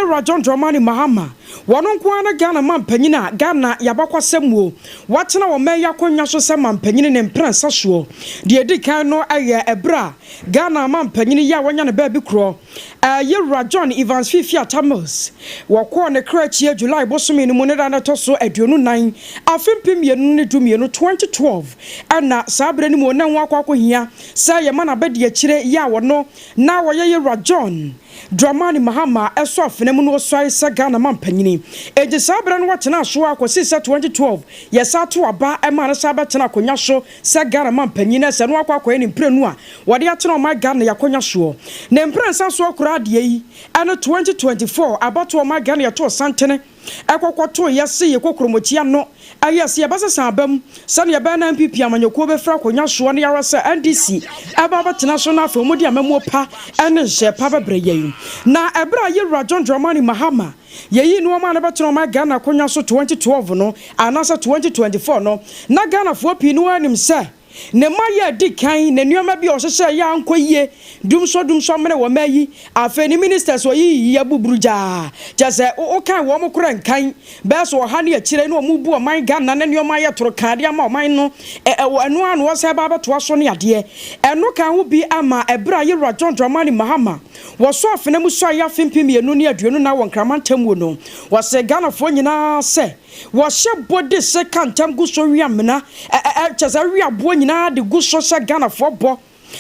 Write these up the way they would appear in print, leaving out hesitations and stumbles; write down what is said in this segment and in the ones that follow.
Yɛwura John Dramani Mahama, wɔno nko ara ne Ghana manpanyin a Ghana y'abakwasɛm mu watena ɔman yi akonnwa so sɛ manpanyin ne mprɛnsa soɔ. Deɛ edi kan no yɛ ɛberɛ a Ghana manpanyin yi a wanya ne baabi korɔ, Yɛwura John Evans Fiifi Atta Mills, wɔkɔɔ ne kra akyi July bosome no mu ne da no ɛtɔ so 24, afe 2012, 2012, ɛna saa berɛ no mu na ɛho akɔ akɔhia sɛ yɛma no abadiakyire yi a wɔno na wɔyɛ Yɛwura John Dramani Mahama sɔ afena mu na ɔsuae sɛ Ghana mampanyini. Enti saa berɛ no wɔtenaa so ara kɔsii sɛ 2012 yɛsan too aba maa no san bɛtena akonwa so sɛ Ghana mampanyin na sɛ no akɔ akɔyɛ ne mprenu a wɔde atena ɔman Ghana yi akonwa soɔ. Ne mprɛnsa soɔ koraa deɛ yi ne 2024 abatoɔ ɔman Ghana yɛtoo santene ɛkɔkɔtoo yɛ se yɛ kokromoti ano ɛyɛ se yɛbɛsesa aba mu sɛdeɛ ɛbɛyɛ na NPP amanyɔkuo bɛfiri akonwa soɔ ne ara sɛ NDC ɛba abɛtena so na afei wɔde amammuo pa ne nhyehyɛɛ pa bɛbrɛ yɛn. Na ɛberɛ a Yɛwura John Dramani Mahama yɛyii no ɔmaa no bɛtena ɔman Ghana akonwa so 2012 no anaasɛ 2024 no na Ghanafoɔ pii no ara nim sɛ Ne mma yɛ adi kan, ne nneɛma bi a ɔhyehyɛɛ yɛ ankɔ yie, dumsɔ dumsɔ mene wɔ mma yi, afei ne ministers ɔyiyiyi abuburu gyaa, kyerɛ sɛ wo kan wɔn korɛ nkan, bɛyɛ sɛ ɔha ne akyire na wɔn bu ɔman Ghana ne nneɛma ayɛ toro kaa de ama ɔman no, ɛ ɛ ɛno ara na wɔsan ba abɛtoa so ne adeɛ. Ɛno ka ho bi ama ɛberɛ a Yewura John Dramani Mahama wɔsɔ afena mu suaeɛ afe 2024 wɔ Nkraman Ntamuo no, wɔsee Ghanafoɔ nyinaa sɛ, Wɔhyɛ bɔ de se ka ntam gu so we amena, ɛ ɛ ɛ kyerɛ sɛ we aboɔ nyinaa de gu so hyɛ Ghanafoɔ bɔ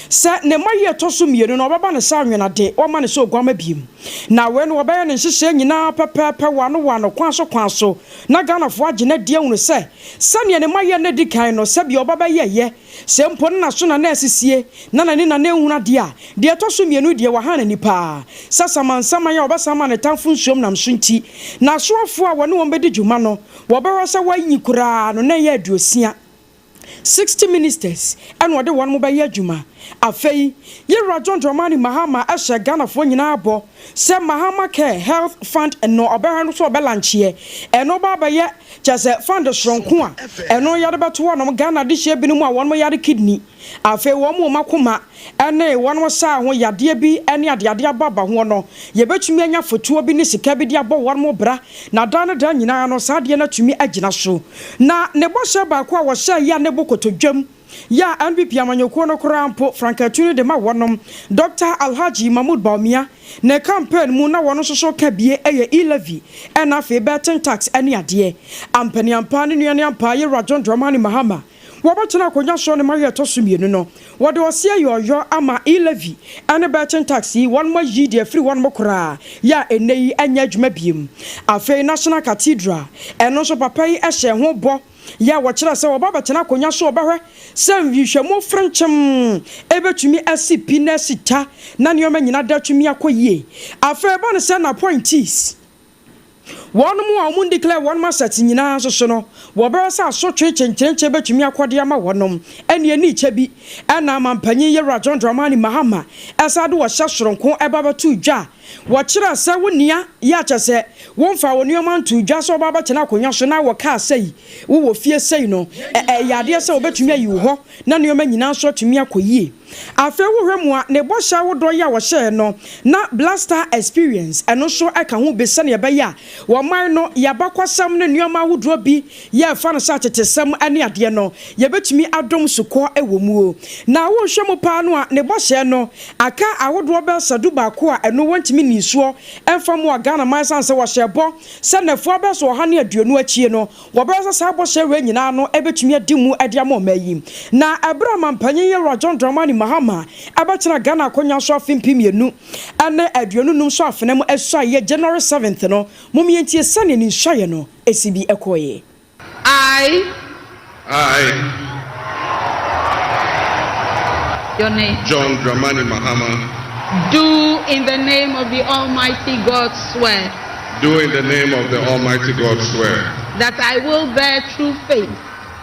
sɛ ne mma yi ɛtɔ so mmienu no wɔbɛba no sɛ anwenade, wɔmma no sɛ oguamma biom. Na wei no wɔbɛyɛ no nhyehyɛɛ nyinaa pɛpɛɛpɛ wɔ ano wɔ ano, kwan so kwan so, na Ghanafoɔ agye no adi ahunu sɛ sɛdeɛ ne mma yɛ no adi kan no sɛdeɛ ɔba bɛyɛeɛ, sɛ mpo na n'aso na na asisie na n'ani na na ɛnhunu adeɛ a, deɛ ɛtɔ so mmienu deɛ waha n'ani paa sɛ samansaman a wɔbɛsan ama ne tamfo nsuom nam so nti, n'asoafoɔ a wɔne wɔn bɛdi dwuma no, wɔbɛhwɛ sɛ wɔanyi koraa no na ɛyɛ 60, 60 ministers, ɛna ɔde wɔn bɛyɛ adwuma. Afei, Yewura John Dramani Mahama hyɛɛ Ghanafoɔ nyinaa bɔ sɛ Mahama Care Health Fund no ɔbɛhwɛ no so ɔbɛlankyeɛ. Ɛno ba abɛyɛ kyerɛ sɛ fund soronko a ɛno yɛde bɛto hɔnom Ghana adehyeɛ binom a wɔn yare kidney, afei wɔn wɔn akoma ne wɔn saa ho yadeɛ bi ne adeade aba aba hoɔ no, yɛbɛtumi anya fotoɔ bi ne sika bi de abɔ wɔn bra na daa ne daa nyinaa no saa adeɛ no atumi agyina so. Na ne bɔhyɛ baako a wɔhyɛɛ yɛ a ne bo kotodwam yɛ a NPP amanyɔkuo no koraa mpo frankatu no de ma wɔnom, Dɔkta Alhaji Mahmood Bawumia ne campaign mu na wɔn nso so ka bie yɛ E-levy ɛna afei betting tax ne adeɛ. Ampaniampa ne nuaneampa Yewura John Dramani Mahama wɔbɛtena akonnwa soɔ ne mayɛ ɛtɔ so mmienu no wɔde ɔseɛ yɔɔyɔ ama E-levy ne betting tax yi wɔnom ayi de afiri hɔnom koraa yɛ a ɛnnɛ yi ɛnyɛ adwuma biem. Afei National Cathedral ɛno nso papa yi hyɛɛ ho bɔ yɛ a wɔkyerɛ sɛ wɔba bɛtena akonnwa so wɔbɛhwɛ sɛ nhwehwɛmu frenkyem bɛtumi asi pi na asi ta na nneɛma nyina da atumi akɔ yie. Afei ɛba no sɛ n'appointees, wɔnom a wɔn declare wɔnom assets nyinaa nso so no, wɔbɛhwɛ sɛ asotwe kyenkyerenkyen bɛtumi akɔ de ama wɔnom. Ɛnneɛ ne kyɛ bi ɛna Mampanyin Yewura John Dramani Mahama ɛsan de ɔhyɛ soronko ɛba bɛtoo dwa a Wɔkyerɛ sɛ wo nea yɛ a kyerɛ sɛ womfaa wo nneɛma ntoo dwa sɛ wobɛba abɛtena akonnwa so na wɔ kaa sɛi, wowɔ fie sɛi no, ɛyɛ adeɛ sɛ wɔbɛtumi ayi wo hɔ na nneɛma nyinaa nso atumi akɔ yie. Afei wohwɛ mu a, ne bɔhyɛ ahodoɔ yi a wɔhyɛɛ no na Black Star Experience, ɛno nso ka ho bi sɛdeɛ ɛbɛyɛ a wɔman no, yɛn abakwasɛm ne nneɛma ahodoɔ bi yɛrefa no sɛ atetesɛm ne adeɛ no, yɛbɛtumi adom sukɔ wɔ muo. Na wohwɛ mu paa no a, ne bɔhyɛ no, aka ahodoɔ bɛyɛ sɛ dubaako a ɛno wɔntumi nnii soɔ mfa mmoa Ghana man ɛsiane sɛ wɔhyɛɛ bɔ sɛ nnafua bɛyɛ sɛ 120 akyie no, wɔbɛhwɛ sɛ saa bɔhyɛ wei nyinaa no bɛtumi adi mu de ama ɔman yi. Na ɛberɛ a Mampanyin Yewura John Dramani Mahama bɛtena Ghana akonnwa so afe 2025 so afena mu asuaeɛ January 7th no, mom yɛntie sɛdeɛ ne nsuaeɛ no si bi kɔeɛ. I. I. Your name. John Dramani Mahama. Do in the name of the Almighty God swear. Do in the name of the Almighty God swear. That I will bear true faith.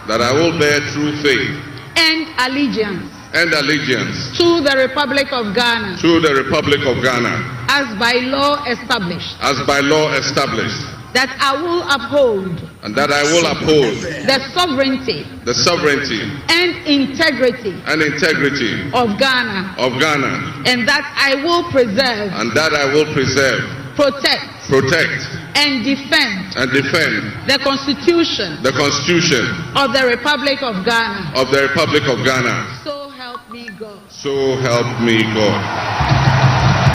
That I will bear true faith. And allegiance. And allegiance. To the Republic of Ghana. To the Republic of Ghana. As by law established. As by law established. That I will uphold. And that I will uphold. The sovereignty. The sovereignty. And integrity. And integrity. Of Ghana. Of Ghana. And that I will preserve. And that I will preserve. protect, protect, and defend and defend the Constitution the Constitution of the Republic of Ghana. of the Republic of Ghana. So help me God. So help me God.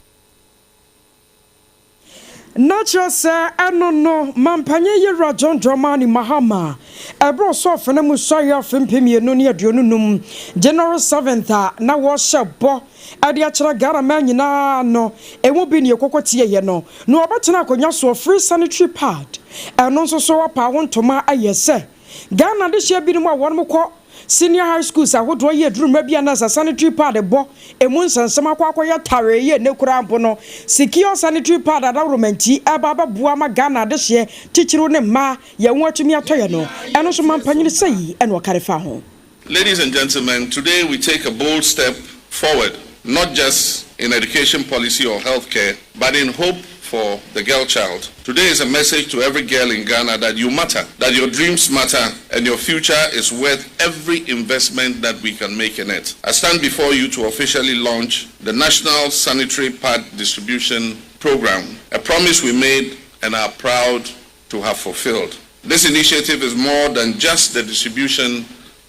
Na kyerɛ sɛ ɛno no mampanyin yɛwura John Dramani Mahama ɛberɛ ɔsɔ afena mu sɔre afe 2025 January 7th a na wɔhyɛ bɔ ɛde akyerɛ Ghana man nyinaa no, ɛmu bi ne ɛkɔkɔ tieyɛ no na wɔbɛtena akonnwa soɔ. Free sanitary pad, ɛno nso so wapa ho ntoma ayɛ sɛ Ghana de hyɛ binom a wɔn kɔ senior high schools ahodoɔ yɛ aduruma bi anasa sanitary pad bɔ emu nsɛnsɛm akɔ akɔyɛ tare yɛ ne kura mpo no. Secure sanitary pad adaworomanti ɛba abɛboa ma Ghana adehyeɛ titiriw ne mmaa yɛn ho atumi atɔ yɛ no, ɛno nso mampanyini sɛ yi ɛna ɔkare fa ho. Ladies and gentlemen, today we take a bold step forward, not just in education policy or healthcare, but in hope for the girl child. Today is a message to every girl in Ghana that you matter, that your dreams matter, and your future is worth every investment that we can make in it. I stand before you to officially launch the National Sanitary Pad Distribution Program, a promise we made and are proud to have fulfilled. This initiative is more than just the distribution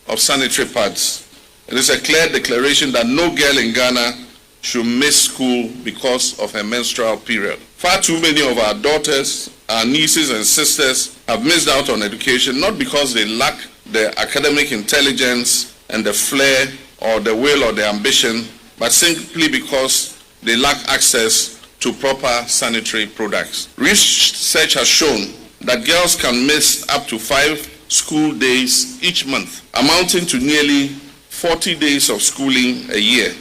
of sanitary pads. It is a clear declaration that no girl in Ghana should miss school because of her menstrual period. Far too many of our daughters, our nieces and sisters have missed out on education not because they lack the academic intelligence and the flair or the will or the ambition, but simply because they lack access to proper sanitary products. Research has shown that girls can miss up to 5 school days each month, amounting to nearly 40 days of schooling a year.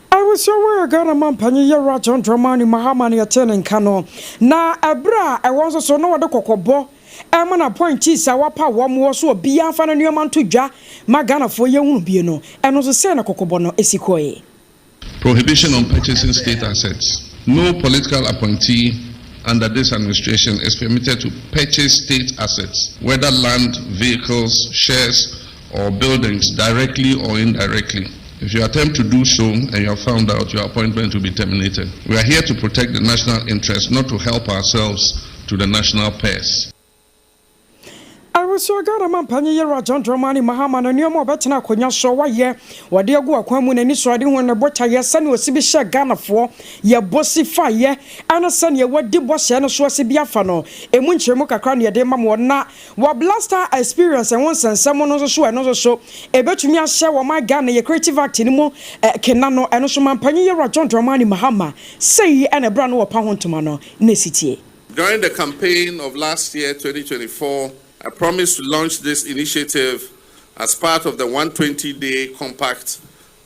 Abusua, wɔyɛ Ghana mampanyin yɛwura John Dramani Mahama no, yɛte ne nka no na ɛberɛ a ɛwɔ nso so na wɔde kɔkɔbɔ ɛma na appointees a wapa wɔn wɔ so, obiara fa no nneɛma nto dwa ma Ghanafoɔ yɛhunu bie no, ɛno nso sɛ na kɔkɔbɔ no esi kɔɛ. Prohibition on purchasing state assets. No political appointee under this administration is permitted to purchase state assets, whether land, vehicles, shares, or buildings, directly or indirectly. If you attempt to do so and you are found out, your appointment will be terminated. We are here to protect the national interest, not to help ourselves to the national purse. Abusua, Ghana mampanyin yɛwura John Dramani Mahama no, nneɛma a ɔbɛtena akonnwa so wayɛ wɔde agu akwan mu n'ani so ade ho ne bɔtayɛ, sɛnea osi bi hyɛ Ghanafoɔ yɛbɔ si fa yɛ ɛne sɛnea wadi bɔhyɛ no so ase bi afa no, emu nkyerɛmu kakra ne yɛde ma wɔ na wɔ Black Star Experience ɛho nsɛnsɛm no nso so, ɛno nso so ebɛtumi ahyɛ wɔn ma Ghana yɛ creative act no mu kena no, ɛno nso mampanyin yɛwura John Dramani Mahama sɛyi ɛna ɛbra no wɔpa ho ntoma no na esi tie. During the campaign of last year, 2024, I promised to launch this initiative as part of the 120 day compact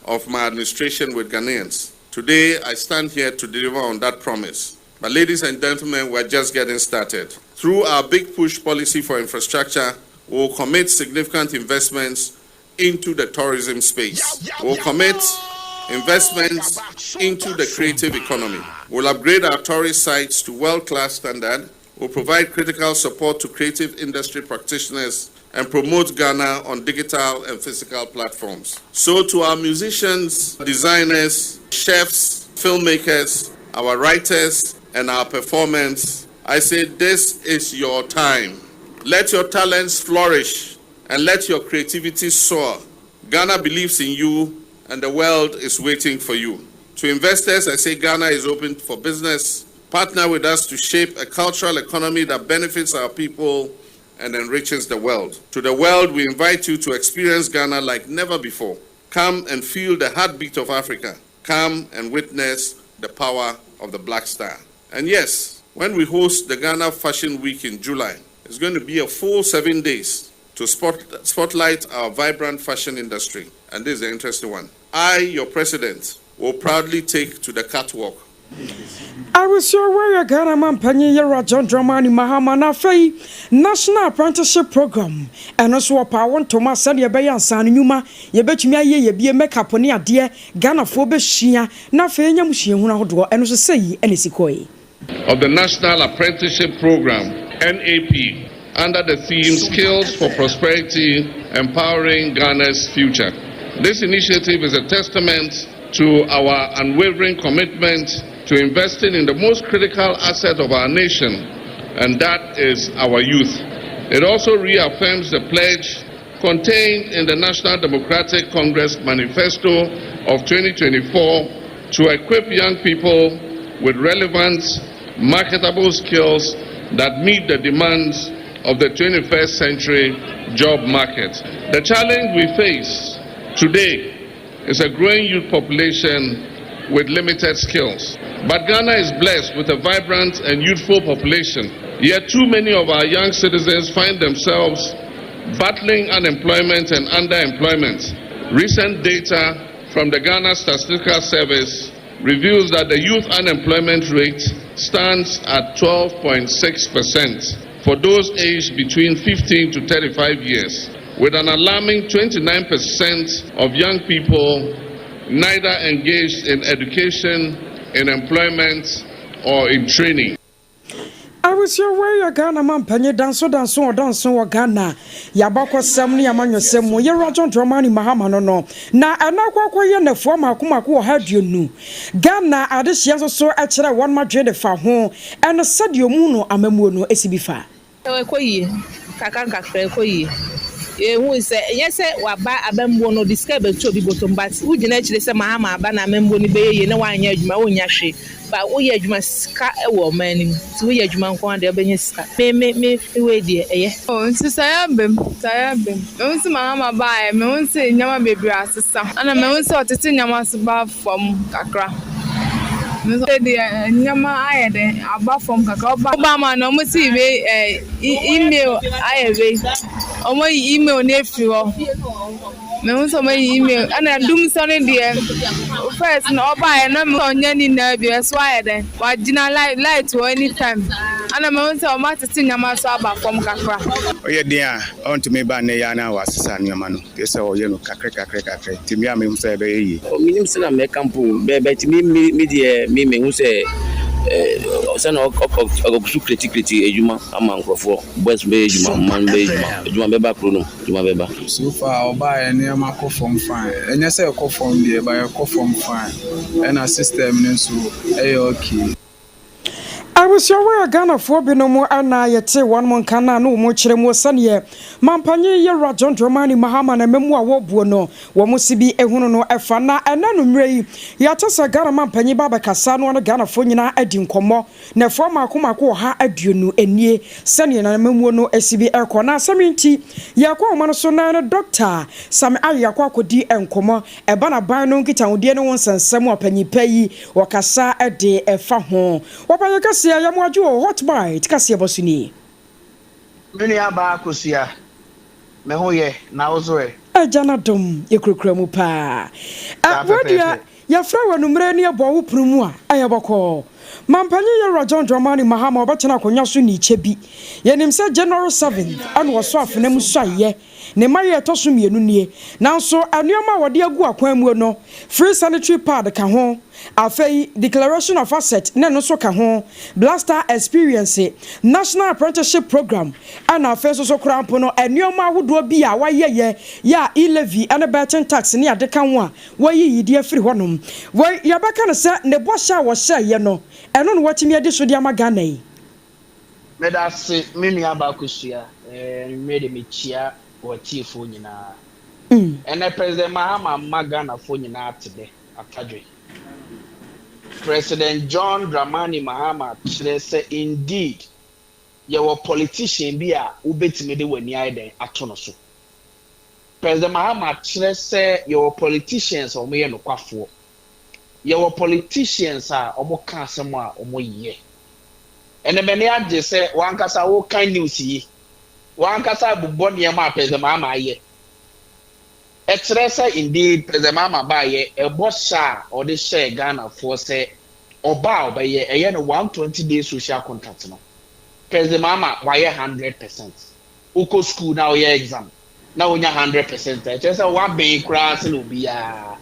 of my administration with Ghanaians. Today, I stand here to deliver on that promise. But, ladies and gentlemen, we're just getting started. Through our Big Push policy for infrastructure, we'll commit significant investments into the tourism space. We'll commit investments into the creative economy. We'll upgrade our tourist sites to world class standard. We'll provide critical support to creative industry practitioners and promote Ghana on digital and physical platforms. So, to our musicians, designers, chefs, filmmakers, our writers, and our performers, I say this is your time. Let your talents flourish and let your creativity soar. Ghana believes in you, and the world is waiting for you. To investors, I say Ghana is open for business. Partner with us to shape a cultural economy that benefits our people and enriches the world. To the world, we invite you to experience Ghana like never before. Come and feel the heartbeat of Africa. Come and witness the power of the Black Star. And yes, when we host the Ghana Fashion Week in July, it's going to be a full 7 days to spotlight our vibrant fashion industry. And this is the interesting one. I, your president, will proudly take to the catwalk. Abusua, wɔyɛ Ghana mampanyin yɛwura John Dramani Mahama na afei National Apprenticeship Program, ɛno nso wɔpa wo ntoma sɛdeɛ ɛbɛyɛ ansa no nnwuma yɛbɛtumi ayɛ yɛbie makeup ne adeɛ Ghanafoɔ bɛsua na afei ɛnya mu suahunu ahodoɔ, ɛno nso sɛ yi ɛna ɛsi kɔe. Of the National Apprenticeship Program, NAP, under the theme Skills for Prosperity, Empowering Ghana's Future. This initiative is a testament to our unwavering commitment to to investing in the most critical asset of our nation, and that is our youth. It also reaffirms the pledge contained in the National Democratic Congress Manifesto of 2024 to equip young people with relevant, marketable skills that meet the demands of the 21st century job market. The challenge we face today is a growing youth population with limited skills. But Ghana is blessed with a vibrant and youthful population. Yet too many of our young citizens find themselves battling unemployment and underemployment. Recent data from the Ghana Statistical Service reveals that the youth unemployment rate stands at 12.6% for those aged between 15 to 35 years, with an alarming 29% of young people neither engaged in education, in employment, or in training. Abusua wei yɛ Ghana mampanyin danso danso ɔdanso wɔ Ghana yabakɔsɛm ne yamanyɔsɛm mu yɛwura John Dramani Mahama no no na ɛna akɔ akɔyɛ nnafua mako mako 120. Ghana adehyeɛ nso so kyerɛ wɔn adwene de fa ho ɛne sɛdeɛ ɔmu no amammuo no esi bi fa. Ɛkɔ yie kakra nkakra, ɛkɔ yie. Ehu sɛ ɛnyɛ sɛ waba abɛmbuo no de sika bɛtu obi bɔtɔm, but wogyina akyire sɛ Mahama aba na amambuo no bɛyɛ yie na wanyɛ adwuma, wonya hwee ba. Woyɛ adwuma, sika wɔ ɔman no mu, nti woyɛ adwuma nko ara deɛ, wobɛnya sika. Me me me wei deɛ, ɛyɛ. Oh, nsesaeɛ aba mu, nsesaeɛ aba mu. Mehu sɛ Mahama baeɛ, mehu sɛ nneɛma bebree asesa. Ɛna mehu sɛ ɔtete nneɛma so ba fam kakra. Mehu sɛ deɛ nneɛma ayɛ dɛ aba fam kakra. Ɔba Obama na ɔmo si wei email ayɛ wei. Ɔmo yi email no efiri hɔ. Mehu sɛ ɔmo yi email. Ɛna dumsɔ no deɛ, first na ɔbaeɛ na mehu sɛ ɔnyɛ ne nyinaa bi, ɛso ayɛ dɛ. Wagyina light light wɔ anytime. Ɛna mehu sɛ ɔmo atete nneɛma so aba fam kakra. Ɔyɛ den a ɔntumi ba nnɛ yi a na wasesa nneɛma no te sɛ ɔyɛ no kakra kakra kakra, nti mmea mehu sɛ ɛbɛyɛ yie. Menim sɛ na mɛka mpo bɛti me me deɛ me mehu sɛ sɛna ɔkɔ so create create adwuma ama nkurɔfoɔ, boys bɛyɛ adwuma, mma no bɛyɛ adwuma, adwuma bɛba kuro no mu, adwuma bɛba. So far ɔbaayɛ, nneɛma kɔ fam fine. Ɛnyɛ sɛ ɛkɔ fam deɛ, ba ɛkɔ fam fine, ɛna system no nso ɛyɛ okay. Abusuawo yɛ Ghanafoɔ binom ana yɛte wɔn mo nka na wɔn kyerɛ mu sɛneɛ mampanyin yɛwura John Dramani Mahama na mɛmu a wɔbuo no wɔn si bi ehunu no ɛfa. Na ɛna no mmerɛ yi yɛate sɛ Ghana mampanyin ba abɛkasa no ɔne Ghanafoɔ nyinaa adi nkɔmmɔ na ɛfoɔ mako mako 120 enie sɛneɛ na mɛmuo no esi bi ɛkɔ. Na asɛm yi nti yɛkɔ ɔma no so na no Dr. Sami Ayi akɔ akɔdi nkɔmmɔ ɛba n'aban no nkitahodie ne ho nsɛnsɛm a panyin pa yi wɔkasa ɛde ɛfa ho. Wɔpanyin kɛseɛ yɛmo adwo wɔ Hot Bite kaseɛ bɔ so nie. Me nua baa Kosua, me ho yɛ, na wo so ɛ? Agya no dom, yɛkurakura mu paa. Saa. Wodeɛ yɛfrɛ wɔ anummerɛ ne yɛbɔ wo pono mu a ɛyɛ bɔkɔɔ. Mampanyin yɛwura John Dramani Mahama ɔbɛtena akonnwa so ne kyɛ bi. Yɛnim sɛ January 7 ɛna wɔsɔ afena mu suayɛ ne mma yɛ ɛtɔ so mmienu nie, nanso nneɛma a wɔde agu akwan mu no, free sanitary pad ka ho, afei declaration of asset ne no nso ka ho, Black Star Experience, National Apprenticeship Program, ɛna afei nso so koraa mpo no nneɛma ahodoɔ bi a wɔayɛyɛ yɛ a e-levy ne betting tax ne ade ka ho a wɔayi yidie afiri hɔnom. Wɔ yɛbɛka no sɛ ne bɔhyɛ a wɔhyɛeɛ no, ɛno na wɔatumi adi so de ama Ghana yi. Meda ase, me nua baa Kosua. Mmerɛ de mekyia wɔtiefoɔ nyinaa. Ɛnɛ President Mahama ma Ghanafoɔ nyinaa te dɛ atadwe. President John Dramani Mahama kyerɛ sɛ indeed yɛwɔ politician bi a wobɛtumi de w'ani ayɛ dɛn ato no so. President Mahama kyerɛ sɛ yɛwɔ politicians a wɔyɛ nokwafoɔ, yɛwɔ politicians a wɔka asɛm a wɔyɛ. Ɛnɛ m'ani agye sɛ wankasa wokan news yi, wankasa bobɔ nneɛma a President Mahama ayɛ. Ɛkyerɛ sɛ indeed President Mahama baayɛ, ɛbɔ hyɛ a ɔde hyɛɛ Ghanafoɔ sɛ ɔba a ɔbɛyɛ, ɛyɛ no 120 day social contract no, President Mahama wayɛ 100%. Wokɔ school na ɔyɛ exam na wonya 100%, ɛkyerɛ sɛ wabɛn koraa sɛ na obiara.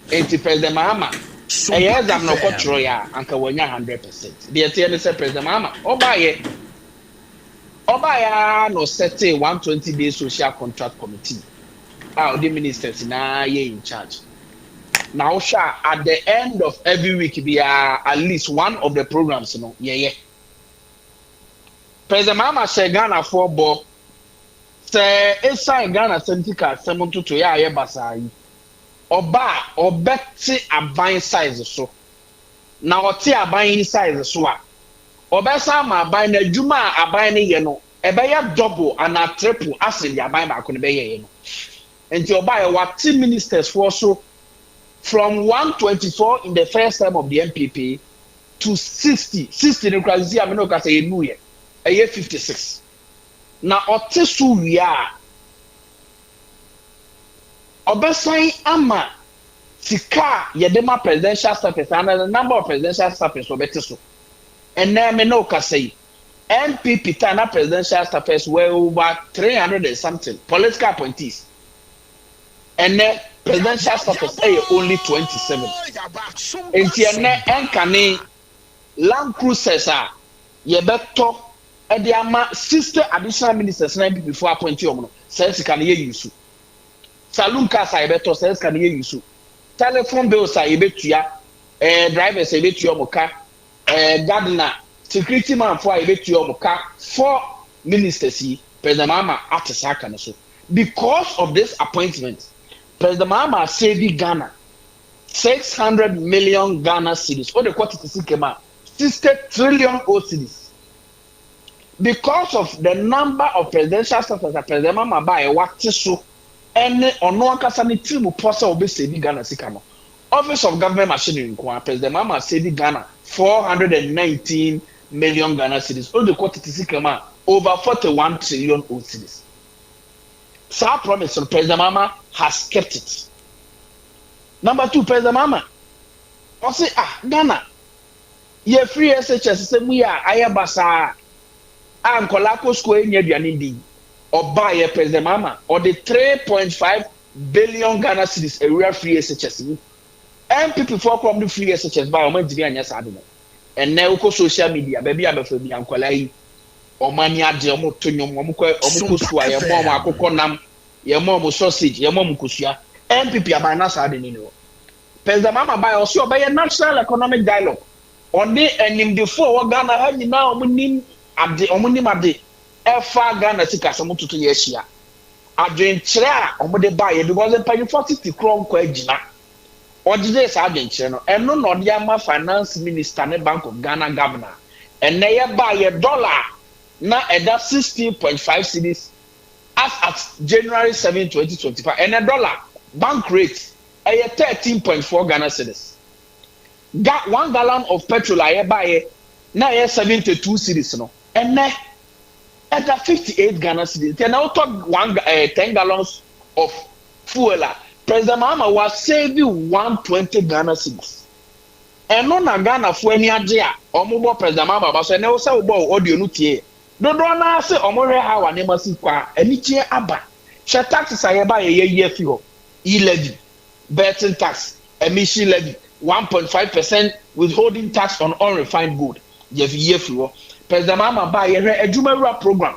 Nti President Mahama ɛyɛ exam na ɔkɔtwerɛ yɛ a, anka wanya 100%. Deɛ ɛteɛ ne sɛ President Mahama ɔbaayɛ ara na ɔsɛte 120 day social contract committee a ɔde ministers nyinaa yɛ in charge. Na wohwɛ a, at the end of every week biara, at least one of the programs no yɛyɛ. President Mahama hyɛ Ghanafoɔ bɔ sɛ ɛsiane Ghana sɛm sika asɛm ntotoeɛ a ɛyɛ basaa yi, ɔba a ɔbɛte aban size so. Na ɔte aban yi size so a, ɔbɛsan ama aban no adwuma a aban no yɛ no, ɛbɛyɛ double anaa triple asen deɛ aban baako no bɛyɛeɛ no. Nti ɔbaeɛ wate ministers foɔ so from 124 in the first term of the NPP to 60. 60 no kora sisi a me ne wo kasa yɛnnu yɛ, ɛyɛ 56. Na ɔte so wie a, ɔbɛsan ama sika a yɛde ma presidential staffers anaa the number of presidential staffers ɔbɛte so. Ɛnɛ me ne wo kasa yi, NPP time na presidential staffers were over 300 and something political appointees. Ɛnɛ presidential staffers ɛyɛ only 27. Nti ɛnɛ ɛnkane Land Cruisers a yɛbɛtɔ ɛde ama 60 additional ministers na NPP fo appointee wɔn no, saa sika no yɛ use. Saloon cars a yɛbɛtɔ, saa sika no yɛ use. Telephone bills a yɛbɛtua, drivers a yɛbɛtua wɔn ka, gardener, security man fo a yɛbɛtua wɔn ka for ministers yi, President Mahama ate saa aka no so. Because of this appointment, President Mahama save Ghana 600 million Ghana cedis. O de kɔ tete sika mu a, 60 trillion old cedis. Because of the number of presidential staffers that President Mahama ba a wate so, ɛne ɔno ankasa ne tiri mu pɔ sɛ ɔbɛ Ghana sika no, Office of Government Machinery nko a, President Mahama save Ghana 419 million Ghana cedis. O de kɔ tete sika mu a, over 41 trillion old cedis. Saa promise no, President Mahama has kept it. Number two, President Mahama ɔsi, ah, Ghana yɛ free SHS sɛ mu yɛ a ayɛ basaa a nkɔla akɔ sukuu enya aduane di. Ɔbaa yɛ, President Mahama ɔde 3.5 billion Ghana cedis ewura free SHS mu. NPP foɔ kɔm de free SHS baa, ɔmo ntumi anyɛ saa de no. Ɛnɛ wokɔ social media, baabi a bɛfɛ bi, nkɔla yi ɔmo ani agye, ɔmo to nnwom, ɔmo kɔ sukuu a yɛmɔ ɔmo akokɔ nam, yɛmɔ ɔmo sausage, yɛmɔ ɔmo kosua. NPP aban na saa de ne ni hɔ. President Mahama baa, ɔsi ɔbɛyɛ national economic dialogue. Ɔne animdefoɔ a ɔwɔ Ghana ha nyinaa, ɔmo nim ade ɛfa Ghana sika sɛ ɔmo toto yɛ ahyia. Adwenkyerɛ a ɔmo de ba yɛ, because mpanyinfoɔ tete korɔ nkɔ agyina, ɔgyegye saa adwenkyerɛ no, ɛno na ɔde ama finance minister ne Bank of Ghana governor. Ɛnɛ yɛ ba yɛ, dollar na ɛda 16.5 cedis as at January 7, 2025. Ɛnɛ dollar bank rate ɛyɛ 13.4 Ghana cedis. 1 gallon of petrol a yɛba yɛ na ɛyɛ 72 cedis no, ɛnɛ ɛda 58 Ghana cedis. Nti ɛnɛ wotɔ one 10 gallons of fuel a, President Mahama wa save 120 Ghana cedis. Ɛno na Ghanafoɔ ani agye a wɔn bɔ President Mahama aba so. Ɛnɛ sɛ wɔbɔ audio no tie dodoɔ naa sɛ wɔn hwɛ ha wa nneɛma si kɔ a, anigye aba. Hyɛ taxes a yɛba yɛ yɛyi afi hɔ, e-levy, betting tax, emission levy, 1.5% withholding tax on unrefined gold, yɛfi yi afi hɔ. President Mahama ba yɛhwɛ adwumawura program,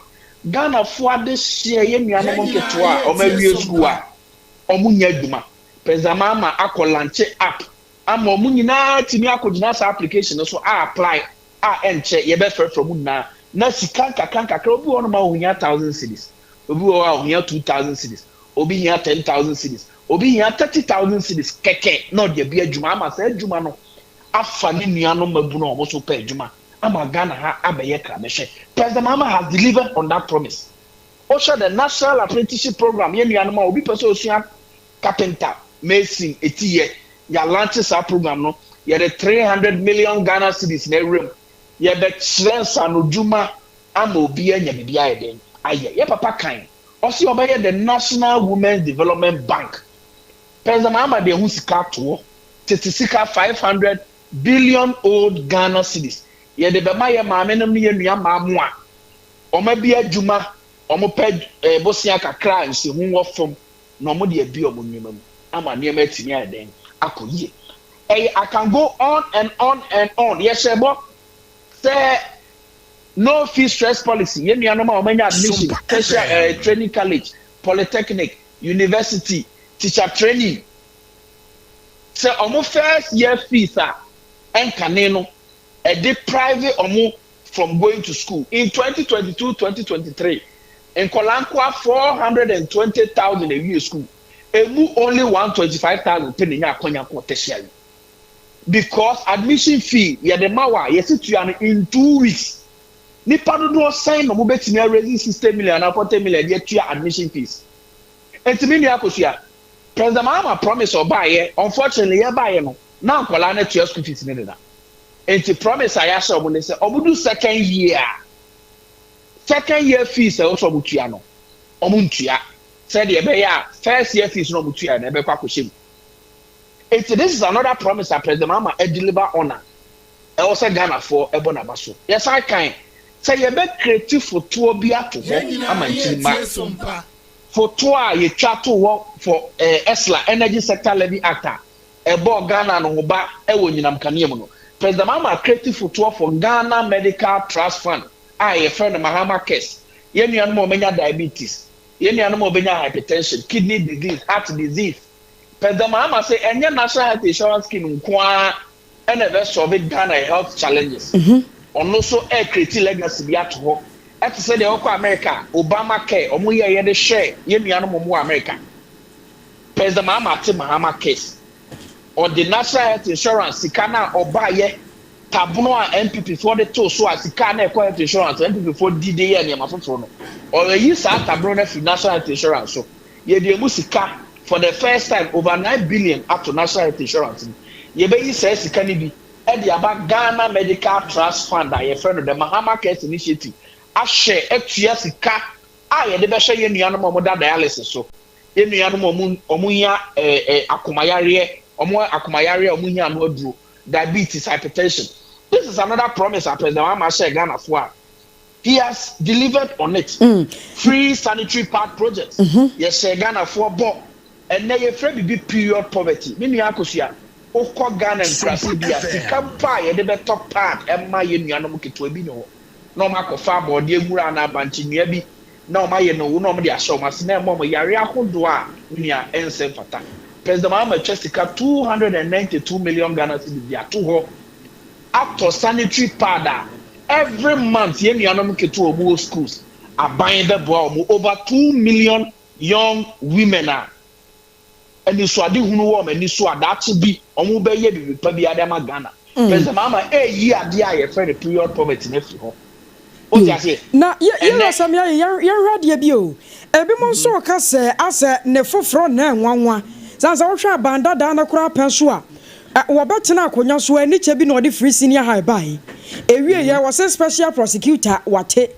Ghanafoɔ ade hyɛ yɛn nuanom nketewa a wɔn awie sukuu a wɔn nyɛ adwuma. President Mahama akɔ launch app ama wɔn nyinaa tumi akɔgyina saa application no so a apply a, ɛnkyɛ yɛbɛfrɛfrɛ mu nyinaa na sika nkakra nkakra. Obi wɔ hɔnom a ohia 1,000 cedis, obi wɔ hɔ a ohia 2,000 cedis, obi hia 10,000 cedis, obi hia 30,000 cedis kɛkɛ na ɔde abi adwuma ama saa adwuma no afa ne nuanom mabu na wɔn nso pɛ adwuma ama Ghana ha abɛyɛ krabɛhwɛ. President Mahama has delivered on that promise. Ɔhyɛ the National Apprenticeship Program, yɛn nuanom a obi pɛ sɛ osua carpenter, mason, eti yɛ yɛa launch saa program no, yɛde 300 million Ghana cedis na ewuram. Yɛbɛkyerɛ nsanodwuma ama obi anya biribi ayɛ den ayɛ. Yɛ papa kan ɔsi ɔbɛyɛ the National Women's Development Bank. President Mahama de ehu sika atoɔ tete sika 500 billion old Ghana cedis yɛde bɛma yɛ maame nom ne yɛ nua maa mu a wɔn abi adwuma, wɔn pɛ bosia kakra a nsiho wɔ fam na wɔn de abi wɔn nneɛma mu ama nneɛma atumi ayɛ den akɔ yie. Ɛyɛ, I can go on and on and on. Yɛhyɛ bɔ sɛ no fee stress policy, yɛn nuanom a wɔn anya admission tertiary training college, polytechnic, university, teacher training. Sɛ ɔmo first year fees a ɛnkane no ɛde deprive ɔmo from going to school in 2022 2023, nkɔla nkoa 420,000 ewie school, emu only 125,000 pɛ na enya akɔnya kɔ tertiary, because admission fee yɛde ma wa yɛsi tua no in 2 weeks. Nipa dodoɔ sɛn na ɔmo bɛtumi araise 60 million na 40 million de atua admission fees? Nti mi nua Akosua, President Mahama promise ɔbaayɛ, unfortunately yɛ baayɛ no na nkɔla no tua school fees ne deda. Nti promise a yɛahyɛ ɔmo ne sɛ ɔmo do second year, second year fees a ɛwɔ sɛ ɔmo tua no, ɔmo ntua, sɛdeɛ ɛbɛyɛ a first year fees na ɔmo tua no ɛbɛkɔ akɔhyɛ mu. Nti this is another promise that President Mahama deliver on a ɛwɔ sɛ Ghanafoɔ ɛbɔ n'aba so. Yɛsan kan sɛ yɛbɛ create fotoɔ bi ato hɔ ama nkyirima fotoɔ a yɛtwa to hɔ for ESLA, Energy Sector Levy Act, a ɛbɔ Ghana no ho ba ɛwɔ nyinam kanea mu no. President Mahama create fotoɔ for Ghana Medical Trust Fund a yɛfrɛ no Mahama Cares. Yɛn nuanom a wɔbɛnya diabetes, yɛn nuanom a wɔbɛnya hypertension, kidney disease, heart disease, President Mahama sɛ ɛnyɛ National Health Insurance Scheme nkoa ɛna ɛbɛ solve Ghana health challenges. Ɔno nso ɛcreate legacy bi ato hɔ, ɛte sɛ deɛ ɔkɔ America, Obama Care, ɔmo yɛ yɛde hyɛ yɛn nuanom ɔmo wɔ America. President Mahama ate Mahama Cares. Ɔde National Health Insurance sika na ɔbaayɛ tabono a NPP foɔ de to so a sika na ɛkɔ health insurance, NPP foɔ di de yɛ nneɛma foforɔ no, ɔyɛyi saa tabono no afiri National Health Insurance so. Yɛde emu sika for the first time over 9 billion ato National Health Insurance mu. Yɛbɛyi saa sika no bi ɛde aba Ghana Medical Trust Fund a yɛfrɛ no the Mahama Cares Initiative, ahyɛ atua sika a yɛde bɛhyɛ yɛn nuanom a wɔda dialysis so, yɛn nuanom a wɔn hia ɛɛ ɛɛ akomayareɛ, wɔn akomayareɛ a wɔn hia ano aduro, diabetes, hypertension. This is another promise a President Mahama hyɛ Ghana fo a he has delivered on it. Free sanitary pad project, yɛhyɛ Ghana foɔ bɔ. Ɛnɛ yɛfrɛ bibi period poverty. Me nua Akosua, wokɔ Ghana nkurase bi a, sika mpo a yɛde bɛtɔ pad ɛma yɛn nuanom ketewa bi ne hɔ na wɔn akɔfa abɔdeɛ nwura na abankye nnua bi na wɔn ayɛ no na wɔn de ahyɛ wɔn ase na ɛma wɔn yare ahodoɔ a nua ɛnsɛ mfata. President Mahama twa sika 292 million Ghana cedis de ato hɔ atɔ sanitary pad a every month yɛn nuanom ketewa wɔn wɔ schools, aban bɛboa wɔn. Over 2 million young women a anisoade hunu wɔ wɔn ani so a daakye bi wɔn bɛyɛ bibi pa bi ade ama Ghana. President Mahama eyi adeɛ a yɛfrɛ no period poverty n'afiri hɔ o ti ase. Na yɛrɛ sɛm yɛ yɛhwɛ adeɛ bi o, ebi mo nso ka sɛ asɛ ne foforɔ na ɛnwanwa sansa wohwɛ aban dadaa no koraa pɛn so a wɔbɛtena akonnwa so ani kyɛ bi na ɔde free senior high bae ewie yɛ wɔsɛ special prosecutor wate.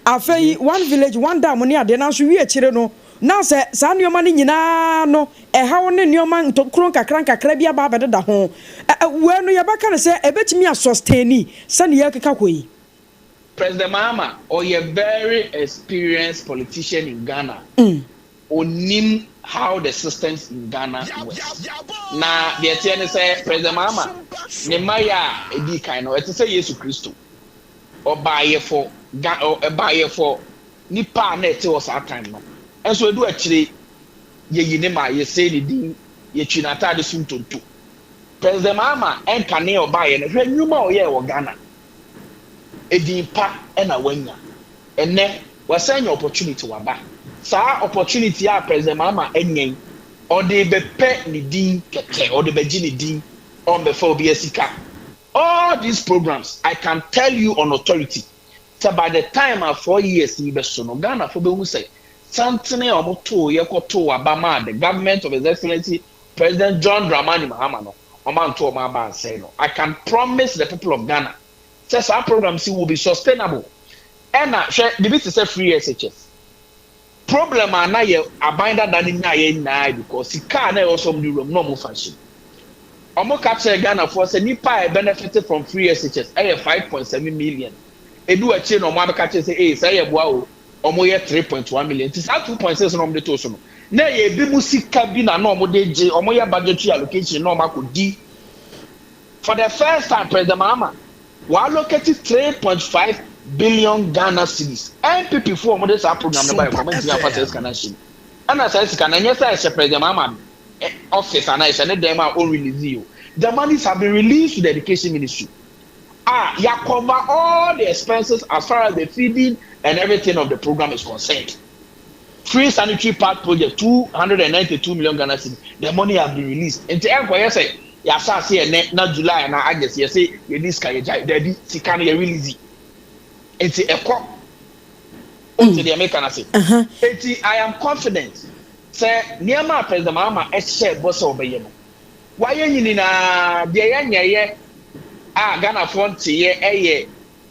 Afei One Village One Dam ne adeɛ, nanso wie akyire no na sɛ saa nneɛma no nyinaa no ɛhaw ne nneɛma ntokuro nkakra nkakra bi aba abɛdeda ho. Wei no yɛbɛka no sɛ ɛbɛtumi asustain sɛne yɛkeka kɔ yi? President Mahama ɔyɛ very experienced politician in Ghana. Onim how the systems in Ghana works. Na deɛ teɛ ne sɛ President Mahama ne mmayɛ a edi kan no, ɛte sɛ Yesu Kristo ɔbaayɛ for Ga ɔbaayɛ for nipa a na ɛte wɔ saa time no. Ɛnso edu akyire yɛyi ne ma yɛsɛ ne din, yɛtwi n'ataade so ntonto. President Mahama ɛnkane ɔbaayɛ no, hwɛ nnwuma a ɔyɛɛ wɔ Ghana, edin pa ɛna wanya. Ɛnɛ wasan nya opportunity waba. Saa opportunity a President Mahama anya yi, ɔde bɛpɛ ne din kɛkɛ, ɔde bɛgye ne din, ɔmbɛfa obi asika. All these programs, I can tell you on authority sɛ by the time a 4 years yi bɛ so no, Ghana fo bɛhu sɛ santene a wɔn too yɛkɔ too aba maa the government of His Excellency President John Dramani Mahama no, wɔn anto wɔn aba ansɛn no. I can promise the people of Ghana sɛ saa program si will be sustainable. Ɛna hwɛ, bibi te sɛ free SHS problem a na yɛ aban dada ne nyaa yɛ nyinaa, because sika a na ɛwɔ sɛ ɔmo de wura mu na ɔmo fa hyɛ mu. Ɔmo ka kyerɛ Ghanafoɔ sɛ nipa a benefit from free SHS ɛyɛ 5.7 million. Edu akyire na ɔmo abɛka kyerɛ sɛ ee sɛ ɛyɛ boa o, ɔmo yɛ 3.1 million. Nti saa 2.6 na ɔmo de to so no, na ɛyɛ ebi mu sika bi na ɔmo de gye, ɔmo yɛ budgetary allocation na ɔmo akɔ di. For the first time, President Mahama wa allocate 3.5 billion Ghana cedis. NPP fo ɔmo de saa program no ba yɛ kɔmɛ ntumi afa saa sika na hyɛ mu. Ɛna saa sika na ɛnyɛ sɛ ɛhyɛ President Mahama. office anaa ɛhyɛ ne dan mu a ɔnrelease o. The monies have been released to the Education Ministry a yɛ cover all the expenses as far as the feeding and everything of the program is concerned. Free sanitary pad project, 292 million Ghana cedis, the money has been released. Nti ɛnkɔyɛ sɛ yɛahyɛ ase ɛnɛ na July na August yɛsɛ yɛdi sika yɛgya. Dabi, sika no yɛ release, nti ɛkɔ o. Ti deɛ meka na se eti I am confident sɛ nneɛma a President Mahama ɛhyɛ bɔ sɛ ɔbɛyɛ no, wayɛ nyinaa. Deɛ yɛnyɛyɛ a Ghanafoɔ nteyɛ ɛyɛ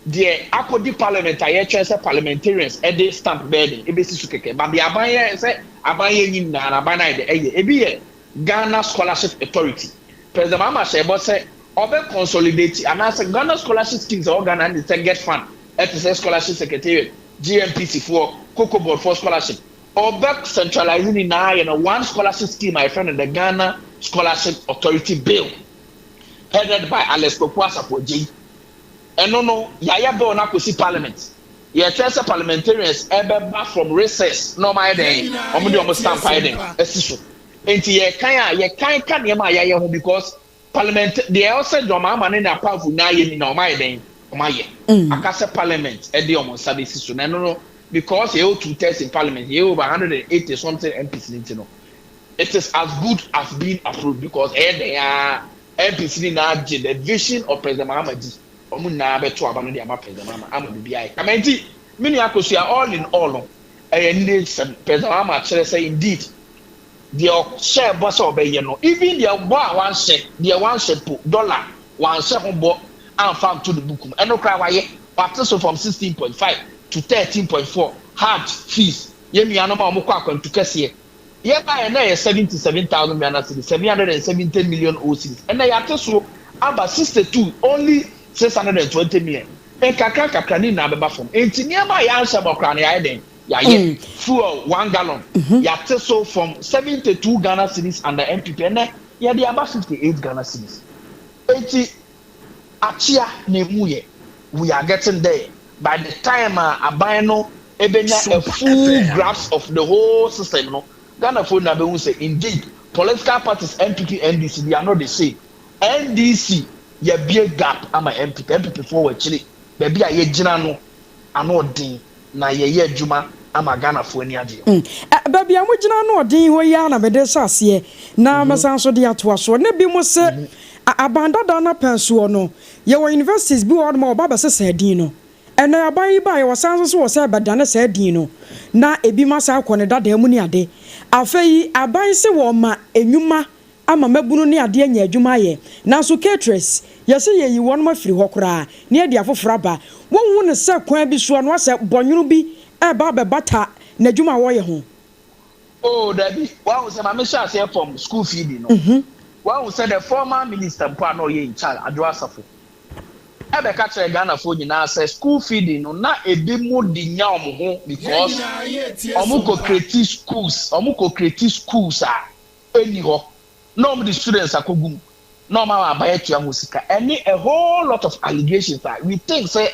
deɛ akɔdi parliament a yɛtwɛn sɛ parliamentarians ɛde stamp bɛyɛ de ebesi so kɛkɛ. But deɛ aban yɛ sɛ aban yɛ nyinaa na aban ayɛ de ɛyɛ ebi yɛ Ghana Scholarship Authority. President Mahama hyɛ bɔ sɛ ɔbɛ consolidate anaasɛ Ghana scholarship schemes a ɛwɔ Ghana ne sɛ GETFund, ɛte sɛ Scholarship Secretariat, GNPC foɔ, Cocoa Board for scholarship, ɔbɛ centralize nyinaa yɛ no one scholarship scheme a yɛfrɛ no the Ghana Scholarship Authority Bill, headed by Alex Poku Asafo-Agyei. Ɛno no, yɛayɛ bill no akɔsi parliament. Yɛtwɛ sɛ parliamentarians ɛbɛba from recess na ɔmo ayɛ dɛn, ɔmo de ɔmo stamp ayɛ dɛn ɛsi so. Nti yɛkan a yɛkan ka nneɛma a yɛayɛ ho because parliament deɛ ɛwɔ John Mahama ne n'apamfo nyinaa yɛ ni na ɔmo ayɛ dɛn, ɔmo ayɛ aka sɛ parliament ɛde ɔmo nsa bɛsi so. Na ɛno no, because yɛwɔ two thirds in parliament, yɛwɔ over 180 something MPs ne ti no, it is as good as being approved because ɛyɛ dɛn a MPs ni nyinaa gye the vision of President Mahama di. Ɔmo nyinaa bɛto aba no de ama President Mahama ama bibi ayɛ kama. Nti me nua Akosua, all in all no, ɛyɛ ne sɛ President Mahama kyerɛ sɛ indeed deɛ ɔhyɛ bɔ sɛ ɔbɛyɛ no, even deɛ bɔ a wanhyɛ, deɛ wanhyɛ po dollar wanhyɛ ho bɔ amfa nto ne book mu, ɛno koraa wayɛ. Wate so from 16.5 to 13.4. Hajj fees, yɛn nuanom a wɔn kɔ akwantu kɛseɛ, yɛn ba yɛn na yɛ 77,000 Ghana cedis, 770 million old cedis, ɛnna yɛate so aba 62, only 620 million. Nkakra nkakra ne nyinaa bɛba fam. Nti nneɛma a yɛanhyɛ bɔ koraa no, yɛayɛ den, yɛayɛ. Fuel 1 gallon, yɛate so from 72 Ghana cedis under NPP, ɛnɛ yɛde aba 58 Ghana cedis. Eti akyea na emu yɛ, we are getting there. By the time a aban no ebenya a full grasp of the whole system no, Ghana fo na bɛhu sɛ indeed political parties NPP, NDC, they are not the same. NDC yɛbie gap ama NPP. NPP foɔ wɔ akyire baabi a yɛgyina no ano ɔden na yɛyɛ adwuma ama Ghana fo ani agye. Baabi a mogyina no ɔden hɔ yi a na mede hyɛ aseɛ na mɛsan so de atoa soɔ ne bi mo sɛ aban dada no pɛn soɔ no, yɛwɔ universities bi wɔ hɔnom a wɔba bɛsesa din no. Ɛnɛ aban yi ba yɛwɔ san so so wɔ sɛ ɛbɛdane saa din no na ebi ma saa akɔ ne dadaa mu ne ade. Afei aban sɛ wɔ ma enwuma ama mabunu ne adeɛ anya adwuma ayɛ, nanso caterers yɛsɛ yɛyi wɔn afiri hɔ koraa ne yɛde afoforɔ aba. Wɔnhu ne sɛ kwan bi soɔ no asɛ bɔnwono bi ɛba abɛbata n'adwuma a wɔyɛ ho. Oh dabi, wahu sɛ maame hyɛ aseɛ from school feeding no, wahu sɛ the former minister mpo a na ɔyɛ in charge, Adwo Asafo, ɛbɛka kyerɛ Ghanafoɔ nyinaa sɛ school feeding no na ebi mu de nya ɔmo ho because ɔmo kɔ create schools, ɔmo kɔ create schools a ɛni hɔ na ɔmo de students akɔgu mu na ɔmo ama aban atua ho sika, ɛne a whole lot of allegations a we think say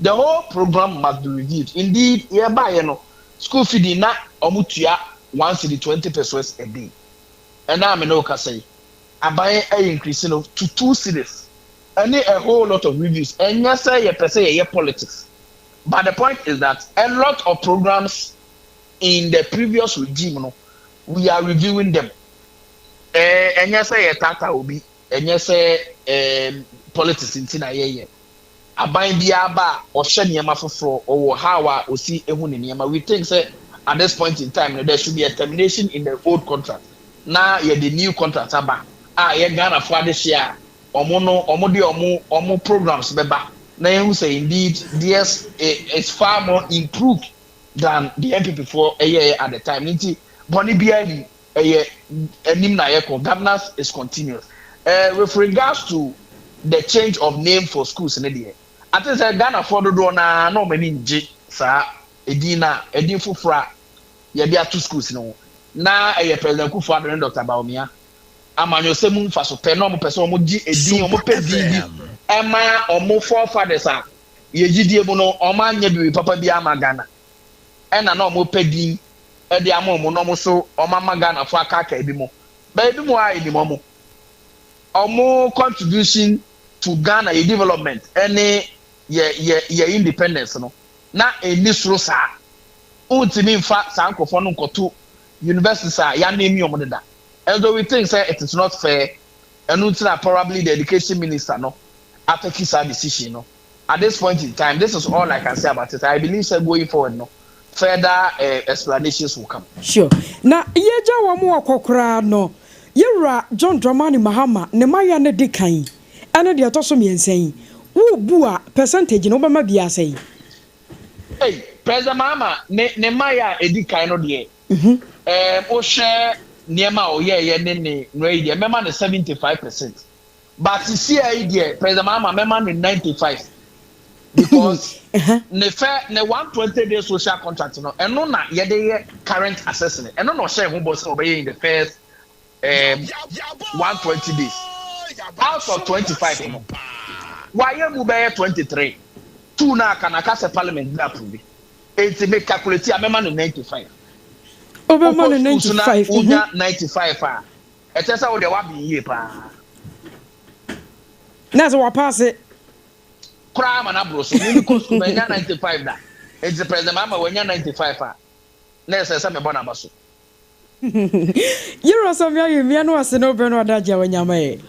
the whole program must be reviewed. Indeed, yɛbaayɛ no, school feeding na ɔmo tua 1 cedi 20 pesewas a day. Ɛna ame ne okasa yi, aban ɛyɛ increase no to 2 cedis, ɛne a whole lot of reviews. Ɛnyɛ sɛ yɛpɛ sɛ yɛyɛ politics, but the point is that a lot of programs in the previous regime no, we are reviewing them. Ɛnyɛ sɛ yɛ tata obi, ɛnyɛ sɛ politics nti na yɛyɛ. Aban biara ba a ɔhyɛ nneɛma foforɔ, ɔwɔ how a osi ehu ne nneɛma. We think say at this point in time no, there should be a termination in the old contract na yɛde new contract aba a yɛ Ghana fo adehyɛ a ɔmo no ɔmo de ɔmo programs bɛba na yɛn sɛ indeed this is far more improved than the NPP foɔ ɛyɛ at the time. Nti bɔnne biara ni ɛyɛ anim na yɛkɔ. Governance is continuous. With regards to the change of name for schools ne deɛ, ate sɛ Ghana foɔ dodoɔ naa na ɔmo ani ngye saa edin na edin foforɔ a yɛde ato schools no ho. Na ɛyɛ President Akufo Addo ne Dr Bawumia amanyɔsɛm nfa pɛ na ɔmo pɛ sɛ ɔmo gye edin, ɔmo pɛ din bi ɛma ɔmo forefathers a yɛgyidie mu no, ɔmo anyɛ biribi papa bi ama Ghana, ɛna na ɔmo pɛ din ɛde ama ɔmo na ɔmo so ɔmo ama Ghana fo akaaka ebi mu. But ebi mu a yɛnim ɔmo. Ɔmo contribution to Ghana yɛ development ɛne yɛ independence no na ɛni soro saa. Wontumi nfa saa nkurɔfoɔ no nkɔto universities a yɛanemi ɔmo deda. And so we think say it is not fair. Ɛno nti na probably the education minister no atake saa decision no. At this point in time, this is all I can say about it. I believe say going forward no, further explanations will come. Sure. Na yɛgya wɔn wɔ kɔkoraa no, yɛwura John Dramani Mahama ne mayɛ ne di kan ɛne deɛ ɛtɔ so mmiɛnsa yi, wobu a, percentage no wobɛma bi asɛ yi? Hey, President Mahama ne mayɛ a edi kan no deɛ, wohwɛ nneɛma a ɔyɛɛyɛ ne nnua yi deɛ, mɛma no 75%, but sisi a yi deɛ, President Mahama, mɛma no 95, because ne fɛ ne 120 day social contract no, ɛno na yɛde yɛ current assessment. Ɛno na ɔhyɛ ɛho bɔ sɛ ɔbɛyɛ in the first 120 days. Out of 25 no, wayɛ mu bɛyɛ 23. Two na aka na aka sɛ parliament bi approve, eti me calculate a, mɛma no 95. Wobɛma no 95? Wonya 95 a, ɛkyɛ sɛ wode wabe yie paa. Na sɛ wapaase. Koraa ma no aboro so. Mimi kɔ sukuu manya 95 da, enti President Mahama wanya 95 a, na ɛsɛ sɛ mebɔ n'aba so. Yɛwura Sammy Ayɛ mmea no ase ne wobɛ no adagye a wanyama yɛ.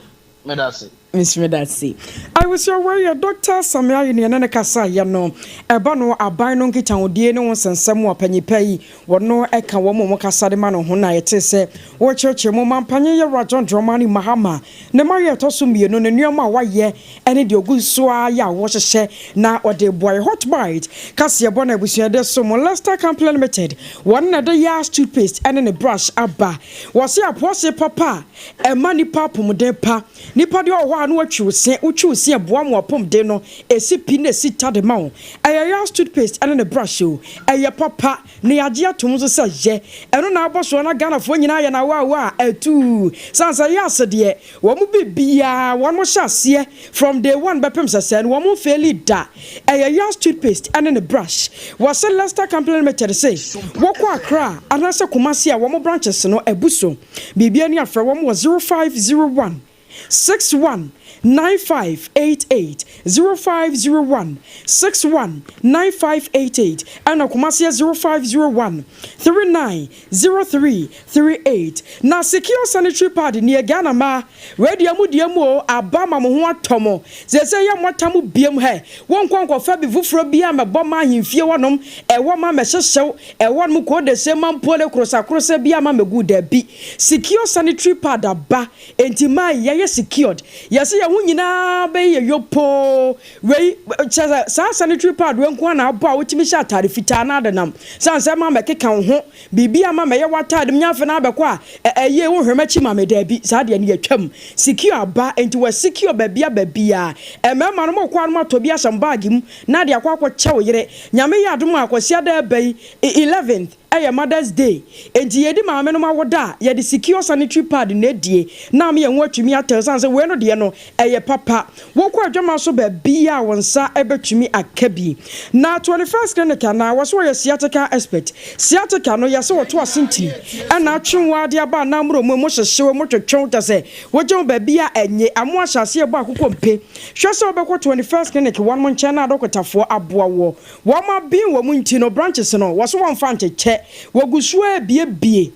Meda ase. Mesome se awusua, wɔyɛ Dr Sammy Ayɛ ne ɛne ne kasa yɛ no ɛba no aban no nkitahodie ne ho nsɛnsɛm a panyipa yi wɔno ɛka wɔn mu kasa de ma no ho. Na yɛte sɛ wɔkyerɛkyerɛ mu mampanyin yɛwura John Dramani Mahama ne ma yɛ ɛtɔ so mmienu ne nneɛma a wayɛ ɛne deɛ ogu so a yɛ a wɔhyehyɛ na ɔde boa. Hot Bite kaseɛbɔ no abusuade so mo Lester Company Limited wɔn na de Yas toothpaste ɛne ne brush aba. Wɔse apoɔse papa a ɛma nipa apɔmuden pa. Nipa deɛ ɔwɔ hɔ a na watwi wo se, wotwi wo se ɛboa mo apɔmuden no esi pi na esi ta de ma wo. Ɛyɛ Yas toothpaste ɛne ne brush o, ɛyɛ papa na yɛagye atom nso sɛ yɛ ɛno na abɔ soɔ na Ghanafoɔ nyinaa yɛ na awaawa a ɛtuu sansa Yas deɛ, wɔn mu bibiara wɔn mo hyɛ aseɛ from day one bɛpem sɛsɛ no, wɔn mo mfeeli da. Ɛyɛ Yas toothpaste ɛne ne brush. Wɔsɛ Lester Company Limited se wɔkɔ Accra anaasɛ Kumasi a, wɔn branches no ɛbu so. Biribi ani afrɛ wɔn wɔ 0501 61 9588, 0501 61 9588, ɛna Kumasi 0501 39 03 38. Na Secure sanitary pad neɛ Ghana ma wɛdeɛ mu deɛ mu o aba ma mo ho atɔ mo sɛ sɛ yɛ mmɔta mo biem hɛ wɔnkɔ nkɔfa bi foforɔ bi a mɛbɔ ma ahemfie hɔnom ɛwɔ ma mɛhyehyɛw ɛwɔ nom kɔɔ de sɛ ma mpo ne korosakorosa bi ama mɛgu daabi. Secure sanitary pad aba, enti maa yɛyɛ secured, yɛsɛ yɛn ho nyinaa bɛyɛ yopoo. Wei kyerɛ sɛ saa sanitary pad wei nko na abɔ a wotumi hyɛ atade fitaa na adenam san sɛ ma mɛkeka wo ho biribi ama mɛyɛ w'atade mu nyafɛ na abɛkɔ a ɛyɛ wo hwɛ m'akyi ma me daabi. Saa deɛ no yɛtwam. Secure aba, enti wɔ secure baabia baabia mmarima no mɔkɔ anom atɔ bi ahyɛ baage mu na de akɔ akɔkyɛ wo yere. Nyame yɛ adom a, Akɔsi ada aba yi 11th ɛyɛ Mother's Day, enti yɛdi maame no ma woda a, yɛde Secure sanitary pad na edie na ama yɛn ho atumi atɛw san sɛ wei no deɛ no ɛyɛ papa. Wokɔ adwama so baabi a wɔn nsa ɛbɛtumi aka bi. Na 21st Clinic anaa wɔso wɔyɛ sciatica expert. Sciatica no yɛsɛ wɔto ase ntini ɛna atwe wɔn ade aba anamuro mu mu hyehyew mu twetwew kyɛ sɛ wogye wo baabi a ɛnye amo ahyɛ aseɛ bɔ akokɔ mpe. Hwɛ sɛ wobɛkɔ 21st Clinic wɔn mo nkyɛn na adɔkotafoɔ aboa wɔ wɔn abin wɔ mu. Nti no branches no wɔso wɔmfa nkyekyɛ, wɔgu so abiebie.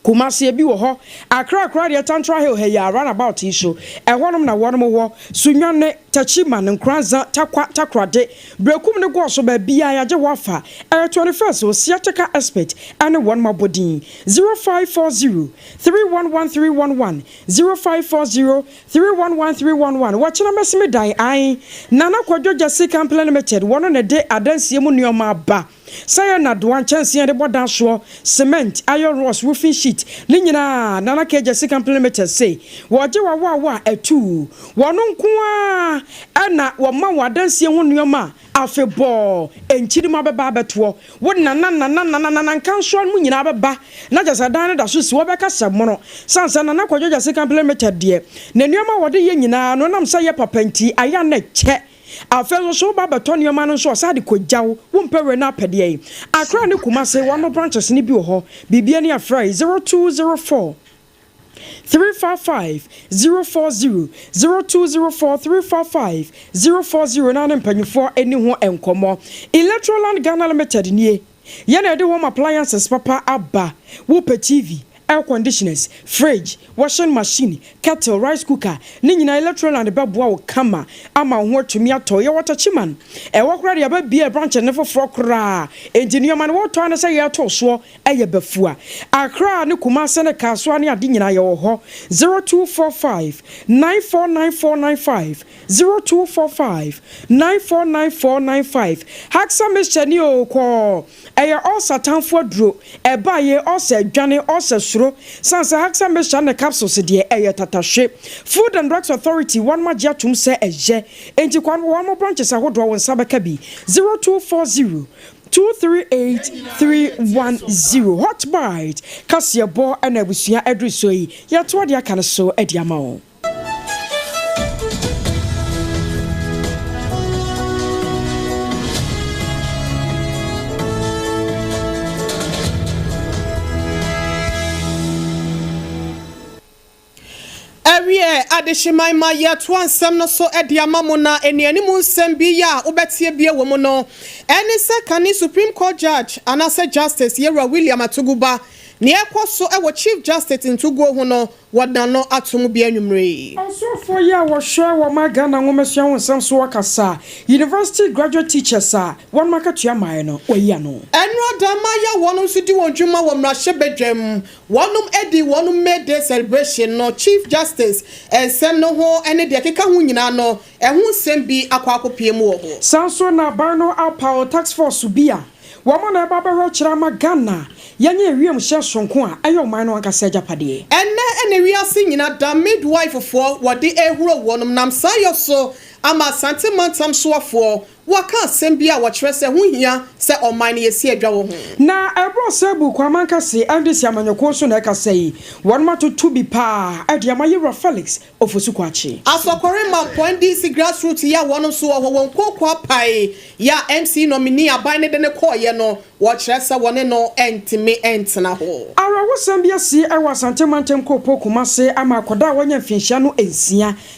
Kumasi ebi wɔ hɔ, Accra akora deɛ Tantra Hill ha yi a roundabout yi so ɛhɔnom na wɔnom wɔ. Sunyani, Techiman, Nkoranza, Takwa, Takoradi, Berekum ne Gɔɔso, baabi a yɛagye hɔ afa. Ɛyɛ 21st o sciatica expert ɛne wɔn abɔdin 0540 311311, 0540 311311. Wɔkyerɛ mɛsimi dan an Nana Kwadwo Gyasi Company Limited, wɔn na de adansie mu nneɛma aba sɛ yɛ nadoa, nkyɛnsee yɛde bɔ dan soɔ, cement, iron rods, roofing sheet ne nyinaa. Nana K Gyasi Company Limited se wɔgye wawawa a ɛtuu wɔn nko ara ɛna wɔma wɔn adansie ho nneɛma a afebɔɔ nkyirima bɛba abɛtoɔ wo nana nana nana nana nkansoa no mu nyinaa bɛba na kyɛ sɛ dan no da so si wɔbɛka sɛ mono san sɛ Nana Kwadwo Gyasi Company Limited deɛ ne nneɛma a wɔde yɛ nyinaa no nam sɛ yɛ papa nti ayɛ na kyɛ. Afei nso so woba bɛtɔ nneɛma no nso ɔsa de kɔgya wo. Wompɛ wei no apɛdeɛ yi, Accra ne Kumase wɔn mo branches no bi wɔ hɔ. Biribia ni afrɛ 0204. 355 040 0204 355 040 na ne mpanyinfoɔ ani ho nkɔmmɔ. Electroland Ghana Limited nie, yɛn na yɛde home appliances papa aba. Wopɛ TV, air conditioners, fridge, washing machine, kettle, rice cooker ne nyinaa, Electroland bɛboa wo kama ama wo ho atumi atɔ. Yɛwɔ Takyiman ɛwɔ koraa de yɛbɛbie branch ne foforɔ koraa, enti nneɛma no wɔtɔ ne sɛ yɛtɔ soɔ ɛyɛ bɛfua. Accra ne Kumase ne Kasoa ne ade nyinaa yɛwɔ hɔ. 0245 949495, 0245 949495. Haxa mixture ni o kɔɔ ɛyɛ ɔsa tamfo aduro, ɛba yɛ ɔsa adwane ɔsa suro sansa. Haxa mixture ne capsules deɛ ɛyɛ tatahwe. Food and Drugs Authority wɔn ma gye atum sɛ ɛyɛ, enti kwan wɔn mo branches ahodoɔ wɔn nsa bɛka bi. 0240 238310. Hot Bite kaseɛbɔ ɛna abusua aduru so yi, yɛtoa deɛ aka no so adi ama wo. Awie adehyeman ma yɛtoa nsɛm no so de ama mo, na anianim nsɛm bi yɛ a wobɛtie bie wɔ mu no ɛne sɛ kane Supreme Court judge anaasɛ Justice Yɛwura William Atuguba, nea ɛkɔ so wɔ Chief Justice ntoguo ho no, wɔda no ato mu bi anwummerɛ yi. Ɔsɔfoɔ yi a wɔhwɛ wɔn ma Ghana nwomasua ho nsɛm so wɔkasa, university graduate teachers a wɔn akatua maaɛ no, wɔyi ano. Ɛnora dama yɛ wɔn nso di wɔn dwuma wɔ mmarahyɛbadwam, wɔnom adi wɔn May Day celebration no, Chief Justice nsɛm no ho ne deɛ ɛkeka ho nyinaa no, ɛho nsɛm bi akɔ akɔpie mu wɔ hɔ. Saa nso na aban no apaw task force bi a wɔn na ɛba bɛhwɛ kyerɛ ama Ghana yɛnyɛ ewiemhyɛn sonko a ɛyɛ ɔman no ankasa agyapadeɛ. Ɛnɛ ɛna wiase nyinaa da midwife foɔ wɔde ehuro wɔnom, nam saa yɛ so ama Asante mantam soafoɔ wɔka asɛm bi a wɔkyerɛ sɛ ho hia sɛ ɔman no yɛsi adwa wɔ ho. Na ɛborɔ sɛ bu Kwaman kase NDC amanyɔkuo so na ɛkasa yi, wɔn atoto bi paa ɛde ama Yɛwura Felix Ofosu Kwakye. Asɔkɔre Mampɔn NDC grassroots yi a wɔn nso wɔ hɔ, wɔn kooko apae yɛ a MC nominee aban ne de ne kɔɔyɛ no, wɔkyerɛ sɛ wɔne no ntumi ntena hɔ. Awerɛhosɛm bi asi ɛwɔ Asante mantam kuropɔn Kumase ama akwadaa a wɔanya mfinhyia no 6,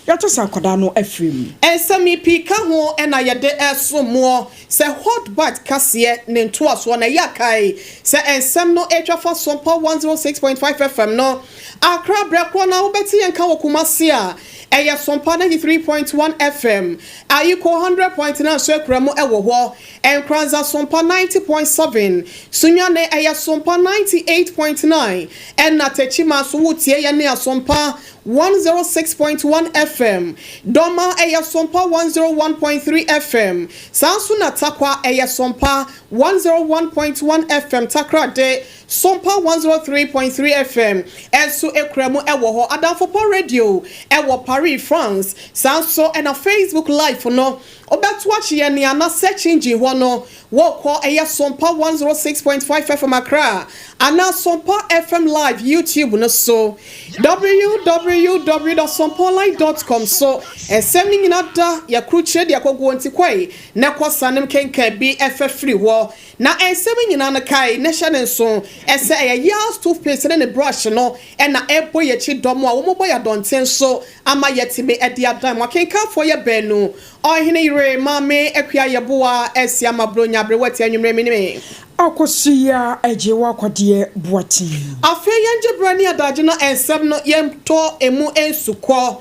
yɛato sɛ akwadaa no afiri mu. Nsɛm yi pii ka ho ɛna yɛde ɛso moɔ sɛ Hot Bite kaseɛ ne ntoasoɔ na ɛyɛ akae sɛ nsɛm no atwa fa Sompa 106.5 FM no Accra berɛ korɔ na wobɛte yɛn ka wɔ Kumase a ɛyɛ Sompa 93.1 FM, Ayiko 100.9 nso akura mu ɛwɔ hɔ, Nkranza Sompa 90.7, Sunyane ɛyɛ Sompa 98.9, ɛna Techiman so wotie yɛn ne Asompa 106.1 FM, Dɔma ɛyɛ Sompa 101.3 FM, saa nso na Takwa ɛyɛ Sompa 101.1 FM, Takrade Sompa 103.3 FM ɛnso ekura mu ɛwɔ hɔ, Adamfopɔ Radio ɛwɔ Paris, France. Saa nso ɛna Facebook Live no wobɛto akyi yɛn nea na search engine hɔ no wɔkɔ ɛyɛ Sompa 106.5 FM Accra anaa Sompa FM Live YouTube no so, www.sompaonline.com so ɛsɛm no nyinaa da yɛkoro deɛ kɔguo nti kɔe na ɛkɔ sanem kenkan bi ɛfɛ firi hɔ, na nsɛm nyinaa no kae na hyɛ ne nso ɛsɛ ɛyɛ Yas toothpaste ne ne brush no ɛna ɛbɔ yɛkyi dɔm a wɔn bɔ yɛ adɔnten so ama yɛtumi ɛde adan mu. Akenkanfoɔ yɛ baanu, Ɔhene Yere Maame Akua Yɛboa ɛsi ama Buronya aberewɔ anwummerɛ mi ne me. Akɔsi agye wɔ akɔdeɛ Boaten. Afei yɛngye berɛ ne adagye na nsɛm no yɛntɔ emu nsukɔ.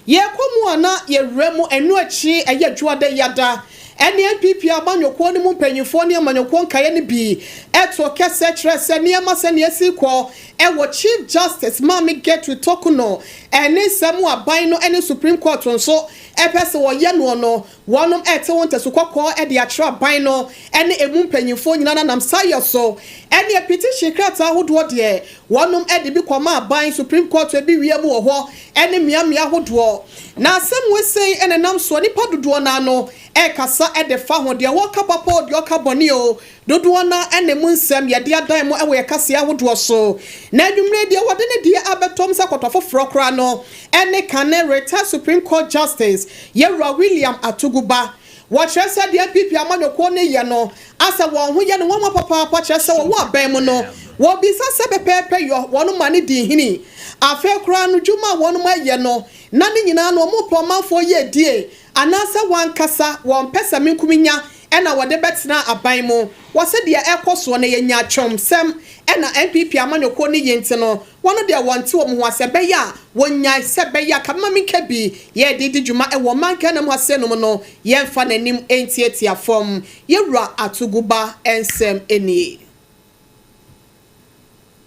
Yɛkɔ mu a na yɛwura mu. Ɛno akyi ɛyɛ adwuada yada ɛne NPP amanyɔkuo no mu mpanyinfoɔ ne amanyɔkuo nkaeɛ no bi ɛto kɛsɛ kyerɛ sɛ nneɛma sɛ esi kɔ ɛwɔ Chief Justice Maame Gertrude Torkornoo ɛne nsɛm aban no ɛne Supreme Court nso ɛpɛ sɛ wɔyɛ noɔ no, wɔnom ɛte wɔn ntɛso kɔkɔɔ ɛde akyerɛ aban no ɛne emu mpanyinfoɔ nyinaa nanam sayɛ so ɛne petition krataa ahodoɔ deɛ wɔnom ɛde bi kɔma aban, Supreme Court ebi wie mu wɔ hɔ ɛne mmeammea ahodoɔ. Na asɛm wesɛn ɛna nam soɔ nipa dodoɔ n'ano ɛkasa ɛde fa ho, deɛ wɔka papa o, deɛ ɔka bɔne o, dodoɔ na ɛne mu nsɛm yɛde adan mu ɛwɔ yɛ kaseɛ ahodoɔ so. Na adwumire deɛ wɔde ne deɛ abɛtɔm sɛ kɔtɔ foforɔ koraa no ɛne kane retired Supreme Court Justice Yɛwura William Atuguba, wɔkyerɛ sɛ deɛ NPP amanyɔkuo no yɛ no asɛ wɔn ho yɛ no wɔn papaapa, kyerɛ sɛ wɔwɔ aban mu no Wɔbisa sɛ pɛpɛɛpɛ yɔ wɔn ma no di nhini. Afei koraa no dwuma a wɔnom ayɛ no na ne nyinaa no wɔn pɛ ɔmanfoɔ yiedie anaasɛ wɔn ankasa wɔn pɛsɛmenkominya na wɔde bɛtena aban mu. Wɔse deɛ ɛrekɔ soɔ no yɛ nyaatwomsɛm na NPP amanyɔkuo no yi nti no wɔn deɛ wɔnte wɔn ho ase ɛbɛyɛ a wɔnyae sɛ ɛbɛyɛ a kabema menka bi yɛde di dwuma wɔ ɔman Ghana mu ha sei nom no yɛmfa n'anim ntiatia fam. Yɛwura Atuguba nsɛm nie.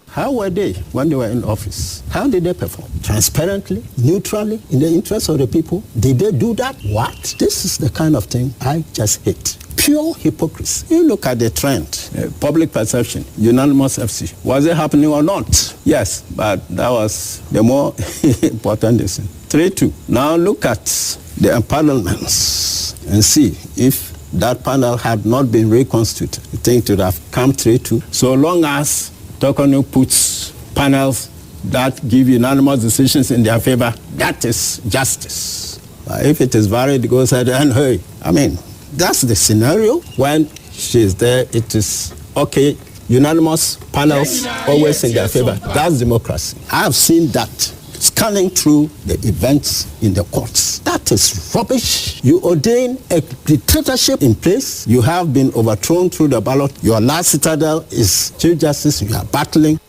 How were they when they were in office? How did they perform? Transparently, neutrally, in the interest of the people? Did they do that? What? This is the kind of thing I just hate. Pure hypocrisy. You look at the trend, public perception, unanimous FC. Was it happening or not? Yes, but that was the more important thing. 3-2. Now look at the empanelments and see if that panel had not been reconstituted. You think it would have come 3-2? So long as Torkornoo puts panels that give unanimous decisions in their favor, that is justice. But if it is varied, it goes ahead and hey, I mean, that's the scenario. When she's there, it is okay, unanimous panels always in their favor. That's democracy. I've seen that scanning through the events in the courts. That is rubbish. You ordain a dictatorship in place. You have been overthrown through the ballot. Your last citadel is Chief Justice. You are battling.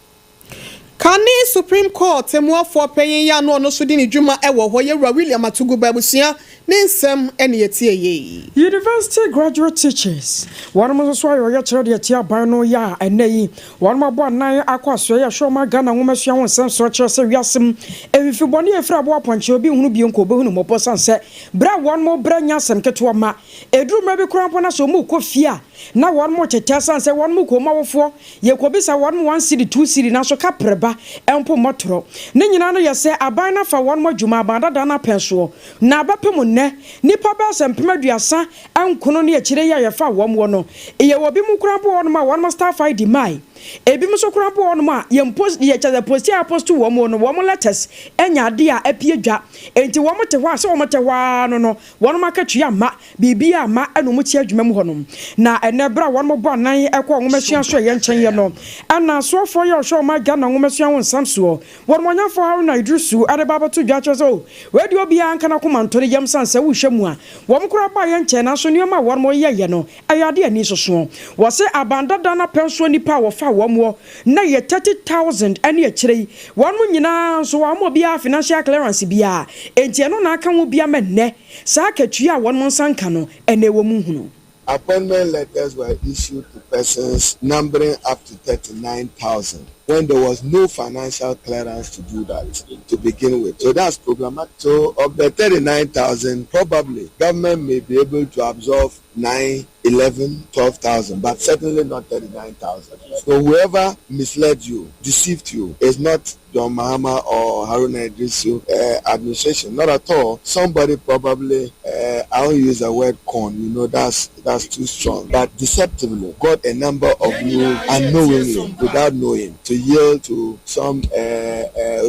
Kane Supreme Court temuafoɔ panyin yi a na ɔno nso di ne dwuma wɔ hɔ, Yɛwura William Atuguba abusua ne nsɛm na yɛtie yei. University Graduate Teachers, wɔnom nso so ayɛ ɔyɛkyerɛ de atia aban no yɛ a ɛnnɛ yi wɔnom abɔ anan akɔ asoɛeɛ a ɛhwɛ ɔman Ghana nwomasua ho nsɛm soɔ kyerɛ sɛ wiase mu mfifi bɔne a ɛfiri aboa apɔnkye obi nhunu bio nka ɔbɛhunu mmɔbɔ sane sɛ berɛ a wɔnom brɛ nyɛ asɛm ketewa ma ɛduru mmerɛ bi koraa mpo na sɛ wɔn rekɔ fie a na wɔnom tetɛ sane sɛ wɔnom kɔ mu awofoɔ yɛkɔbisa wɔnom one cedi two cedi nanso kaprɛ ba mpo mmɔtorɔ ne nyinaa no yɛ sɛ aban no afa wɔnom adwuma aban dada no apɛn soɔ Na bɛpem nnɛ, nnipa bɛyɛ sɛ 30,000 ne akyire yi a yɛfaa wɔn wɔ no, yɛwɔ binom koraa mpo wɔ hɔnom a wɔn staff ID mmae. Ebinom nso koraa mpo wɔ hɔnom a yɛn post, yɛ kyerɛ sɛ posti a yɛaposto wɔn no, wɔn letters anya adeɛ a apue dwa. Enti wɔn te hɔ a, sɛ wɔn te hɔ ara no no, wɔn akatua mma, biribiara mma, ɛna wɔn te adwuma mu hɔnom. Na ɛnnɛ, berɛ a wɔn bɔ anan kɔ nwomasua so a ɛyɛ nkyɛn yɛ no, ɛna asoafoɔ yi a wɔhwɛ ɔman Ghana nwomasua ho nsɛm soɔ, Wɔnumonyamfo Haruna Iddrisu de ba abɛto dwa kyerɛ sɛ oh, wei deɛ obiara nka n'akoma nto ne yam sane sɛ wohwɛ mu a, wɔn koraa baeɛ nkyɛe nanso nneɛma a wɔn yɛeɛ no, ɛyɛ adeɛ a ani sosoɔ. Wɔse aban dada no apɛnsoɔ nnipa a wɔfaa wɔn wɔ na yɛ 30,000 ne akyire yi, wɔn nyinaa nso wɔamma obiara financial clearance biara, enti ɛno na aka ho bi ama nnɛ saa akatua a wɔn nsa nka no, ɛnnɛ wɔn nhunu. Appointment letters were issued to persons numbering up to 39,000 when there was no financial clearance to do that to begin with. So that's problematic. So of the 39,000, probably government may be able to absorb 9, 11, 12,000, but certainly not 39,000. So whoever misled you, deceived you, is not John Mahama or Haruna Iddrisu administration. Not at all. Somebody probably, I won't use the word con, you know, that's, that's too strong, but deceptively got a number of you unknowingly, without knowing, to yield to some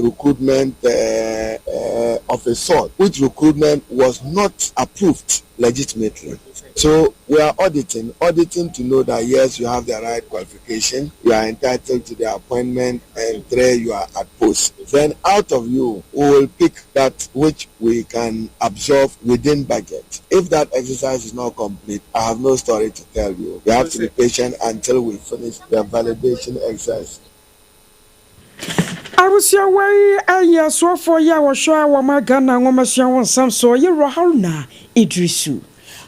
recruitment of a sort, which recruitment was not approved legitimately. So we are auditing, auditing to know that yes, you have the right qualification, you are entitled to the appointment, and three, you are at post. Then out of you, we will pick that which we can absorb within budget. If that exercise is not complete, I have no story to tell you. You have to be patient until we finish the validation exercise. Abusua wei yɛ asoafoɔ yi a wɔhwɛ wɔn Ghana nwomasua ho nsɛm so, Yewura Haruna Iddrisu.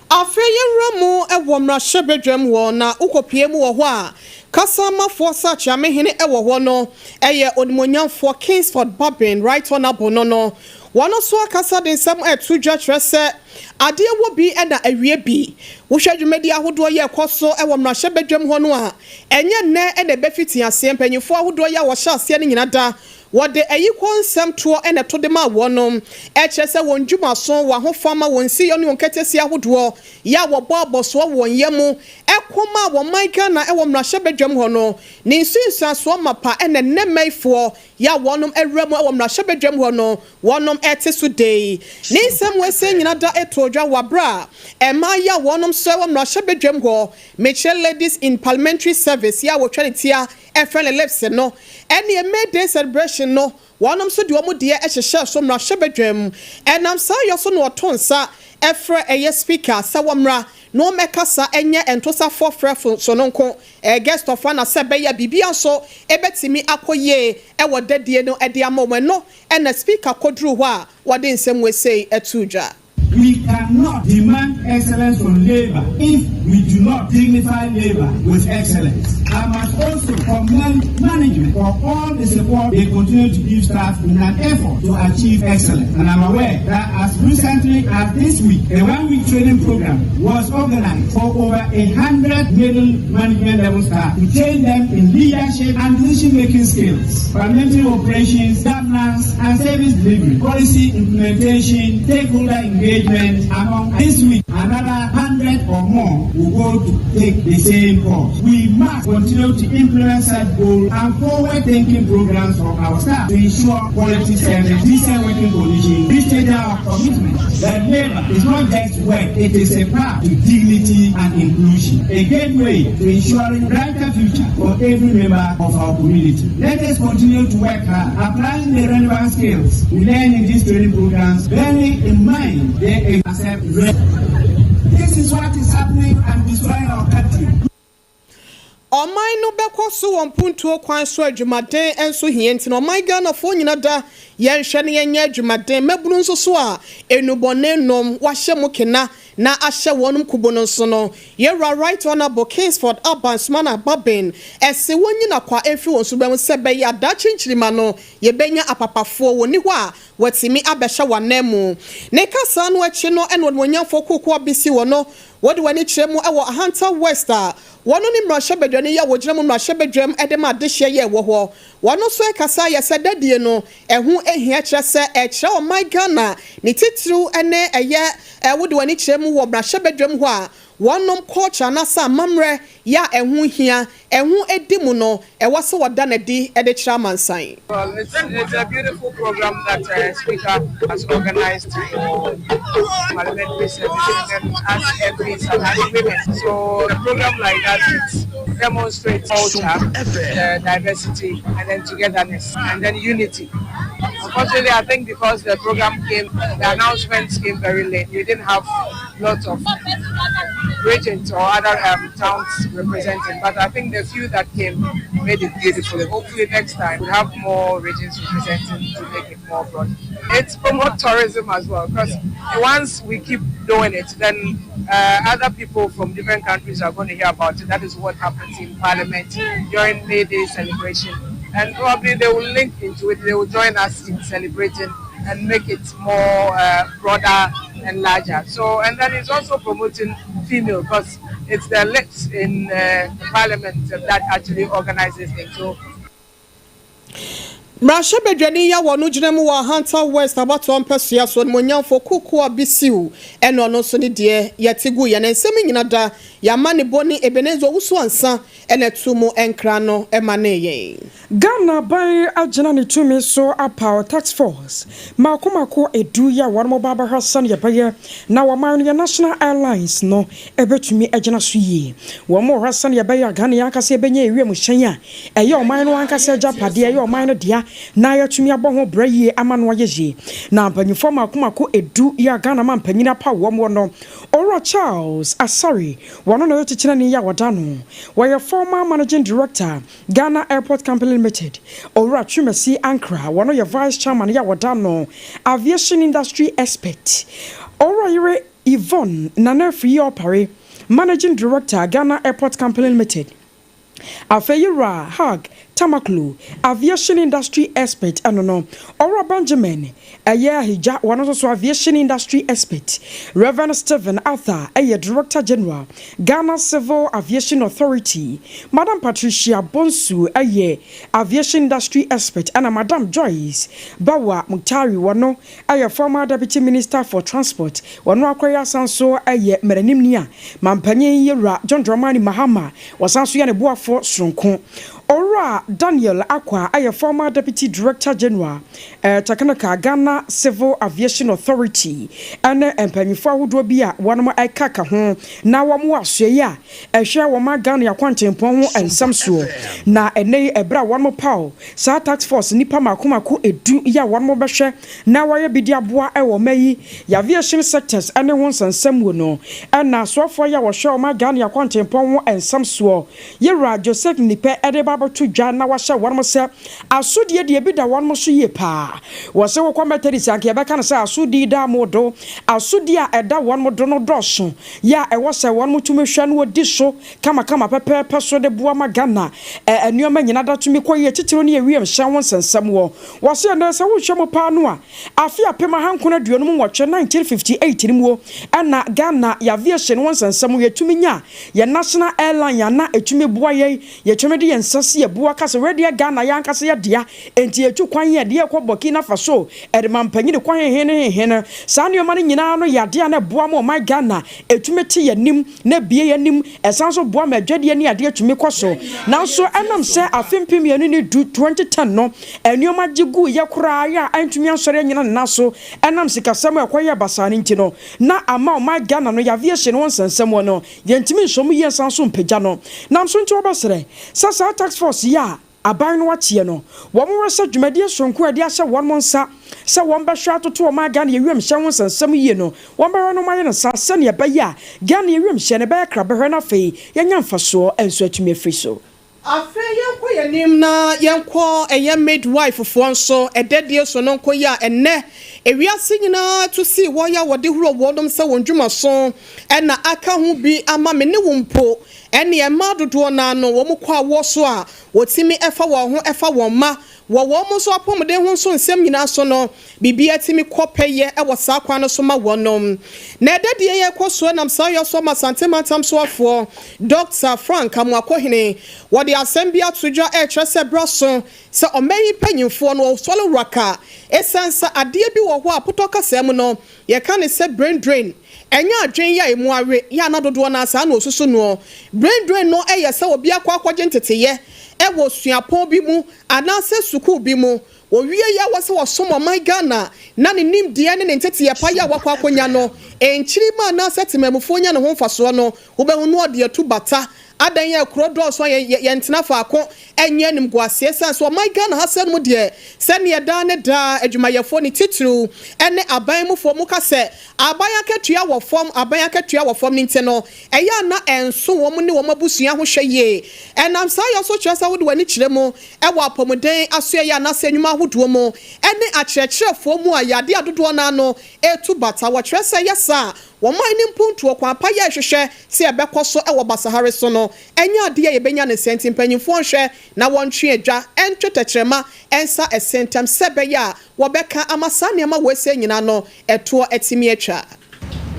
Afei yɛnwura mu wɔ mmarahyɛbadwam hɔ na wokɔpue mu wɔ hɔ a, Kasamafoɔ Sakyamehene wɔ hɔ no yɛ Onimuonyamfoɔ Kingsford Babbin, Right Honourable no no. Wɔn nso akasa de nsɛm reto dwa kyerɛ sɛ adeɛ wɔ bi na awie bi. Wohwɛ dwumadie ahodoɔ yi a ɛkɔ so wɔ mmarahyɛbadwam hɔ no a, ɛnyɛ nnɛ na ɛbɛfiti aseɛ. Mpanimfoɔ ahodoɔ yi a wɔhyɛ aseɛ no nyina da. Wɔde ayikɔ nsɛm toɔ na ɛto de maa wɔnom, ɛkyerɛ sɛ wɔn dwumaso, wɔn ahofama, wɔn nsiyɔ ne wɔn nketesia ahodoɔ yɛ a wɔbɔ abɔsoɔ wɔ wɔn yam ko maa wɔn man Ghana wɔ mmarahyɛbadwam hɔ no ne nsunsuansoɔ mapa na ɛnnɛ mmayifoɔ yɛ a wɔnom awura mu wɔ mmarahyɛbadwam hɔ no wɔnom te so dei. Ne nsɛm wei sei nyina da too dwa wɔ aberɛ a mmaa yi a wɔnom sɔɛ wɔ mmarahyɛbadwam hɔ, mekyerɛ Ladies in Parliamentary Service yɛ a wɔtwa ne tia frɛ no LIPS no, ɛneɛ May Day celebration no wɔnom nso de wɔn deɛ hyehyɛɛ so mmarahyɛbadwam. Ɛnam saa yɔ so na wɔto nsa frɛ ɛyɛ Speaker sɛ wɔmmra na wɔmmɛkasa nyɛ ntosafoɔ frɛfo sononko, guest of honour, sɛ ɛbɛyɛ a biribiara nso bɛtumi akɔ yie wɔ dadie no de ama wɔn. Ɛno na Speaker kɔduruu hɔ a wɔde nsɛm wei sei too dwa. We cannot demand excellence from labor if we do not dignify labor with excellence. I must also commend management for all the support they continue to give staff in an effort to achieve excellence. And I'm aware that as recently as this week, a one-week training program was organized for over 100 middle management level staff to train them in leadership and decision-making skills, parliamentary operations, governance and service delivery, policy implementation, stakeholder engagement among this week another 100 or more will go to take the same course. We must continue to implement such goals and forward-thinking programs for our staff to ensure quality service, decent working conditions, reach our commitment that labor is not just work, it is a path to dignity and inclusion, a gateway to ensuring brighter future for every member of our community. Let us continue to work hard, applying the relevant skills we learn in these training programs, bearing in mind they accept. This is what is happening and destroying our country. Ɔman no bɛkɔ so wɔ mpuntuo kwan so adwumaden nso hia nti na ɔman Ghanafoɔ nyina da yɛnhwɛ na yɛnyɛ adwumaden mmabunu nso so a nnubɔne nom wahyɛ mu kena na ahyɛ wɔnom kubo no nso no Yɛwura Right Honourable Kingsford Alban Sumana Bagbin ɛse wɔnyina kwa mfiri wɔn suban mu sɛ ɛbɛyɛ a daakye nkyirimma no yɛbɛnya apapafoɔ wɔnni hɔ a wɔatumi abɛhyɛ wɔn ananmu. Ne kasaa no akyi no ɛna Onimuonyamfoɔ Kuku Abisi wɔ no wɔde wɔn ani kyerɛ mu wɔ Ahanta West a wɔno ne mmarahyɛbadwani yi a wɔgyina mu mmarahyɛbadwam de ma adehyeɛ yi a ɛwɔ hɔ. Wɔno nso ɛkasa yɛ sɛ dadie no ɛho hia kyerɛ sɛ ɛkyerɛ ɔman Ghana ne titiriw ne ɛyɛ wode w'ani kyerɛ mu wɔ mmarahyɛbadwam hɔ a Wɔnom culture anaasɛ amammerɛ yɛ a ɛho hia, ɛho di mu no, ɛwɔ sɛ wɔda no adi de kyerɛ amansan. Well, it's, it's a beautiful program that Speaker has organized for parliamentary service and as MPs and as women. So a program like that it demonstrates culture, diversity, and then togetherness, and then unity. Unfortunately, I think because the program came, the announcements came very late. We didn't have lots of regions or other towns represented. But I think the few that came made it beautifully. Hopefully next time we'll have more regions represented to make it more broad. It's promote tourism as well because yeah. once we keep doing it, then other people from different countries are going to hear about it. That is what happens in Parliament during May Day celebration. And probably they will link into it. They will join us in celebrating and make it more broader and larger. So, and then it's also promoting female because it's the lips in the parliament that actually organizes things. So Mmarahyɛbadwani yi a wɔno gyina mu wɔ Ahanta West abatoɔ mpɛsoa so, Onimuonyamfoɔ Kukuah Bisiw ɛna ɔno nso ne deɛ yɛte gu yɛn nsɛm nyina da yɛamanebɔ ne Ebenezer Owusu Ansah ɛna ɛto mu nkra no ma ne yɛn. Ghana aban agyina ne tumi so apaw task force mako mako 10 yi a wɔn ba abɛhwɛ sɛnea ɛbɛyɛ na wɔman no yɛ national airlines no ɛbɛtumi agyina so yie. Wɔn hwɛ sɛnea ɛbɛyɛ a Ghana yɛn ankasa yɛbɛnya ewiemhyɛn a ɛyɛ ɔman no ankasa agyapadeɛ, ɛyɛ ɔman no dea, na yɛatumi abɔ ho brɛ yie ama no ayɛ yie. Na mpanyinfoɔ mako mako 10 yi a Ghana ma mpanyin apaw wɔn wɔ no, Owura Charles Asare, wɔn na ɔyɛ kyekyerɛni yi a wɔda no, wɔyɛ former managing director, Ghana Airport Company Limited. Owura Twumasi Ankra, wɔn yɛ vice chairman yi a wɔda no, aviation industry expert. Owura Yere Yvonne Nana Afriyie Opare, managing director, Ghana Airport Company Limited. Afei Yewura Hag Tamaklo, aviation industry expert ɛno no, Owura Benjamin ɛyɛ Ahigya, wɔno nso so aviation industry expert, Rev. Stephen Arthur ɛyɛ Director General, Ghana Civil Aviation Authority, Madam Patricia Bonsu ɛyɛ aviation industry expert ɛna Madam Joyce Bawa Mogtari, wɔno ɛyɛ former Deputy Minister for Transport, wɔno akɔyɛ asan so ɛyɛ mmaranimni a mampanyin Yewura John Dramani Mahama wɔsan so yɛ ne boafoɔ soronko. Owura Daniel Acquah yɛ former Deputy Director General, Technical, Ghana Civil Aviation Authority ne mpanyinfoɔ ahodoɔ bi a wɔnom ɛka ka ho na wɔn wɔ asoɛeɛ a ɛhwɛ wɔn Ghana akwantempɔn ho nsɛm soɔ. Na ɛnnɛ yi ɛberɛ a wɔnom paw saa task force nnipa mako mako du yi a wɔnom bɛhwɛ na wɔayɛ bi de aboa wɔ ɔma yi aviation sectors ne ho nsɛnsɛm mu no ɛna asoafoɔ yi a wɔhwɛ ɔma Ghana akwantempɔn ho nsɛm soɔ Yewura Joseph Nipɛ de reba abɛto dwa na wahyɛ wɔnom sɛ asodie deɛ bi da wɔnom so yie paa. Wɔse wokɔ Methodist a anka yɛbɛka no sɛ asodie da mo do. Asodie a ɛda wɔnom do no dɔɔso yɛ a ɛwɔ sɛ wɔnom tumi hwɛ na wɔdi so kamakama pɛpɛɛpɛ so de boa ma Ghana nnoɔma nyina da tumi kɔ yie titiriw ne ewiemhyɛn ho nsɛnsɛm wɔ. Wɔse ɛnnɛ sɛ wohwɛ mu paa no a Afe 1958, 1958 no muo na Ghana yɛ aviation ho nsɛnsɛm yɛtumi nya yɛn national airline a na ɛtumi boa yɛn, yɛtumi de yɛn nsa si yɛboa ka sɛ wei deɛ Ghana yɛn ankasa yɛ dea, enti yɛtu kwan yɛ deɛ ɛkɔ Burkina Faso, ɛde mampanyini kɔ hehe ne hehe no, saa nneɛma no nyinaa no yɛ adeɛ a na ɛboa ma ɔman Ghana ɛtumi te yɛn anim na ɛbue yɛn anim, ɛsan nso boa ma adwadie ne adeɛ tumi kɔ so. Nanso ɛnam sɛ afe 2010, 2010 no, nneɛma gye guiɛ koraa a antumi ansɔre annyina ne nan so ɛnam sikasɛm a ɛkɔyɛɛ basaa no nti no, na ama ɔman Ghana no yɛaviation ho nsɛnsɛm wɔ no, yɛntumi nsɔ mu yie nsan so mpagya no. Nam so nti wɔbɛsrɛ sɛ saa task force yi a aban no ateɛ no, wɔnhwɛ sɛ dwumadie sononko a yɛde ahyɛ wɔn nsa sɛ wɔbɛhwɛ atoto ɔman Ghana wiemhyɛn ho nsɛnsɛm yie no, wɔbɛhwɛ na wɔayɛ no saa sɛdeɛ ɛbɛyɛ a Ghana wiemhyɛn no bɛyɛ krabɛhwɛ na afei yɛanya mfasoɔ nso atumi afiri so. Afei yɛnkɔ yɛn anim na yɛnkɔ ɛyɛ midwife foɔ nso ɛdɛdie so no nko yi a ɛnnɛ ewiase nyinaa to sii hɔ yi a wɔde huro wɔnom sɛ wɔn dwumaso ɛna aka ho bi ama me ne wo mpo ɛneɛ mmaa dodoɔ no ara no wɔn kɔ awoɔ so a wɔtumi ɛfa wɔn ho ɛfa wɔn mma Wɔ wɔn nso apɔmuden ho nso nsɛm nyinaa so no, biribiara tumi kɔ pɛyɛ wɔ saa kwan no so ma wɔnom. Na ɛda deɛ yɛrekɔ soɔ nam saa yɔ so ama Asante Mantam Soafoɔ, Dɔkta Frank Amoakohene, wɔde asɛm bi ato dwa ɛrekyerɛ sɛ berɛ aso sɛ ɔman yi mpanyinfoɔ no wɔsɔre wraka ɛsiane sɛ adeɛ bi wɔ hɔ a potɔ kasaa mu no yɛka no sɛ brain drain. Ɛnyɛ adwene yɛ a ɛmu awe yɛ a na dodoɔ no ara saa na wɔsusu noɔ. Brain drain no yɛ sɛ obi akɔ akɔgye nteteyɛ wɔ suapɔn bi mu anaasɛ sukuu bi mu. Wɔwie yɛ a wɔ sɛ wɔsom ɔman Ghana na ne nimdeɛ ne ne nteteyɛ pa yɛ a wakɔ akɔnya no nkyirimma anaasɛ temanmufoɔ nya ne ho mfasoɔ no, wobɛhu no ɔde atu bata. Adɛn a kuro dɔɔso a yɛntena faako nyɛ animguaseɛ ɛsiane sɛ ɔman Ghana ha sɛn mu deɛ sɛdeɛ daa ne daa adwumayɛfoɔ ne titiriw ne aban mufoɔ mu ka sɛ aban akatua wɔ fam, aban akatua wɔ fam no nti no ɛyɛ a na ɛnso wɔn ne wɔn abusua ho hwɛ yie. Ɛnam saa yɔ so kyerɛ sɛ wode w'ani kyerɛ mu wɔ apɔmuden asoɛeɛ anaasɛ nnwuma ahodoɔ mu ne akyerɛkyerɛfoɔ mu a yadeɛ a dodoɔ no ara no retu bata. Wɔkyerɛ sɛ ɛyɛ saa a, wɔn man no mpuntuo kwan pa yɛ rehwehwɛ sɛ ɛbɛkɔ so wɔ basahare so no nyɛ adeɛ a yɛbɛnya no sɛ nti mpanimfoɔ nhwɛ na wɔntwe adwa ntwe tɛkyerɛma nsa ɛse ntɛm sɛ ɛbɛyɛ a wɔbɛka ama saa nneɛma wei sɛɛ nyinaa no ɛtoɔ atumi atwa.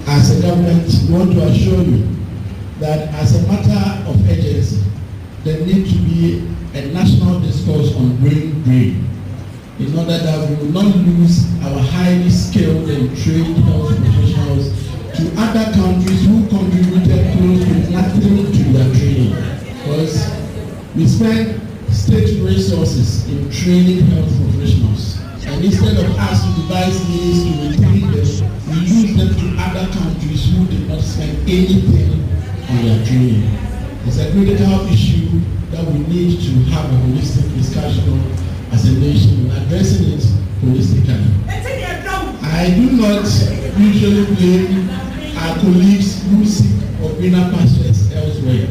As a government, we want to assure you that as a matter of urgency, there need to be a national discourse on brain drain in order that we will not lose our highly skilled and trained health professionals to other countries who contributed close to nothing to their training. Because we spend state resources in training health professionals. And instead of us to devise means to retain them, we lose them to other countries who did not spend anything on their training. It's a critical issue that we need to have a holistic discussion on as a nation and addressing it holistically. I do not usually blame our colleagues who seek for greener pastures elsewhere.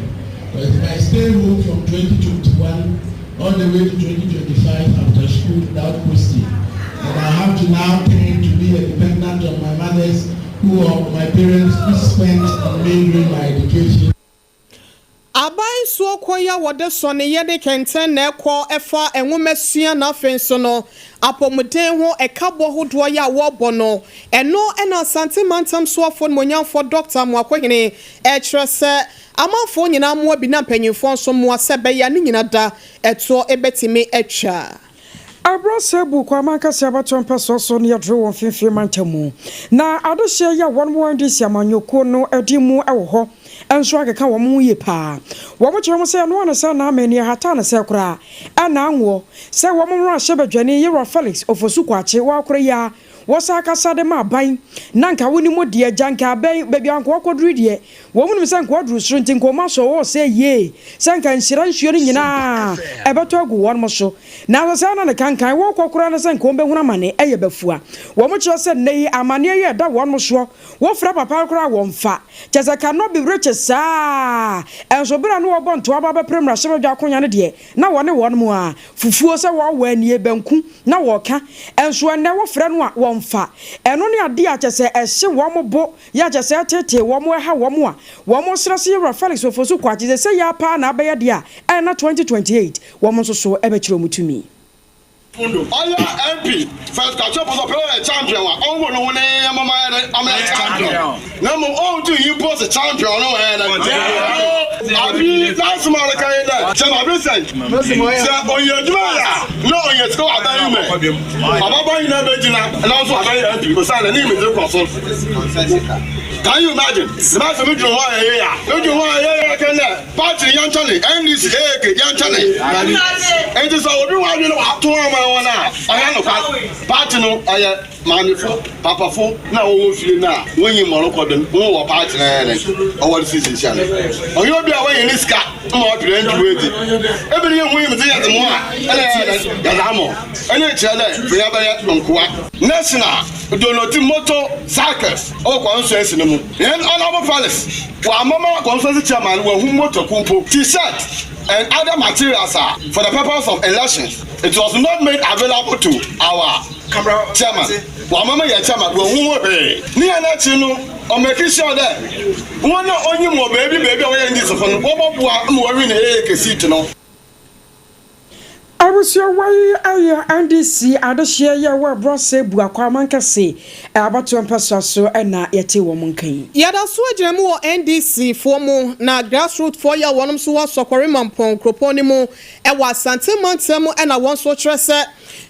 But if I stay home from 2021 all the way to 2025 after school without posting, and I have to now turn to be a dependent on my mothers who are my parents who spent on me during my education. Aban Nsuo kɔ yi a wɔde sɔneyɛ ne kɛntɛn na ɛkɔ ɛfa nwomasua na afei nso no apɔmuden ho ɛkabɔ hodoɔ yi a wɔrebɔ no, ɛno na Asante Mantam soafoɔ nimonyamfoɔ Dɔkta Amoakohene ɛrekyerɛ sɛ amanfoɔ nyinaa mmoa bi na mpanyinfoɔ nso mmoa sɛ ɛbɛyɛ a ne nyina da ɛtoɔ ɛbɛtumi atwa. Abrasɛ bu kɔ amankɛse abatoɔ mpɛsoɔ so ne aduro wɔ mfimfini mantam mu. Na adehyeɛ yi a wɔn wɔ NDC amanyɔkuo no di mu wɔ hɔ nso akeka wɔn ho yie paa. Wɔn kyerɛ mu sɛ ɛnoa ne sɛ na amee ne ɛhataa ne sɛ koraa ɛna anwoɔ sɛ wɔn mmarahyɛbadwani Yewura Felix Ofosu Kwakye wɔ akora yi ara Wɔsan kasa de ma aban, na nka wonim deɛ, gya nka abɛn, baabi a nka wɔakɔduru deɛ, wɔn nim sɛ nka wɔaduru soro nti nka wɔn asɔ wɔn sɛ yie, sɛ nka nhyira nsuo no nyinaa ɛbɛtɔ agu wɔn so. Nanso saa na ne kankan wɔrekɔ koraa ne sɛ nka wɔn bɛhunu amane, ɛyɛ bafua. Wɔn kyerɛ sɛ nnɛ yi amaneɛ yi a ɛda wɔn soɔ, wofrɛ papa no koraa a wɔmfa. Kyerɛ sɛ cannot be rich saa. Nso berɛ a na wɔrebɔ ntoa aba abɛpere mmarahyɛbadwa akonya no deɛ, na wɔne wɔn a, fufuo sɛ wɔwɔ anie, banku, na wɔka, nso ɛnnɛ wofrɛ no a, wɔmfa. Ɛno ne adeɛ a kyerɛ sɛ ɛhye wɔn bo, yɛ a kyerɛ sɛ ɛtetee wɔn, ɛha wɔn a wɔsrɛ sɛ Yɛwura Felix Ofosu Kwakye sɛ sɛi ara paa na abɛyɛ deɛ a, ɛnna 2028 wɔn nso so bɛkyerɛ wɔn tumi. Ɔyɛ MP first kakyɛ pɔ sɛ ɔpɛ ɔyɛ champion a ɔnwo no ho ne yɛ mama yɛ dɛ ɔmɛ yɛ champion na mmom ɔntu yi mpo se champion no yɛ dɛ abi n'asɛm a ɔreka yi dɛ sɛ ma Vincent sɛ ɔyɛ adwuma yɛ a na ɔyɛ sika wɔ aban yi mɛ ɔbɛbɔ nyina bɛgyina na nso abɛyɛ MP osiane ne nimdze kɔ so. Can you imagine? Ne ba sɛ me dwene ho a ɛyɛ ya. Me dwene ho a ɛyɛ ya kɛn dɛ party yɛntɔ ne NDC AAK yɛntɔ ne. Nti sɛ obi wɔ adwene wato ama wɔn a ɔyɛ nokwa. Party no ɔyɛ maamefo, papafo na wɔwɔ fie no a wonyi mmɔrokɔ do no wɔn wɔ party no ɛyɛ dɛn ɔwɔ de sisi nhyia no. Ɔyɛ obi a wɔyɛ ne sika ma ɔtwerɛ nti wɔadi. Ebi ne yɛ hu yim dze yɛdze mo a ɛna ɛyɛ dɛn yɛdze ama. Ɛne kyerɛ dɛ fei yɛbɛyɛ nkoa. National donate motor cycles wɔ constituency no mu. Hɛn Honourable Felix ɔamama constituency chairman no oehu motor kor mpo, T-shirt and other materials a for the purpose of elections it was not made available to our chairman. Ɔamama hɛn chairman oennhu ho hwee. Ne nyina n'ekyir no, ɔmake sure dɛ hɔn a onyim wɔ beebi beebi a wɔyɛ NDC fo no wɔbɔboa ma wɔawin AAK seat no. Abusuawa yi yɛ NDC adehyeɛ yi a ɛwɔ Abrasɛ Buakwa Amankɛse abatoɔ mpɛsoa so na yɛte wɔn nka yi. Yɛda so gyina mu wɔ NDC foɔ mu na grassroot foɔ yi a wɔnom nso wɔ Asɔkɔre Mampɔn kuropɔn no mu wɔ Asante mantam mu na wɔn nso kyerɛ sɛ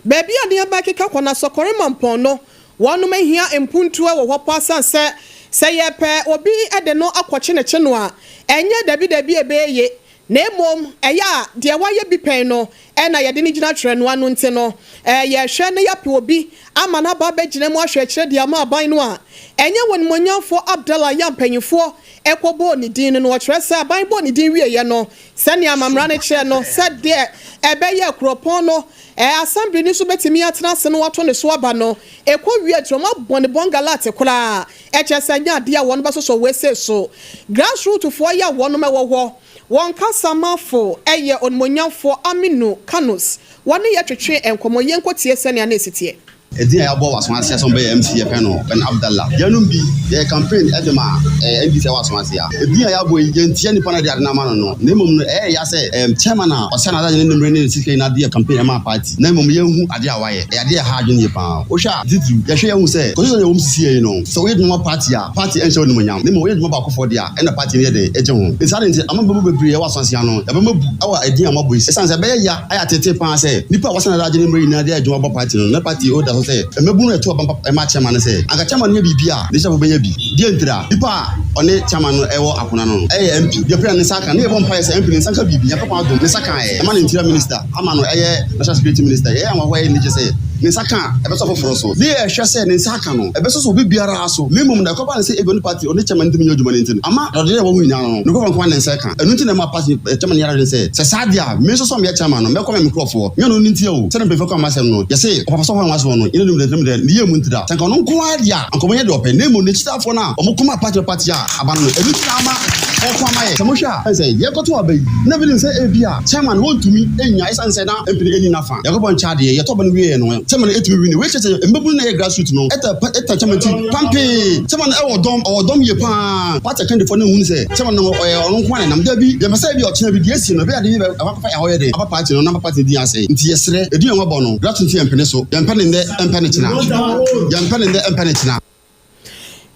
baabi a nneɛma rekeka kɔ no Asɔkɔre Mampɔn no wɔnom ahia mpuntuo wɔ hɔ paa sane sɛ sɛ yɛpɛ obi de no akɔkye ne kye no a ɛnyɛ dabi dabi ɛbɛyɛ ye. Na mmom ɛyɛ a deɛ wayɛ bi pɛn no na yɛde no gyina twerɛ no ano nti no, yɛhwɛ na yɛapɛ obi ama no aba abɛgyina mu ahwɛ akyire de ama aban no a, ɛnyɛ wɔn animuonyamfoɔ Abdallah yi a mpanyinfoɔ kɔbɔɔ ne din no na ɔkyerɛ sɛ aban bɔɔ ne din wieeɛ no, sɛdeɛ amammara no kyerɛ no, sɛdeɛ ɛbɛyɛ a kuropɔn no Assembly no nso bɛtumi atena ase na wɔato ne so aba no, ɛkɔ wie akyire wɔabɔ ne bɔngalate koraa, ɛkyerɛ sɛ ɛnyɛ adeɛ a wɔn bɛsosɔ wese so. Grassroot foɔ yi a wɔnom wɔ hɔ, wɔn kasamafo yɛ Onimuonyamfoɔ Aminu Kanus, wɔne yɛ twetwee nkɔmmɔ, yɛnkɔ tie sɛnea na ɛsi teɛ. Edin a yɛabɔ wɔ Asoase a sɛ wɔbɛyɛ MC yɛfrɛ no Ben Abdallah. Yɛnom bi, yɛyɛ campaign de ma NDC a ɛwɔ Asoase a. Edin a yɛabɔ yi, yɛntia nipa no a yɛde ade no ama no no, na mmom no ɛyɛ ya sɛ chairman a ɔsɛ n'adagye ne ne mmere ne ne sika nyinaa de yɛ campaign ma party. Na mmom yɛnhu adeɛ a wayɛ. Ɛyɛ adeɛ a ɛha adwene yie pa ara. Wohwɛ a, titiriw, yɛhwɛ yɛhu sɛ constitution a ɛwɔ mu sisiei yi no, sɛ woyɛ adwuma ma party a, party nhyɛ wo animuonyam. Na mmom woyɛ adwuma baakofoɔ deɛ a, ɛnna party no yɛ dɛn? Ɛgye ho. Nti saa de nti, amambɔ bebree a ɛwɔ Asanse ano, yɛbɛma bu wɔ edin a wɔabɔ yi so. Ɛsiane sɛ ɛbɛyɛ ya ayɛ ateetee pa ara sɛ nnipa a wɔasan adagye ne mmerɛ nyinaa de ayɛ adwuma bɔ party no, na party o da so sɛ mmabunu a ɛto aba pa ma chairman no sɛ, anka chairman no yɛ biribi a, ne hyɛfo bɛnya bi. Deɛ ntira, nipa a ɔne chairman no wɔ akona no no yɛ MP. Deɛ pere a ne nsa aka no, na yɛbɔ mpaeɛ sɛ MP no nsa nka biribi. Nyankopɔn adom, ne nsa kaeɛ. Yɛama no interior minister. Ama no ɛyɛ national security minister. Yɛyɛ anwanwa yɛ anigye sɛ ne nsa ka a, ɛbɛsɔ afoforɔ so. Ne yɛhwɛ sɛ ne nsa aka no, ɛbɛsɔ so obi biara so. Na mmom no, ɛkɔba no sɛ ebia ɔne party, ɔne chairman ntumi nyɛ adwuma no nti no, ama dɔdeɛ a ɛwɔ ho nyinaa no, ne nkurɔfoɔ nko ara na ne nsa ka. Ɛno nti na ɛma party chairman no yɛ adwene sɛ, sɛ saa deɛ a, me nso sɛ meyɛ chairman no, mɛkɔ me nkurɔfoɔ. Nyɛ ɔno no nti o, sɛdeɛ mpanyinfoɔ ka wɔn asɛm no, yɛse, ɔpapa sɛ ɔhwan w'asɛm no, yɛn anim deɛ, deɛ, ne yie mu nti da. Sɛ anka ɔno nko ara deɛ a, anka ɔbɛnya deɛ ɔpɛ. Na mmom n'akyitaafoɔ no a wɔkɔmaa party no party a aba no no, ɛno nti na ama. ɔko ama yɛ. Sɛ mohwɛ a, ɛne sɛ yɛkɔto aba yi, na binom sɛ ebia chairman wɔntumi nnya ɛsiane sɛ na mpene ɛnni n'afa. Nyankopɔn nkyɛ adeɛ, yɛto aba no wieɛ no, chairman no ɛtumi wini. Wei kyerɛ sɛ mmabunu no a ɛyɛ grassroot no ɛta pa ɛta chairman ti pampee. Chairman no ɛwɔ dɔm, ɔwɔ dɔm yie pa ara. Party akandifoɔ no nhunu sɛ chairman no ɔyɛ ɔno nko ara na ɛnam. Dabi, yɛmpɛ sɛ ebia ɔkyena bi deɛ asi no ɛbɛyɛ adeɛ bi a ɛbɛkɔfa yɛn hɔ yɛ den aba party no na ama party no din asɛe. Nti yɛsrɛ, ɛdin a wɔabɔ no, grassroot yɛmpene so. Yɛmpɛ no nnɛ, ɛmpɛ no kyena. Yɛmpɛ no nnɛ, ɛmpɛ no kyena.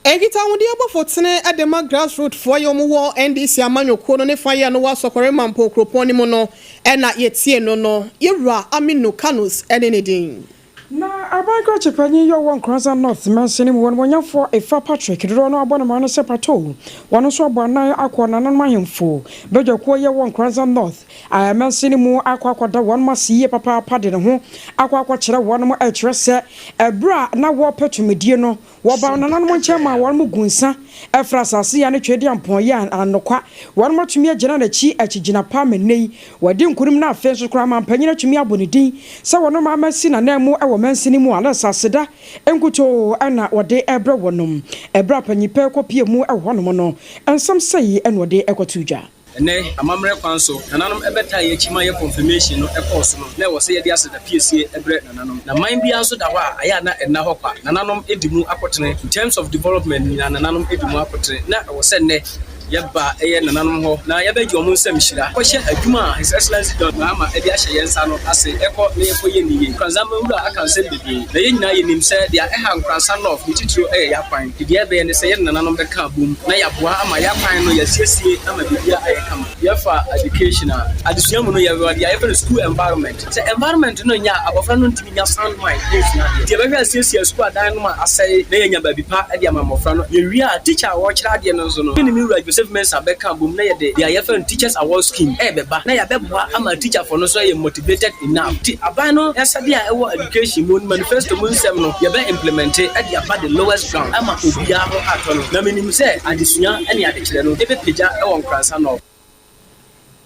Nkitahodie bɔfo tene de ma grassroot foɔ yi wɔn wɔ NDC amanyɔkuo no ne fa yɛ no wɔ Asɔkɔre Mampong kuropɔn no mu no na yɛtie no no, Yɛwura Aminu Kanus ne ne din. Na aban krakye panyin yi a ɔwɔ Nkoranza North mansini mu, Onimuonyamfoɔ Effah Patrick dodoɔ no abɔ no mmara no sɛ Pato, wɔn nso abɔ anan akɔ nananom ahemfo badwakuo yi a ɛwɔ Nkoranza North mansini mu akɔ akɔda wɔn ase yie papaapa de ne ho akɔ akɔkyerɛ wɔn ɛkyerɛ sɛ ɛberɛ a na wɔrepɛ tumidie no Wɔbaa nananom nkyɛn maa wɔn guu nsa frɛɛ asase yi ano Tweaduampɔn yi a anokwa wɔn atumi agyina n'akyi akyigyina pa ma nnɛ yi wadi nkonim na afei nso koraa mampanyin atumi abɔ ne din sɛ wɔn ma amasi n'ananmu wɔ mansini mu a na asaseda nkutoo na wɔde rebrɛ wɔnom. Ɛberɛ a panyin pɛ kɔpie mu wɔ hɔnom no, nsɛm sɛi na ɔde kɔtoo dwa. Ɛnnɛ, amammerɛ kwan so, nananom bɛtaa yɛn akyi ma yɛ confirmation no kɔɔ so no, na ɛwɔ sɛ yɛde aseda piesie brɛ nananom. Na man biara nso da hɔ a, ayɛ a na ɛnna hɔ kwa. Nananom di mu akotene. In terms of development nyinaa, nananom di mu akotene. Na ɛwɔ sɛ nnɛ yɛba yɛ nananom hɔ na yɛbɛgye wɔn nsam nhyira kɔhyɛ adwuma a His Excellency John Mahama de ahyɛ yɛn nsa no ase kɔ na yɛkɔyɛ no yie. Nkoranza Manwura aka nsɛm bebree, na yɛn nyinaa yɛnim sɛ deɛ ɛha Nkoranza North ne titiriw yɛ yɛn akwan. Nti deɛ ɛbɛyɛ ne sɛ yɛne nananom bɛka abom na yɛaboa ama yɛn akwan no yɛasiesie ama biribiara ayɛ kama. Yɛfa education a, adesua mu no yɛwɔ deɛ yɛfrɛ no school environment. Sɛ environment no nyɛ a, abɔfra no ntumi nya sound mind nsua adeɛ. Nti yɛbɛhwɛ asiesie sukuu adan no ma asɛe na yɛanya baabi pa de ama mmɔfra no. Yɛwie a, teacher a ɔrekyerɛ adeɛ no nso no, me ne me wura Joseph Mensah bɛka abom na yɛde deɛ yɛfrɛ no teachers award scheme ɛrebɛba na yɛabɛboa ama teacherfoɔ no nso ayɛ motivated enough. Nti aban no asɛdeɛ a ɛwɔ education mu, manifesto mu nsɛm no yɛbɛ implemente de aba the lowest ground ama obiara ho atɔ no. Na menim sɛ adesua ne adekyerɛ no bɛpagya wɔ Nkoransa North.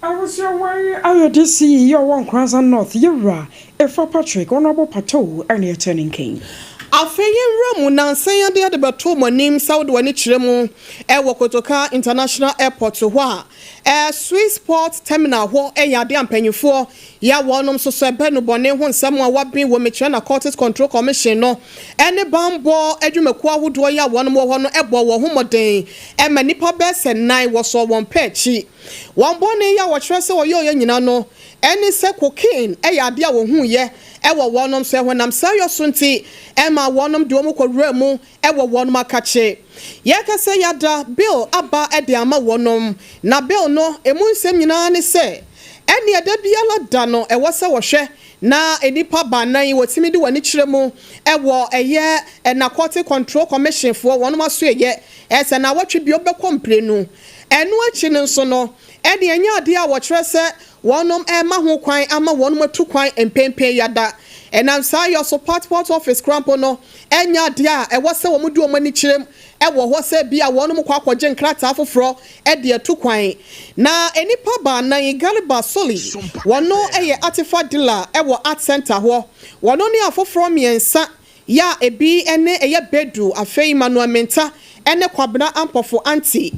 Abusua wai ayɛ de si yi ɔwɔ Nkoranza North yɛwura Efua Patrick Honourable Pato ɛne ɛtɛ ne nkan. Afei yɛnwura mu nnansa yi adeɛ de bɛto mo anim sɛ wode w'ani kyerɛ mu wɔ Kotoka International Airport hɔ a, Swiss Port Terminal hɔ yɛ adeɛ a mpanyinfoɔ yɛ a wɔnom nso so ɛbɛ nnubɔne ho nsɛm a wɔaben wɔ Mekyerɛ Narcotics Control Commission no ne banbɔ adwumakuo ahodoɔ yi a wɔnom wɔ hɔ no bɔɔ wɔn ho mmɔden ma nnipa bɛyɛ sɛ nnan wɔsɔɔ wɔn pɛ akyi. Wɔn bɔne yi a wɔkyerɛ sɛ wɔyɔeɛ nyina no ne sɛ cocaine yɛ adeɛ a wɔhuiɛ wɔ wɔnom so ɛhɔ nam saa yɔ so nti ɛmaa wɔnom de wɔn kɔwuraa mu wɔ wɔnom akakye. Yɛka sɛ yɛada bill aba de ama wɔnom na bill no ɛmu nsɛm nyinaa ne sɛ ɛneɛ da biara da no ɛwɔ sɛ wɔhwɛ na nnipa baanan yi wɔtumi de wɔn ani kyerɛ mu wɔ ɛyɛ Narcotic Control Commission foɔ wɔnom asoɛyɛ sɛ naawɔtwe bio bɛkɔ mprenu. Ɛno akyi no nso no, ɛnneɛ ɛnyɛ adeɛ a wɔkyerɛ sɛ wɔnom rema ho kwan ama wɔnom atu kwan mpenpen yada. Ɛnam saa yɔ so Passport Office koraa mpo no, ɛnyɛ adeɛ a ɛwɔ sɛ wɔn de wɔn ani kyerɛm wɔ hɔ sɛ ebia wɔnom kɔ akɔgye nkrataa foforɔ de atu kwan. Na nnipa baanan yi, Garba Soli, wɔno yɛ artefact dealer wɔ Art Centre hɔ, wɔno ne afoforɔ mmiɛnsa Yɛ a ebi ne ɛyɛ Bedu, afei Emmanuel Mintah ne Kwabena Ampofo Anti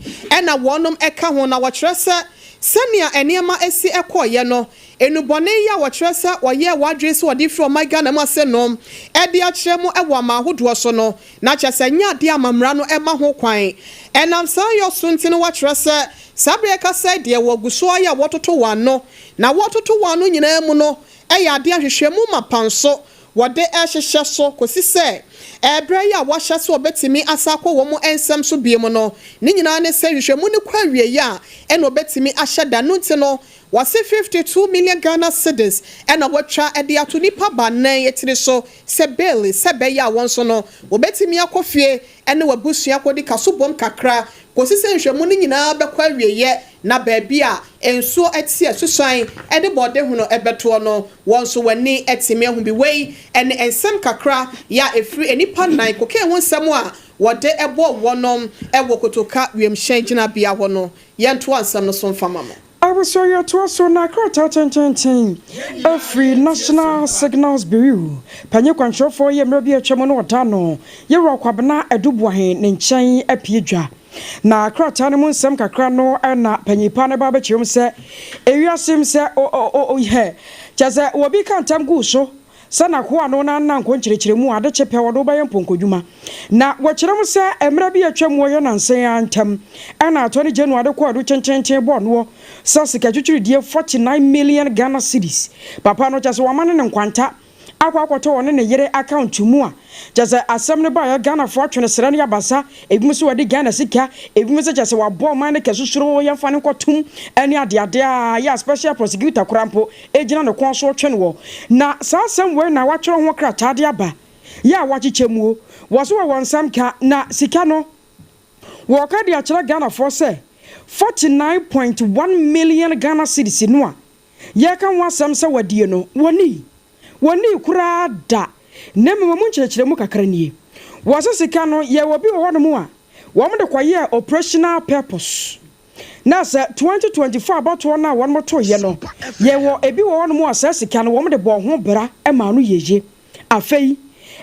na wɔnom ka ho na wɔkyerɛ sɛ sɛnea nneɛma si kɔeɛ no, nnubɔne yi a wɔkyerɛ sɛ wɔyɛɛ wɔn adwene sɛ wɔde firi ɔman Ghana mu ase nom de akyerɛ mu wɔ aman ahodoɔ so no, na kyerɛ sɛ ɛnyɛ adeɛ a amammara no ma ho kwan. Ɛnam saa yɔ so nti no wɔakyerɛ sɛ saa berɛ yɛkasa yi deɛ wɔgu so ara yɛ a wɔtoto wɔn ano, na wɔtoto wɔn ano nyinaa mu no yɛ adeɛ a nhwehwɛmu mapa nso wɔde rehyehyɛ so kosi sɛ ɛberɛ yi a wɔahyɛ sɛ wɔbɛtumi asan akɔ wɔn nsɛm so bio no, ne nyinaa ne sɛ nhwehwɛmu no kɔ awieɛ a ɛna wɔbɛtumi ahyɛ da. Ɛno nti no, wɔse 52 million Ghana cedis na wɔatwa de ato nnipa baanan tiri so sɛ bail sɛ ɛbɛyɛ a wɔn nso no wɔbɛtumi akɔ fie ne wɔn abusua akɔdi kasobom kakra kɔsi sɛ nhwehwɛmu no nyinaa bɛkɔ awieɛ na baabi a nsuo te a susuan de bɔɔdehono bɛtoɔ no, wɔn nso wɔn ani atumi ahu bi. Wei ne nsɛm kakra yɛ a ɛfiri nnipa nnan cocaine ho nsɛm a wɔde bɔɔ wɔnom wɔ Kotoka wiemhyɛn gyinabea hɔ no. Yɛntoa nsɛm no so mfa ma mo. Abusua yi atoa so na krataa tenteenten afiri National Signals Bureau panyin kwankyerɛfoɔ yi mmerɛ bi a atwam no ɔda no Yɛwura Kwabena Adu Boahen ne nkyɛn apue dwa. Na krataa no mu nsɛm kakra no na panyin pa no ba bɛkyerɛ mu sɛ, Ewiase mu sɛ o o o yɛ, kyerɛ sɛ obi ka ntam gu wo so sɛ n'akoa no na nna nkɔ nkyerɛkyerɛmu a, ade kye pɛ wɔde wo bɛyɛ mpɔnkɔdwuma. Na wɔkyerɛ mu sɛ mmerɛ bi a atwam wɔ yɛ nansa yi ara ntam na Attorney General de kɔɔ adu kyenkyenkyen bɔɔ noɔ sɛ sika twitwiridie 49 million Ghana cedis papa no kyerɛ sɛ wama no ne nkwanta akɔ akɔtɔ ɔne ne yere account mu a kyerɛ sɛ asɛm no baeɛ Ghanafoɔ atwe no serɛ ne abasa ebinom sɛ wadi Ghana sika ebinom sɛ kyerɛ sɛ wabɔ ɔman no kɛsusuro yɛmfa no nkɔtom ne adeade a yɛ a special prosecutor koraa mpo gyina ne kɔn so retwe noɔ na saa asɛm wei na watwerɛ ho krataa de aba yɛ a wakyekyɛ muo wɔ so wɔ wɔn nsɛm ka na sika no wɔka de akyerɛ Ghanafoɔ sɛ 49.1 million Ghana cedis no a yɛreka ho asɛm sɛ wɔadie no, wɔnnii. Wɔnnii koraa da. Na mmom emu nkyerɛkyerɛmu kakra nie. Wɔse sika no, yɛwɔ bi wɔ hɔnom a, wɔde kɔyɛɛ operational purpose. Na sɛ 2024 abatoɔ no a wɔtoeɛ no, yɛwɔ ebi wɔ hɔnom a saa sika no wɔde bɔɔ ho bra maa no yeye. Afei,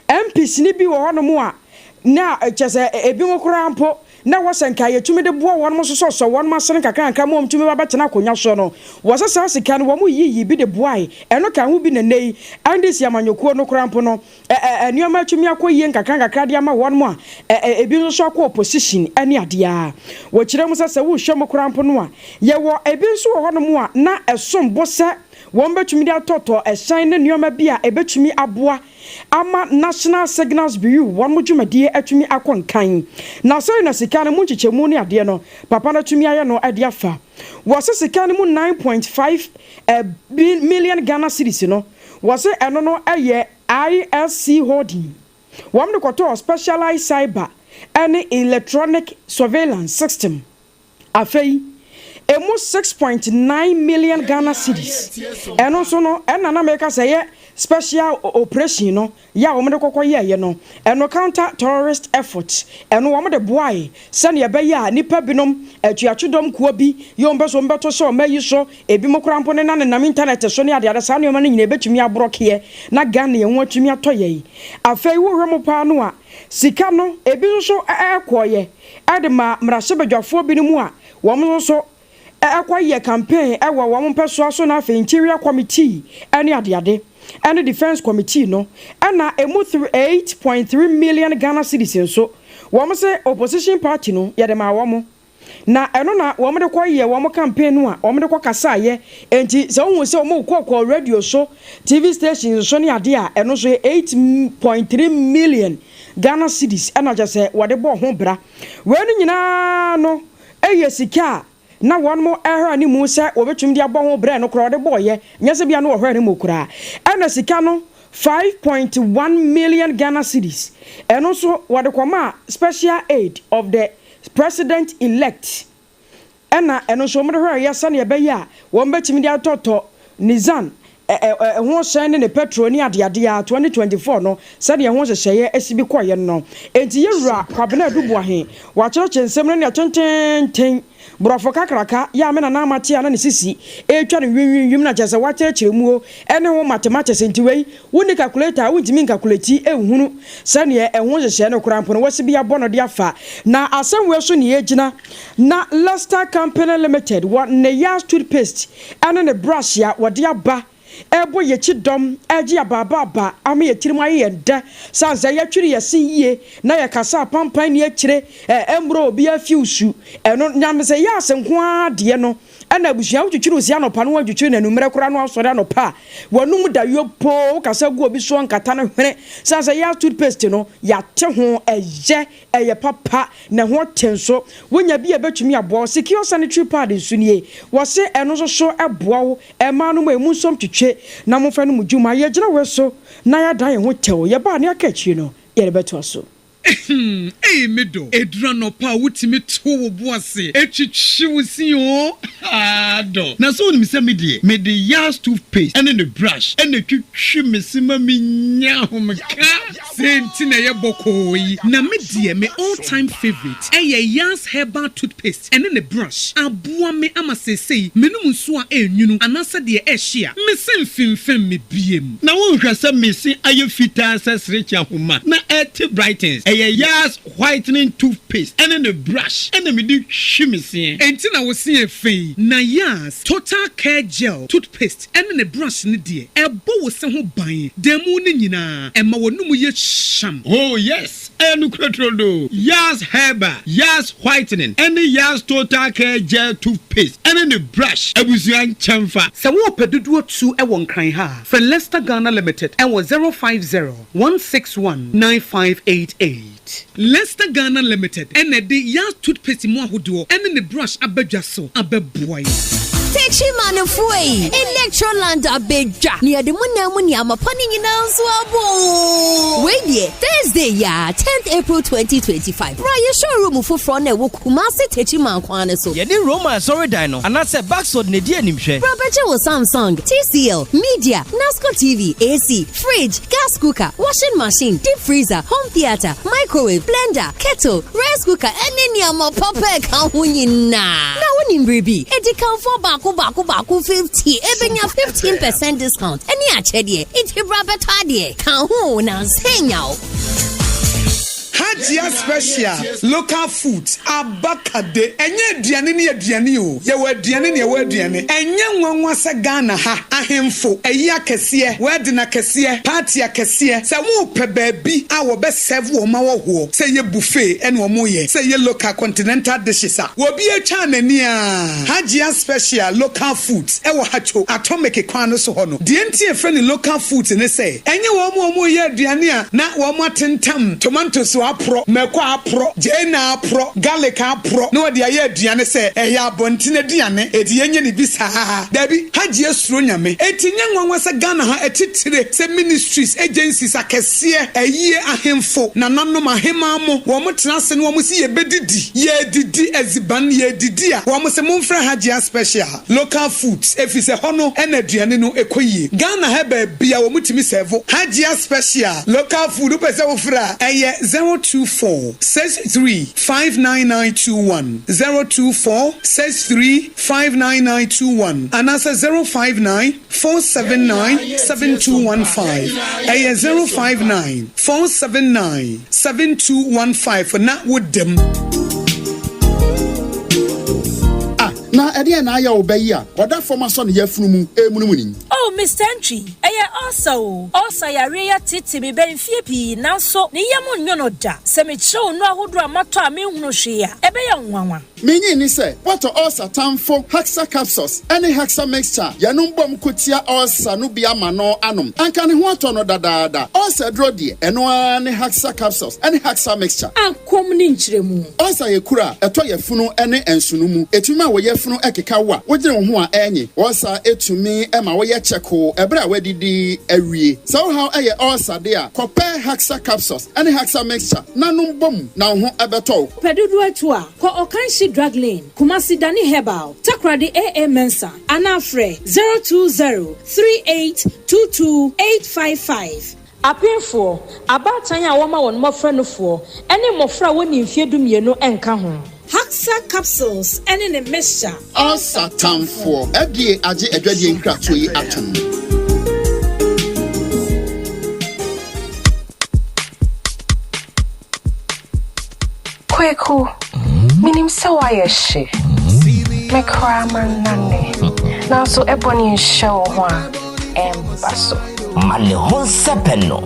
MPs no bi wɔ hɔnom a, na kyerɛ sɛ ebinom koraa mpo, na ɛwɔ sɛ nka yɛtumi de boa wɔn sosɔsosɔ wɔn asene nkakrankra ma wɔtumi ba bɛtena akonnwa soɔ no, wɔsɛ saa sika no wɔyiyii bi de boae. Ɛno ka ho bi na nnɛ yi NDC amanyɔkuo no koraa mpo no, nneɛma atumi akɔ yie nkakrankakra de ama wɔn a ebi nso so akɔ opposition ne adeɛ a. Wɔkyerɛ mu sɛ sɛ wohwɛ mu koraa mpo no a, yɛwɔ ebi nso wɔ hɔnom a na ɛsom bo sɛ Wɔbɛtumi de atɔtɔ ɛhyɛn ne nneɛma bi a ɛbɛtumi aboa ama National Signals Bureau wɔn dwumadie atumi akɔ nkan. Na sɛi na sika no mu nkyekyɛmu ne adeɛ no papa no atumi ayɛ no de afa. Wɔse sika no mu 9.5 million Ghana cedis no, wɔse ɛno no yɛ ISC Holding. Wɔn de kɔtɔɔ specialized cyber ne electronic surveillance system. Afei, emu 6.9 million Ghana cedis, ɛno nso no, ɛna na meka sɛ ɛyɛ special operation no yɛ a wɔde kɔkɔ yɛeɛ no, ɛno counter terrorist effort, ɛno wɔde boae sɛdeɛ ɛbɛyɛ a nnipa binom, atuatwedɔm kuo bi, yɛ wɔn pɛ sɛ wɔbɛto hyɛ wɔn ayi so, ebinom koraa mpo nenam nenam internet so ne adeade, saa nneɛma no nyinaa ɛbɛtumi aborɔkeɛ na Ghana yɛn ho atumi atɔ yɛn. Afei wohwɛ mu paa no a, sika no, ebi nso so kɔeɛ. de maa mmarahyɛbadwafoɔ binom a wɔn nso kɔyɛ campaign wɔ wɔn mpɛsoa so na afei Interior Committee ne adeade ne Defence Committee no na ɛmu 8.3 million Ghana cedis nso wɔn se opposition party no yɛde maa wɔn na ɛno na wɔn de kɔyɛ wɔn campaign no a wɔn de kɔ kasaeɛ enti sɛ wohu sɛ wɔn kɔ kɔ radio so TV stations so ne adeɛ a ɛno nso yɛ 8.3 million Ghana cedis na kyerɛ sɛ wɔde bɔɔ ho bra. Wei no nyinaa no yɛ sika a na wɔn rehwɛ anim sɛ wɔbɛtumi de abɔ ho bra no koraa wɔde bɔeɛ, nyɛ sɛ bia na wɔhwɛ anim koraa. Ɛna sika no 5.1 million Ghana cedis, ɛno nso wɔde kɔmaa Special Aid of the President Elect. Ɛna ɛno nso wɔde hwɛeɛ sɛdeɛ ɛbɛyɛ a wɔbɛtumi de atɔtɔ Nissan ho hyɛn ne ne pɛtro ne adeade a 2024 no sɛdeɛ ɛho nhyehyɛeɛ si bi kɔeɛ no. Enti yɛn wura Kwabena Adu Boahe wakyerɛkyerɛ nsɛm no nea tenteenten, borɔfo kakraka, yɛ a me nana ama te a na ne sisi retwa no nwinwinwim na kyerɛ sɛ wakyerɛkyerɛ muo ne ho mathematics nti wei wonni calculator a wontumi nkakuleti nhunu sɛdeɛ ɛho nhyehyɛeɛ no koraa mpo no wɔasi bi abɔ no de afa. Na asɛm wei so na yɛgyina Na Lester Company Limited wɔ ne Yas toothpaste ne ne brush a wɔde aba rebɔ yɛn akyi dɔm regye abaabaaba ama yɛn tirim ayɛ yɛn dɛ sane sɛ yɛtwere yɛn se yie na yɛkasa apampan nni akyire ɛmmrɛ obiara fiw su ɛno nyame sɛ Yas nko ara deɛ no ɛna abusua wotwitwiri wo se anɔpa no woantwitwiri no anummerɛ koraa no asɔre anɔpa a w'anum da yopoo wokasa gu obi soɔ nkata no hwene sane sɛ Yas toothpaste no yɛate ho ɛyɛ Ɛyɛ papa na ɛho te nso. Wonya bi a ɛbɛtumi aboa wo. Secure sanitary pad nso nie. Wɔse ɛno nso so boa wo. Mmaa no mo emu nso ntwetwe na momfa no mu dwuma. Yɛgyina wei so na yɛadan yɛn ho tɛw. Yɛba a nea aka akyiri no yɛde bɛtoa so. Ehm ei me dɔ, ɛduru anɔpa a wotumi to wo bo ase twitwi wo se oo haa dɔ. Na sɛ wonim sɛ me deɛ mede Yas toothpaste ne ne brush na ɛtwitwi me se ma menya ahomeka. Sei nti na ɛyɛ bɔkɔɔ yi. Na me deɛ me all time favourite ɛyɛ Yas herbal toothpaste ɛne ne brush. Aboa me ama seesei menom nsuo a ɛnwunu anaasɛ deɛ ɛhye a, me se mfemfem me biem. Na wonhwɛ sɛ me se ayɛ fitaa sɛ serekye ahoma na ɛte brightens. Ɛyɛ Yaz whitening toothpaste ɛne ne brush ɛna mede twi me seɛ. Enti na wo se yɛ fɛ yi? Na Yaz Total Care Gel toothpaste ɛne ne brush no deɛ, ɛbɔ wo se ho ban da mu no nyinaa, ɛma w'anomu yɛ hyam. Oh yes, ɛyɛ nokorɛ turodoo. Yaz Herbal, Yaz Whitening ɛne Yaz Total Care Gel toothpaste ɛne ne brush abusua nkyɛnfa. Sɛ worepɛ dodoɔ tu wɔ Nkran ha a, frɛ Lester Ghana Limited wɔ 050 161 9588. Lester Ghana Limited na ɛde Yaz toothpaste mu ahodoɔ ne ne brush aba dwa so abɛboa yɛn. Techimanfoɔ ei, Electroland abɛdwa na yɛde mo nan mu nneɛma pa no nyinaa nso aba oo. Wei deɛ, Thursday yi ara, tenth April 2025, bra yɛn showroom foforɔ no a ɛwɔ Kumasi Techiman kwan no so. Yɛne Roma asɔredan no anaasɛ Baxod na edi animhwɛ. Bra bɛgye wo Samsung, TCL, Media, Nasco TV, AC, Fridge, gas cooker, washing machine, deep freezer, home theatre, microwave, blender, kettle, rice cooker, ɛne nneɛma papa a ɛka ho nyinaa. Na wonim biribi? Adikanfoɔ baako baako baako 50 ɛbɛnya 15 percent discount ɛne akyɛdeɛ. Nti bra bɛtɔ adeɛ. Ka ho na nsa nya wo. Hajia special local foods aba kade ɛnyɛ aduane ne aduane o yɛwɔ aduane ne yɛwɔ aduane ɛnyɛ nwanwa sɛ Ghana ha ahemfo ayi akɛseɛ wedding akɛseɛ party akɛseɛ sɛ wɔpɛ baabi a wɔbɛ serve wɔn ahɔhoɔ sɛ ɛyɛ buffet ɛna wɔn yɛ sɛ ɛyɛ local continental dishes a wɔbi atwa n'ani aa Hajia special local foods ɛwɔ Hatcho atomic kwan no so hɔ no deɛ nti yɛfrɛ no local foods ne sɛ ɛnyɛ wɔn a wɔreyɛ aduane a na wɔatentam tomantos aporɔ, mako aporɔ, gyeene aporɔ, garlic aporɔ na wɔde ayɛ aduane sɛ ɛyɛ abɔnten aduane enti yɛnyɛ no bi saa. Dabi, Hajia suro Nyame. Enti nyɛ nwanwa sɛ Ghana ha atitire sɛ ministries, agencies akɛseɛ, ayie, ahemfo, nananom, ahemaa mo, wɔn tena ase na wɔn se yɛbɛdidi, yɛredidi adziban, yɛredidi a, wɔn se momfrɛ Hajia special. Local foods efisɛ hɔ no na aduane no kɔ yie. Ghana ha baabia wɔn tumi sɛvo Hajia special local food wopɛ sɛ wofrɛ a ɛyɛ 024 63 59921, 024 63 59921 anaasɛ 059 479 7215 ɛyɛ 059 479 7215 na woda mu. Ah, na ɛdeɛn na ayɛ wo ba yi a ɔda fam asɔ ne yafunu mu remunumunu yi? Oh, Mister Antwi, ɛyɛ ulcer o. Ulcer yareɛ yi atete me bɛ mfeɛ pii nanso ne yam nnwo no da. Sɛ mekyerɛ wo nnuro ahodoɔ a matɔ a menhunu hwee a, ɛbɛyɛ wo nwanwa. Minnye nni sɛ woatɔ ulcer tamfo Haxa Capsules ne Haxa Mixture a yɛnom bom ko tia ulcer no bi ama no anom. Anka ne ho atɔ no dadaada. Ulcer aduro deɛ, ɛno ara ne Haxa Capsules ne Haxa Mixture. Akɔm ne nkyerɛmu. Ulcer yɛ kuru a ɛtɔ yafunu ne nsono mu. Etumi ma wo yafunu keka wo a wodwene wo ho a ɛnye. Ulcer tumi ma woyɛ kyɛkoo bere a woadidi awie. Sɛ wo haw yɛ ulcer de a, kɔpɛ Haxa Capsules ne Haxa Mixture na nom bom na wo ho bɛtɔ wo. Pɛ dodoɔ atu a, kɔ Ɔkanhyi Drug Lane, Kumasi Dani Herbal, Takoradi AA Mensah anaa frɛ 020 3822 855. Apemfoɔ, abaatan a wɔma wɔn mmɔfra nufoɔ, ne mmɔfra a wɔnni mfeɛ dumienu nka ho. Haxa capsules ne ne mixture. Ulcer tamfoɔ, FDA agye adwadie nkratoɔ yi atom. Kweku, menim sɛ woayɛ hye. Me koraa mannane. Nanso ɛbɔne nhyɛ wo ho a, ɛmba so. Ma ne ho nsɛpɛ no.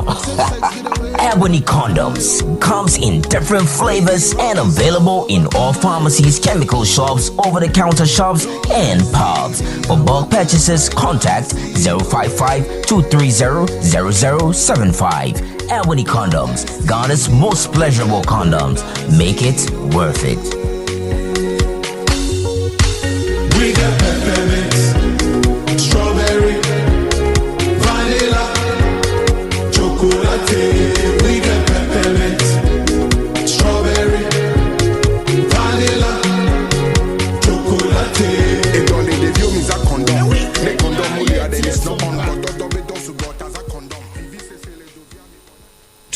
Ebony condoms comes in different flavors and available in all pharmacies, chemical shops, over-the-counter shops, and pubs. For bulk purchases, contact 055 230 0075. Ebony condoms, Ghana's most pleasurable condoms. Make it worth it. We got peppermint, strawberry, vanilla, chocolate. We got peppermint, strawberry, vanilla, chocolate.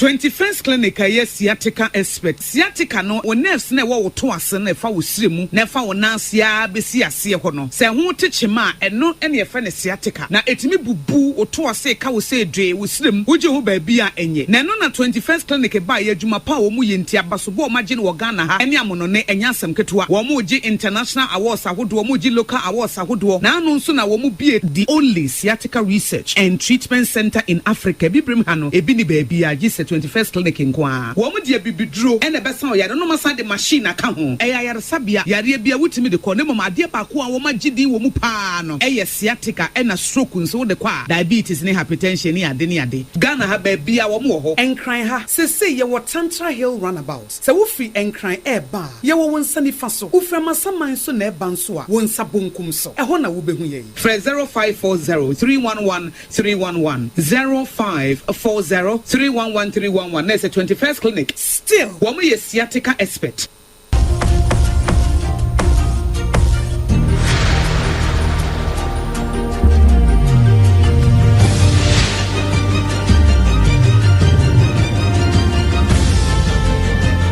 21st Clinic a ɛyɛ sciatica expert. Sciatica no, wo nerves no a ɛwɔ wo to ase no a ɛfa wo srɛ mu na ɛfa wo nan ase ara bɛsi aseɛ hɔ no, sɛ ɛho te kyema a, ɛno na yɛfrɛ no sciatica. Na ɛtumi bubu wo to ase ka wo sɛ dwee wo srɛ mu, wogye ho baabi a ɛnyɛ. Na ɛno na 21st Clinic baeɛ, adwuma pa a wɔn yɛ nti, abasobɔ a wɔagye no wɔ Ghana ha ne amonone, ɛnyɛ asɛm ketewa. Wɔregye international awards ahodoɔ, wɔregye local awards ahodoɔ, na ano nso na wɔbue the only Sciatica Research and Treatment Centre in Africa, Abibirem ha no, ebi nni baabiara gye sɛ 21st Clinic nko ara. Wɔn de abibiduro na ɛbɛsa ɔyare no na wɔasan de machine aka ho. Ɛyɛ ayaresabea, yareɛ biara wotumi de kɔ, na mmom adeɛ baako a wɔagye din wɔ mu pa ara no yɛ sciatica ɛna stroke nso wode kɔ a, diabetes ne hypertension ne ade ne ade. Ghana ha baabiara wɔn wɔ hɔ. Nkran ha, seesei yɛwɔ Tantra Hill Runabout. Sɛ wofiri Nkran reba a, yɛwɔ wo nsa nifa so. Wofiri Amasaman nso na ɛreba nso a, wo nsa bonkum so. Ɛhɔ na wobɛhu yɛn. Frɛ 0540 311 311, 0540 311 311 na ɛsɛ 21st Clinic. Still, wɔn yɛ sciatica expert.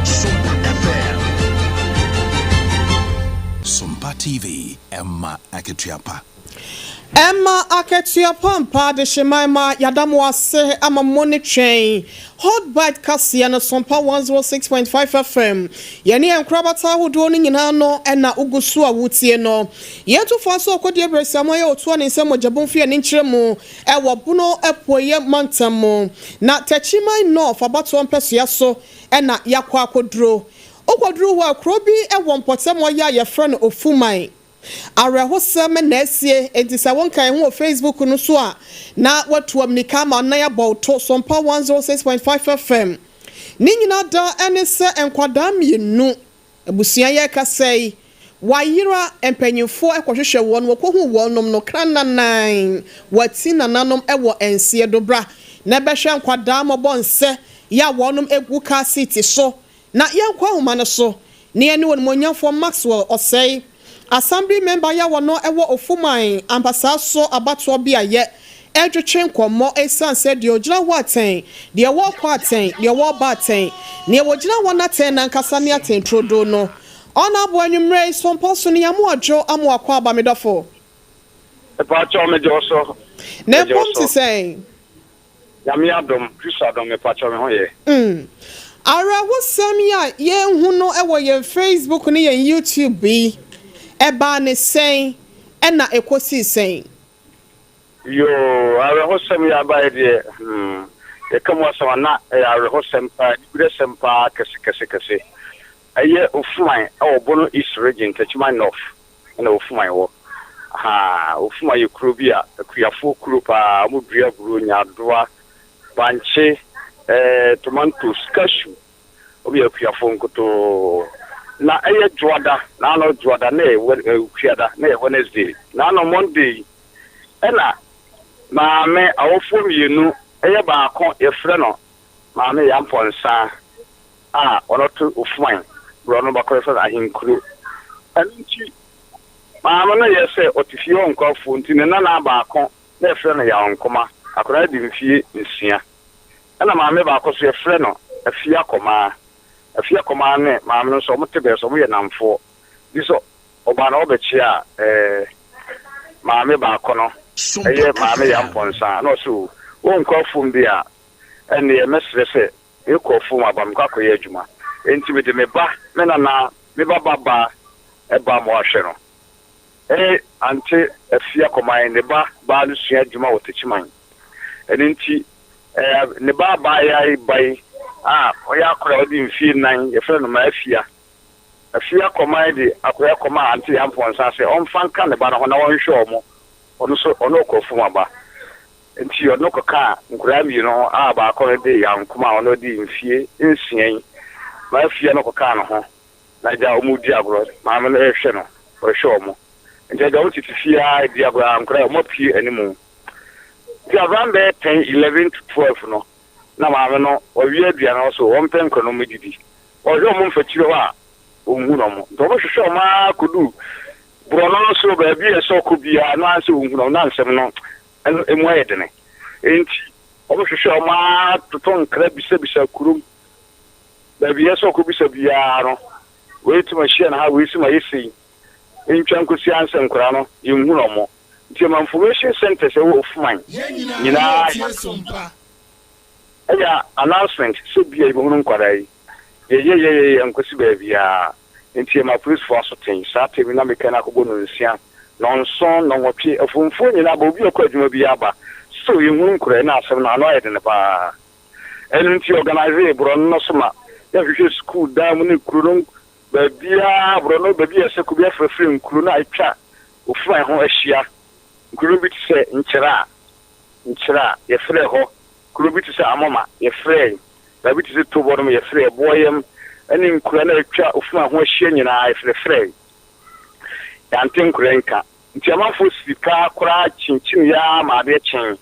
Sompa FM. Sompa TV, ɛma akatua pa. Ɛma akatua pa ampa Adehyeman ma yɛada mo ase ama mo ne twɛn Hot Bite kaseɛ no Sompa 106.5 FM Yɛne yɛn nkorabata ahodoɔ no nyinaa no na wogu so a wotie no Yɛtu fa so ɔkɔdeɛ berɛsiamu ayɛ otoa ne nsam mogyabom fi ani nkyerɛ mu wɔ Bono Apueeɛ mantam mu Na Techiman North abatoɔ mpɛsoa so na yɛakɔ akɔduro Wokɔduru hɔ a kuro bi wɔ mpɔtam hɔ yi a yɛfrɛ no Ofuman Awerɛhosɛm na asie, enti sɛ wonka yɛn ho wɔ Facebook no so a, na woatu ammirika ama nan abɔ wo to. Sompa 106.5 FM. Ne nyinaa da ne sɛ nkwadaa mmienu, abusua yi rekasa yi, wɔayera, mpanyimfoɔ kɔhwehwɛ wɔn, wɔkɔhuu wɔnom no, krananan, wɔati nananom wɔ nseɛ do. Bra na bɛhwɛ nkwadaa mmɔbɔ nsɛ yɛ a wɔnom gu car seat so Na yɛnkɔ ahoma no so na yɛne Onimuonyamfoɔ Maxwell Osei, Assembly Member yi a wɔno wɔ Ofuman ampasaa so abatoɔ beaeɛ retwetwe nkɔmmɔ esiane sɛ deɛ ɔgyina hɔ atɛn, deɛ wɔrekɔ atɛn, deɛ wɔreba atɛn, neɛ wɔgyina hɔ no atɛn no ankasa ne atɛn turodoo no. Ɔnaboa anwummerɛ yi so mpa so no Yamoadwo Amoako aba me dɔfo. Mepaakyɛw megye wo so. Na Megye wo mpom te so. sɛn? Nyame adom, Kristo adom, mepakyɛw me ho yɛ. Mm. Awerɛhosɛm yi a yɛrehu no wɔ yɛn Facebook ne yɛn YouTube yi, ɛbaa ne sɛn ɛna ɛkɔsii sɛn? Yoo, awerɛhosɛm yi aba yi deɛ, hmm, yɛka mu asɛm a na ɛyɛ awerɛhosɛm paa, aniberesɛm paa kɛse kɛse kɛse. Ɛyɛ Ofuman wɔ Bono East Region, Techiman North. na Ofuman wɔ. Ahaa, Ofuman yɛ kuro bi a akuafoɔ kuro paa, wɔdua aburo, nyaadoa, bankye, eh, tomatoes, cashew. Wɔyɛ akuafoɔ nkotoo. Na ɛyɛ Dwoada, naano Dwoada na ɛyɛ eh, Kuada, na ɛyɛ Wednesday. Naano Monday yi, ɛna maame awofoɔ mmienu, ɛyɛ baako yɛfrɛ no Maame Yampɔnsa a ɔno te Ofuan borɔno baako yɛfrɛ no Ahenkuro. Ɛno nti maame no yɛ sɛ ɔte fie hɔ nkɔ afuo nti ne nana baako na yɛfrɛ no Yaw Nkoma, akwadaa no di mfie nsia. Ɛna maame baako nso yɛfrɛ no Afia Kɔmaa. Afia Kɔmaa ne maame no nso wɔte bɛn so, wɔyɛ nnamfoɔ. Bi sɛ ɔbaa na ɔbɛkyea ɛɛ maame baako no ɛyɛ maame Yaw Mpɔnsa na ɔse o wonkɔ afuom deɛ a ɛnneɛ mɛsrɛ sɛ Mekɔ afuom aba, mekɔ akɔyɛ adwuma. Enti mede me ba, me nana, me ba babaa ba ma wahwɛ no. Ɛne Ante Afia Kɔman, ne ba baa no sua adwuma wɔ Techiman. Ɛno nti, ne ba abaayaa yi ba yi a ɔyɛ akora a ɔdi mfie nnan, yɛfrɛ no Maafia. Afia Kɔman de akwadaa kɔmaa Ante Amponsah sɛ ɔmfa nka ne ba no ho na ɔnhwɛ wɔn. Ɔno nso, ɔne ɔkɔ afuom aba. Enti ɔde no kɔkaa nkoraa mmienu ho a baako no de Yankom a ɔno adi mfie nsia yi ma afie no kɔkaa ne ho. Na agya wɔn redi agorɔ, maame no rehwɛ no, ɔrehwɛ wɔn. Enti agya wɔn tete fie ara redi agorɔ a nkoraa wɔn apue anim. Nti around bɛyɛ 10, 11 to 12 no, na maame no wawie aduane no so wɔmpɛ nkora no wɔdidi. Ɔhwɛ wɔn mfakyire hɔ a, ɔnhu wɔn. Nti wɔhwehwɛ wɔn ara kɔduu borɔno no so baabi a ɛsɛ ɔkɔ biara no ara sɛ ɔnhu wɔn, na nsɛm no ɛno emu ayɛ dene. Enti Wɔhwehwɛ wɔn ara totɔ nkra bisabisa kurom. Baabi a ɛsɛ sɛ ɔkɔbisa biara no, wei ti mahyia no ha, wei si mayɛ sei. Ntwa nkɔsi ansa nkwadaa no, yɛnhunu wɔn. Nti ɛma information centres a ɛwɔ Ofuman nyinaa yɛ announcement sɛ bia yɛbɛhunu nkwadaa yi. Yɛyɛyɛyɛyɛ ankɔsi baabiara. Nti ɛma apolisifoɔ aso tee. Saa tɛm yi na meka no akɔbɔ nnɔnsia, nnɔnson, nnɔnwɔtwe, afumfoɔ nyinaa ba, obi a ɔkɔ adwuma biara ba. Still yɛnhunu nkwadaa yi na asɛm no ano ayɛ den paa. Ɛno nti yɛ organise borɔno no so ma yɛhwehwɛ sukuu dan mu ne kuro no baabiara, borɔno baabi a ɛsɛ kɔ bi afrɛfrɛ nkuro no a atwa Ofuman ho ahyia. Nkuro no bi te sɛ Nkyera, Nkyera, yɛfrɛɛ hɔ. Kuro bi te sɛ Amoma, yɛfrɛe. Baabi te sɛ Tobɔ nom, yɛfrɛɛ. Boɔyam ne nkuro a na atwa Ofuman ho ahyia nyinaa, yɛfrɛfrɛe. Yɛante nkuro nka. Nti amanfoɔ sii paa koraa kyinkyiniiɛ ara ma adeɛ kyee.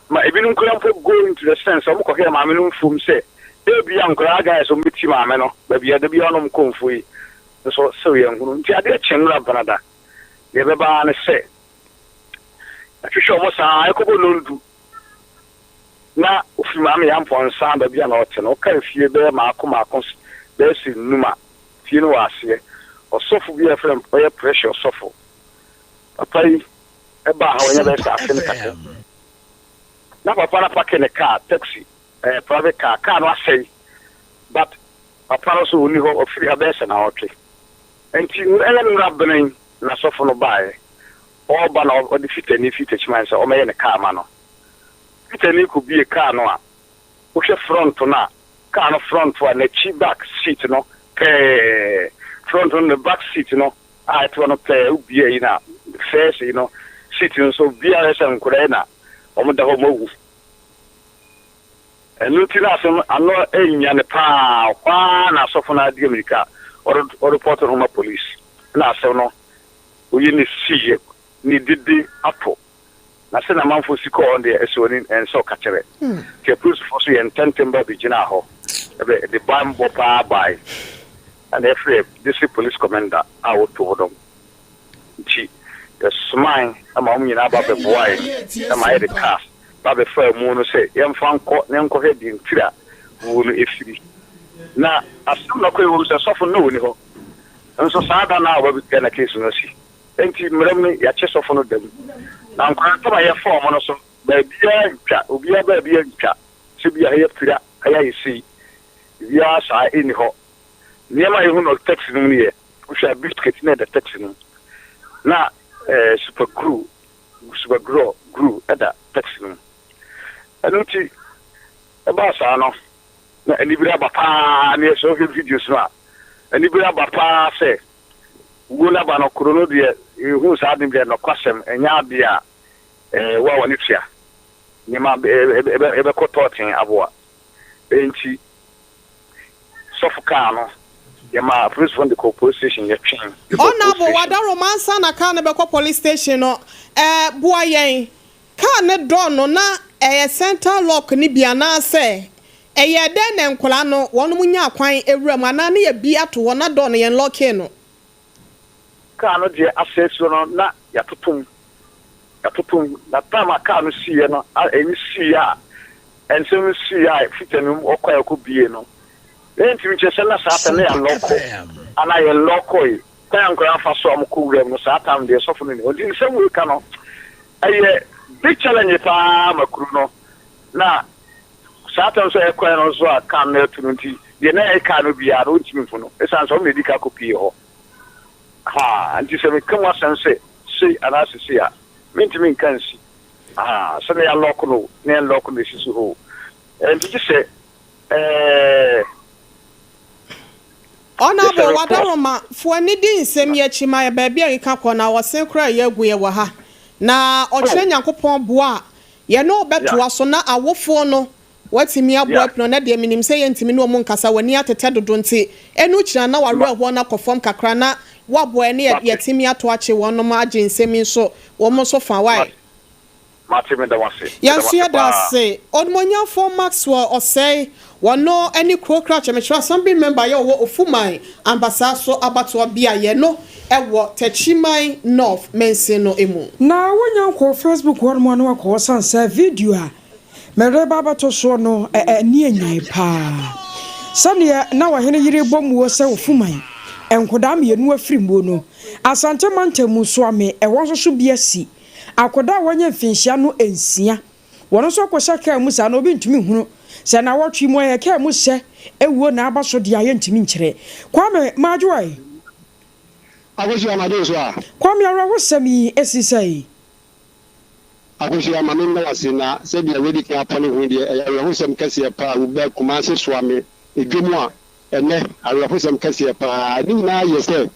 Ma ebinom koraa mpo go into the sense sɛ wɔkɔhwɛɛ maame no mfuom sɛ ebia nkwadaa adwene ayɛ sɛ wɔbɛti maame no baabi a da biara na wɔkɔ mfuo yi nso sew yɛnhunu. Nti adeɛ kyee nnora benada. Deɛ ɛbɛba ara ne sɛ yɛahwehwɛ wɔn saa ara ɛkɔbɔ nnɔndu na ofiri Maame Yampɔnsa baabi a na ɔte no, ɔka mfie bɛyɛ mmaako mmaako bɛyɛ sɛ nnum a fie no wɔ aseɛ. Ɔsɔfo bi a yɛfrɛ no ɔyɛ Precious sɔfo. Papa yi baa ha wanya bɛyɛ sɛ afe ne kakra. Na papa no apake ne kaa, taxi, ɛyɛ private car, kaa no asɛe but papa no nso ɔnni hɔ, ɔfiri ha bɛyɛ sɛ nnawɔtwe. Nti ɛyɛ nnora benen na sɔfo no baeɛ. Ɔreba na ɔde fitani firi Techiman sɛ ɔmmɛyɛ ne kaa ma no. Fitani kɔbue kaa no a, wohwɛ front no a, kaa no front a n'akyi back seat no pɛɛ, front no ne back seat no a ɛte hɔ no pɛɛ, wobue ayi no a, first yi no seat no nso obiara hwɛ sɛ nkwadaa yi na wɔda hɔ wɔawu. Ɛno nti na asɛm ano annya no paa, ɔkɔ ara na asɔfo no ara di amirika a ɔrepɔɔto no ho ma polisi. Ɛna asɛm no oye ne siiɛ ne dede ato. Na sɛnea amanfoɔ si kɔɔ hɔ no deɛ, ɛsɛ w'ani, ɛnsɛ ɔkakyerɛ. Nti apolisifoɔ nso yɛɛ ntɛmntɛm ba bɛgyinaa hɔ bɛ de banbɔ paa bae. Ɛna yɛfrɛɛ District Police Commander a ɔwɔ Tohodom. Nti yɛsomae ma wɔn nyinaa ba bɛboae ma yɛde cars ba bɛfaa mu no sɛ yɛmfa nkɔ na yɛnkɔhwɛ deɛ ntiri a wuo no firi. Na asɛm nɔkorɛ wɔ mu sɛ sɔfo no na ɔnni hɔ nso saa da no a ɔba bɛtua na case no asi. Enti mmara mu no yɛakye sɔfo no da mu. Na nkwadaa ntam a yɛfa wɔn no so baabiara ntwa, obiara baabiara ntwa sɛ bi a ha yɛapira, ha yɛayɛ sei, biribiara saa nni hɔ. Nneɛma a yɛhu no taxi no mu no yɛ, wohwɛ a biscuit na ɛda taxi no mu, na eh, super glue, super glue, glue ɛda taxi no mu. Ɛno nti, ɛbaa saa no, na anibere aba paa, ne sɛ wohwɛ videos no a, anibere aba paa sɛ wuo no aba no, kuro no deɛ, yɛhuu saa ade no deɛ, nɔkwasɛm, ɛnyɛ adeɛ a eh, wo a w'ani tua nneɛma ɛbɛkɔ tɔɔten aboa. Enti, sɔfo kaa no, yɛmaa apolisifo no de kɔɔ police station, yɛtwee de kɔɔ police Honourable station. Wadaroma ansa na car no bɛkɔ police station no, eh, boa yɛn. Car no door no na ɛyɛ center lock no bi anaasɛ ɛyɛɛ dɛn na nkwadaa no wɔnom nyaa kwan wura mu anaa ne yɛabue ato hɔ na door no yɛn lockee no? Car no deɛ asɛe si hɔ no na yɛatoto mu, yɛatoto mu. Na time a car no siiɛ no, a ɛyi siiɛ a, nsɛm no siiɛ a fita no mu ɔkɔɛ ɔkɔ bie no, na yɛntumi nkyerɛ sɛ na saa time na yɛalɔko anaa yɛnlɔkɔe. Kwan a nkwadaa fa so a wɔkɔ wuram no, saa time deɛ sɔfo no nni hɔ. Nti nsɛm wei ka no, ɛyɛ big challenge paa ma kuro no. Na saa time nso a yɛkɔɛ no nso a car no atu no nti, deɛ na ɛyɛ car no biara no wontumi nhu no, ɛsiane sɛ wɔn na ɛdi ka kɔpie hɔ. Ahaa, nti sɛ meka mu asɛm sɛ sei anaasɛ sei a, mentumi nka nsi. Ahaa, sɛ na yɛalɔɔko no o, na yɛnlɔɔko no esisi hɔ o. Ɛnti gye sɛ ɛɛ, gye sɛ Honourable report. Wadaroma, fo ani di nsɛm yi akyi ma yɛ baabi a yɛkeka kɔ na ɔsen koraa a yɛagu yɛ wɔ ha. Na ɔkyerɛ Oh, Nyankopɔn boa a, yɛne wo yeah, bɛtoa so na awofoɔ no Woatumi aboa yeah. apina na deɛ menim sɛ yɛntumi ne wɔn nkasa, w'ani atetɛ dodo nti, ɛno kyina na Ma, w'awerɛhoɔ no akɔ fam kakra na woaboa yɛn ne mate, yɛatumi ato akye wɔnom agye nsɛm yi nso wɔn nso fa, wai? mate, mate, meda wo ase, Yɛn meda wo nso ase yɛda paa. ase. Onimuonyamfoɔ Maxwell Osei, wɔno ne Kuro Krakye Mekyerɛ Assembly Member yɛ ɔwɔ Ofuman Ambasaa so abatoɔ beaeɛ no wɔ Techiman North mansin no mu. Na wonya nkɔɔ Facebook hɔnom a na wakɔ hɔ sane sɛ video a. Mereba abɛto soɔ no, ani anyan paa. Sɛdeɛ na ɔhene yere rebɔ muo sɛ Ofuman nkodaa mmienu afiri muo no, Asante mantam mu Soame ɛhɔ nso so bi asi. Akodaa a wanya mfinhyia no nsia, wɔn nso akɔhyɛ kaa mu saa na obi ntumi nhunu sɛ nnawɔtwe mu ɛyɛ kaa mu hyɛ awuo na aba so deɛ a yɛntumi nkyerɛ. Kwame Madwoe. Akosua Madwo nso a. Kwame awerɛhosɛm yi si sɛn? Akosua ma me nna wo ase na sɛdeɛ woadi kan apɔne ho yi deɛ ɛyɛ awerɛhosɛm kɛseɛ paa wo ba Kumase soa me dwom a ɛnɛ awerɛhosɛm kɛseɛ paa ne nyinaa yɛ sɛ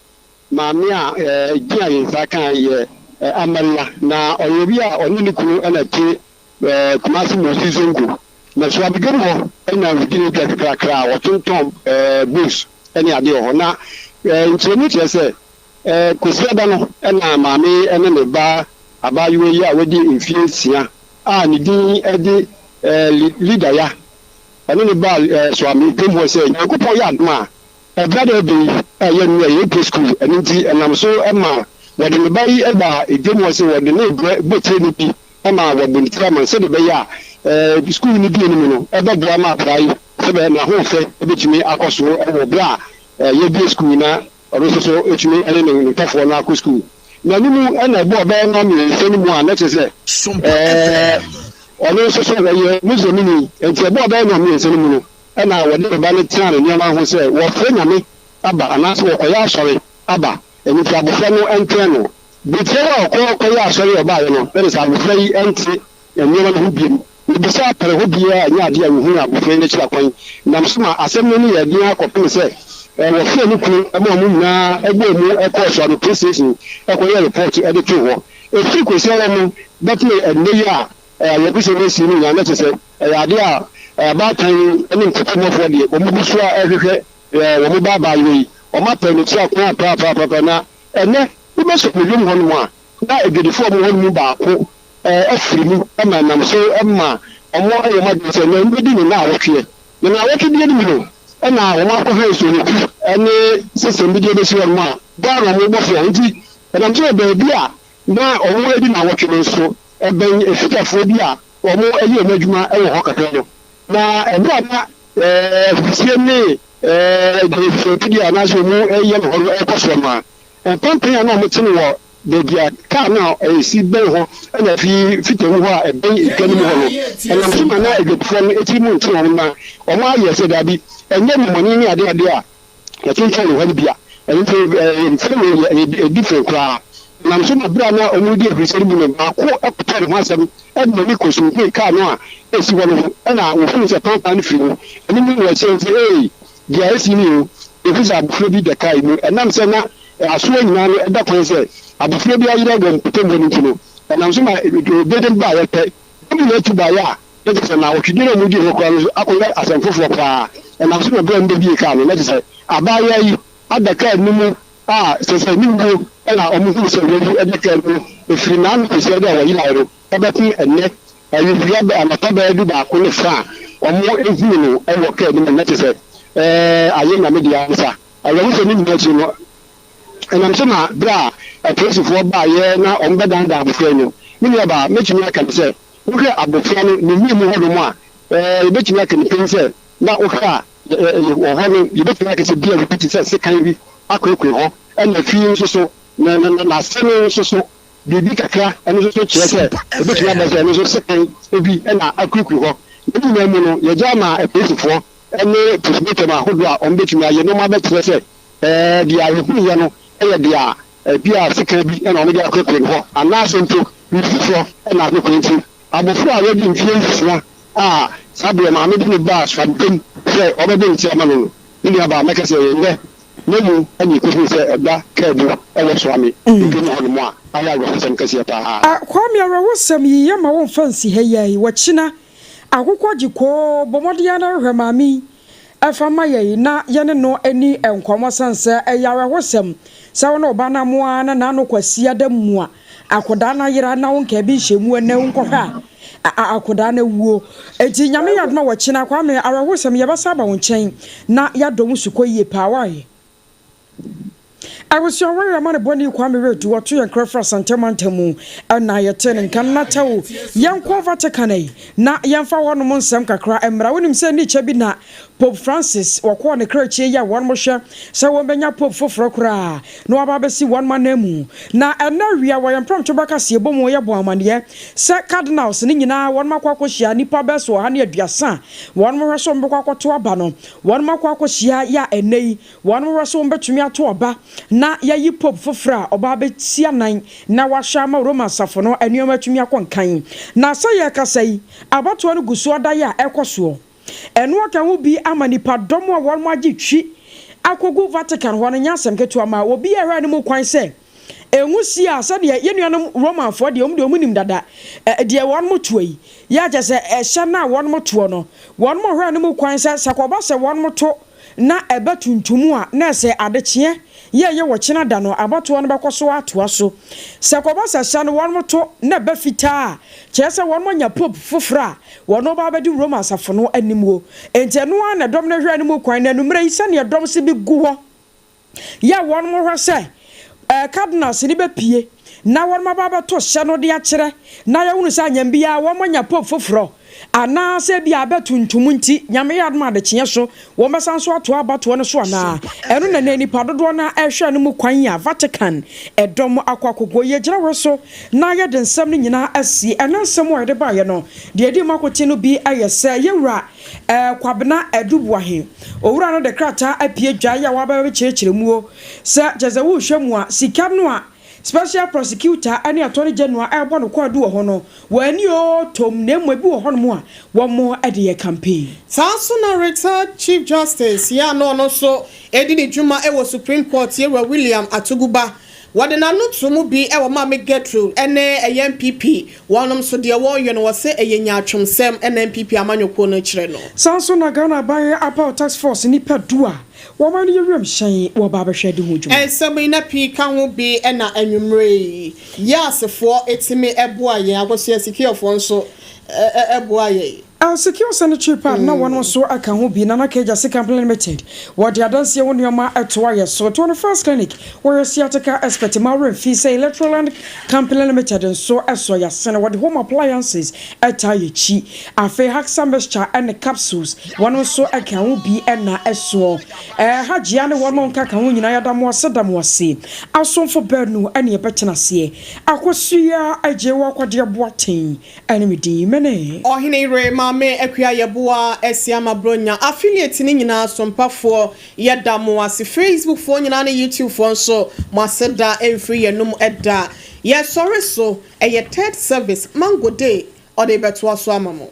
maame a din a yɛn nsa ka yɛ Amaria na ɔyɛ obi a ɔne ne kunu na ɛte Kumase Mosi Zongo na soa me dwom hɔ na ɔdi ne dwa kakrakra a ɔtontɔn books ne adeɛ wɔ hɔ na nkyerɛmu kyerɛ sɛ Kwasiada no na maame yi ne ne ba abaayewa yi a wadi mfeɛ nsia a ne din de Lidaya, ɔne no baa Suame dwam hɔ sɛ Nyankopɔn yɛ adom a, ɛberɛ a ɛbɛ yi a ɛyɛ nnɛ yɛpɛ sukuu, ɛno nti ɛnam so ma wɔde ne ba yi baa dwam hɔ sɛ wɔde no rebrɛ botire no bi ma wɔabɔ ne tiri ama no sɛdeɛ ɛbɛyɛ a sukuu no bie no mu no ɛbɛboa ma akwadaa yi sɛdeɛ n'ahoɔfɛ bɛtumi akɔ so wɔ berɛ a yɛabue sukuu na Ɔno nso so tumi ne ne mfɛfoɔ no akɔ sukuu. Na ne mu na ɛbɔɔ bɛyɛ nnɔnmiɛnsa no mu a na kyerɛ sɛ ɛɛ ɔno nso so ɔyɛ Muslimni. Enti ɛbɔɔ bɛyɛ nnɔnmiɛnsa no mu no na wɔde ne ba no tenaa ne nneɛma ho sɛ wɔfrɛ Nyame aba anaasɛ wɔkɔyɛ asɔre aba. Ɛno nti abɔfra no ntwɛn no. Bere tiawa a ɔkɔ kɔyɛɛ asɔre a ɔbaeɛ no na kyerɛ sɛ abɔfra yi nte nneɛma no ho bio. Mibisaa pɛrɛ hɔ biara nyɛ ade a wohuu abofra yi n'akyiri akwan. Nam so ma asɛm no ani yɛɛ den ara kɔpem sɛ wɔfrɛɛ ne kunu ma wɔn nyinaa bɔɔ mu kɔɔ Suame Police Station kɔyɛɛ report de too hɔ. Ɛfiri Kwasiada no bɛpem ɛnnɛ yi a awerɛhosɛm asi no nyinaa na kyerɛ sɛ ɛyɛ ade a abaatan yi ne ntafomuafoɔ deɛ wɔn gu so ara rehwehwɛ wɔn ba abaayewa yi. Wɔapɛ n'akyiri akwan apraapraaprapra na ɛnnɛ wobɛsɔ ne dwom hɔnom a na adwadifoɔ a wɔwɔ hɔ no mu baako afiri mu ma ɛnam so ma wɔayɛ wɔn adwene sɛ nea wɔbɛdi no nnawɔtweɛ. Na nnawɔtwe bi anim no, na wɔakɔha nsuohoku ne sesɛm bi de abɛsi hɔnom a daa na wɔbɔ fea. Enti ɛnam so ma baabi a na wɔredi nnawɔtwe no nso bɛn afitafoɔ bi a wɔyɛ wɔn adwuma wɔ hɔ kakra no. Na ɛberɛ a na ahurusie ne adwumayɛfie anaasɛ wɔyɛ no hɔ no rekɔ soɔ no ara, mpampan a na wɔte no wɔ Baabi a kar no a esi bɛn hɔ na fi fita mu hɔ a ɛbɛn dwa no mu hɔ no, ɛnam so ma na adwadifoɔ no tiri mu nte wɔn na wɔayɛ sɛ dabi, ɛnyɛ nnamɔne ne adeade a yɛtontɔn wɔ hɔ no bi a. Ɛno nti, mfɛre wei yɛ ɛyɛ different koraa. Ɛnam so ma berɛ a na wɔredi ahurusiɛ no mu no, baako kɔtɔɔ ne ho asɛm de n'ani kɔsunkuee kar no a ɛsi hɔ no ho na wɔhunuu sɛ pampan no firi mu. Ɛno mu na wɔteɛm sɛ, Ei! Deɛ asi ni o! Yɛhu sɛ abɔfra bi da kar yi mu. Ɛnam sɛ na Asoa nyinaa no da kwan sɛ abofra bi ayera wɔ mpɔtam hɔ no nti no, ɛnam so ma dede no baeɛ pɛ, wɔn nyinaa tu baeɛ a na kyerɛ sɛ nnawɔtwe no a wɔdii hɔ koraa no nso akɔyɛ asɛm foforɔ koraa. Ɛnam so ma berɛ a wɔbɛbue kaa no, na kyerɛ sɛ abaayewa yi ada kaa no mu a kyerɛ sɛ ne wuo na wɔhunu sɛ wawu da kaa no mu ɛfiri n'ano kɔsi ɛda a wɔyeraeɛ no bɛpem ɛnnɛ awia anɔpa bɛyɛ dubaako ne fa a wɔhunu no wɔ kaa no mu no, na kyerɛ sɛ ayɛ Nyame dea nsa. Awerɛhosɛm no nyinaa akyi no, ɛnam so ma bere a apolisifoɔ baeɛ na wɔbɛdandan abofra yi no, me nuabaa, mɛtumi aka no sɛ, wohwɛ abofra no ne nwi mu hɔnom a, yɛbɛtumi aka no pen sɛ na wohwɛ a, wɔ hɔ no, yɛbɛtumi aka sɛ bia biribi te sɛ sekan bi akoekoe hɔ, ɛna afei nso so, na, na, na n'ase no nso so, biribi kakra, ɛno nso so kyerɛ sɛ ɛbɛtumi aba sɛ ɛno nso sekan bi na akoekoe hɔ. Ne nyinaa mu no, yɛgya ma apolisifoɔ ne postmortem ahodoɔ a wɔbɛtumi ayɛ na wɔabɛkyerɛ sɛ deɛ yɛhuiɛ no yɛ deɛ a ebia sekan bi na wɔde akorakora no hɔ anaasɛ mpo biribi foforɔ na akorakora nti abɔfra a wadi mfeɛ nsia a saa berɛ maame de no baa suadam sɛ ɔbɛbɔ ne ti ama no no, ne nuabaa mɛka sɛ ɛyɛ nnɛ na mu na ɛkɔhuu sɛ ɛda kaa mu wɔ Soame dwam hɔnom a ayɛ awerɛhosɛm kɛseɛ paa. Kwame awerɛhosɛm yi yɛmma wo mfa nsi ha yi ara yi, wakyina Akokɔ gye koo, bɔ mmɔden ara na hwehwɛ maame yi fa ma yɛn na yɛne no nni nkɔmmɔ sane sɛ ɛyɛ awerɛhosɛm sɛ wo ne wo ba no amoa na n'ano Kwasiada mua akɔdaa no ayera na wo nkaa bi nhyɛ mu ɛnɛ wo nkɔhwɛ a akɔdaa no awuo. Enti Nyame yɛ adom a wɔkyena Kwame awerɛhosɛm yɛbɛsan aba wo nkyɛn na yɛadɔ wo sukɔ yie paa wai. Abusua wei amanebɔni Kwame Redu ɔto yɛn kra firi Asante mantam mu na yɛte ne nka. Nataw, yɛnkɔ Vatican yi na yɛmfa hɔnom nsɛm kakra mmra. Wonim sɛ nni kyɛ bi na Pope Francis wɔkɔɔ ne krakyie yi a wɔn hwɛ sɛ wɔn bɛnya Pope foforɔ koraa na waba abɛsi wɔn ananmu. Na ɛnnɛ awia wɔ yɛn prɛmtoba kaseɛbɔ mu yɛbɔɔ amaneɛ sɛ Cardinals no nyinaa wɔn akɔ akɔhyia nnipa bɛyɛ sɛ 130 a wɔn hwɛ sɛ wɔn bɛkɔ akɔto aba no wɔn akɔ akɔhyia yɛ a ɛnnɛ yi wɔn hwɛ sɛ wɔn bɛtumi ato aba na yɛayi Pope foforɔ a ɔba abɛsi anan na wahwɛ ama Roma asafo no nneɛma atumi akɔ nkan. Na sɛ yɛrekasa yi abatoɔ no gu so ada yɛ a ɛrekɔ soɔ. Ɛno aka ho bi ama nnipadɔm a wɔagye twi akogu Vatican hɔ no nyɛ asɛm ketewa ma obi a ɛhwɛ no mu kwan sɛ enwu si a sɛdeɛ yɛn nuanom Romanfoɔ deɛ wɔn deɛ wɔn nim dada deɛ wɔn toɔ yi yɛ a kyerɛ sɛ ɛhyɛ no a wɔn toɔ no wɔn hwɛ no mu kwan sɛ sɛ kɔba sɛ wɔn to na ɛba tuntum a, na ɛsɛ adekyeɛ yɛ ɛyɛ wɔ kyena da no, abatoɔ no bɛkɔ so atoa so. Sɛ kɔba sɛ hyɛ no wɔn to na ɛba fitaa a, kyerɛ sɛ wɔn anya Pope foforɔ a wɔn ba abɛdi Roma asafo no animuo. Enti ɛno ara na ɛdɔm no hwɛ no mu kwan, na anwummerɛ yi sɛdeɛ ɛdɔm se bi gu hɔ yɛ a wɔn hwɛ sɛ ɛɛ Cardinals no bɛpue na wɔn aba abɛto hyɛ no de akyerɛ na yɛahunu sɛ anyam biara wɔn anya Pope foforɔ anaa sɛ ebia abɛ tuntum nti Nyame yɛ adom a adekyeɛ so wɔn bɛsan nso atoa abatoɔ no so anaa. Ɛno na nnɛ nnipa dodoɔ no ara ɛrehwɛ no mu kwan a Vatican ɛdɔm akɔ akɔguo. Yɛgyina wei so na yɛde nsɛm no nyinaa asi. Ɛnnɛ nsɛm a yɛde baeɛ no deɛ ɛdi mu akoten no bi yɛ sɛ Yɛwura Kwabena Adu Boahe, owura no de krataa apue dwae a waba bɛkyerɛkyerɛ muo sɛ kyerɛ sɛ wohwɛ mu a sika no a Special Prosecutor ne Attorney General rebɔ no kwaadu wɔ ho no wɔn ani oo tom na mmom ebi wɔ hɔnom a wɔn de yɛ campaign. Saa nso na Retired Chief Justice yi a na ɔno nso redi ne dwuma wɔ Supreme Court, Yewura William Atuguba, wɔde n'ano too mu bi wɔ Maame Gertrude ne ɛyɛ NPP Wɔnom nso deɛ wɔreyɔ no wɔse ɛyɛ nyaatwomsɛm na NPP amanyɔkuo no rekyerɛ no. Saa nso na Ghana aban apaw task force nnipa du a wɔman no yɛ wiemhyɛn wɔ ba abɛhwɛ adi ho dwuma. Nsɛm yi na pii ka ho bi na anwummerɛ yi Yas foɔ tumi boa yɛn, Akosua Secure foɔ nso boa yɛn. Secure Sanitary Pad na wɔnom nso ka ho bi. Nana Kagya Sika Limited, wɔde adansie ho nneɛma toa yɛ so. Toɔ no First Clinic, wɔyɛ sciatica expert ma werɛ mfi sɛ Electroland Company Limited nso sɔ yɛ asene. Wɔde home appliances taa yɛ akyi. Afei Haxa Mixture ne Capsules, wɔnom nso ka ho bi na ɛsoɔ. Hajia ne wɔnom nka ka ho nyinaa yɛda mo ase da mo ase. Asomfo baanu ne yɛbɛtena aseɛ. Akosua Agyei Akwadeɛ Boateng. Ɛne me din, mene. Ɔhene yere Maame Akua Yeboah Asiamah Bronya affiliate no nyinaa sompafoɔ yɛda mo ase Facebook foɔ nyinaa ne YouTube foɔ nso mo aseda mfiri yɛn da yɛsɔre so ɛyɛ third service mango day ɔde bɛtoa so ama mo.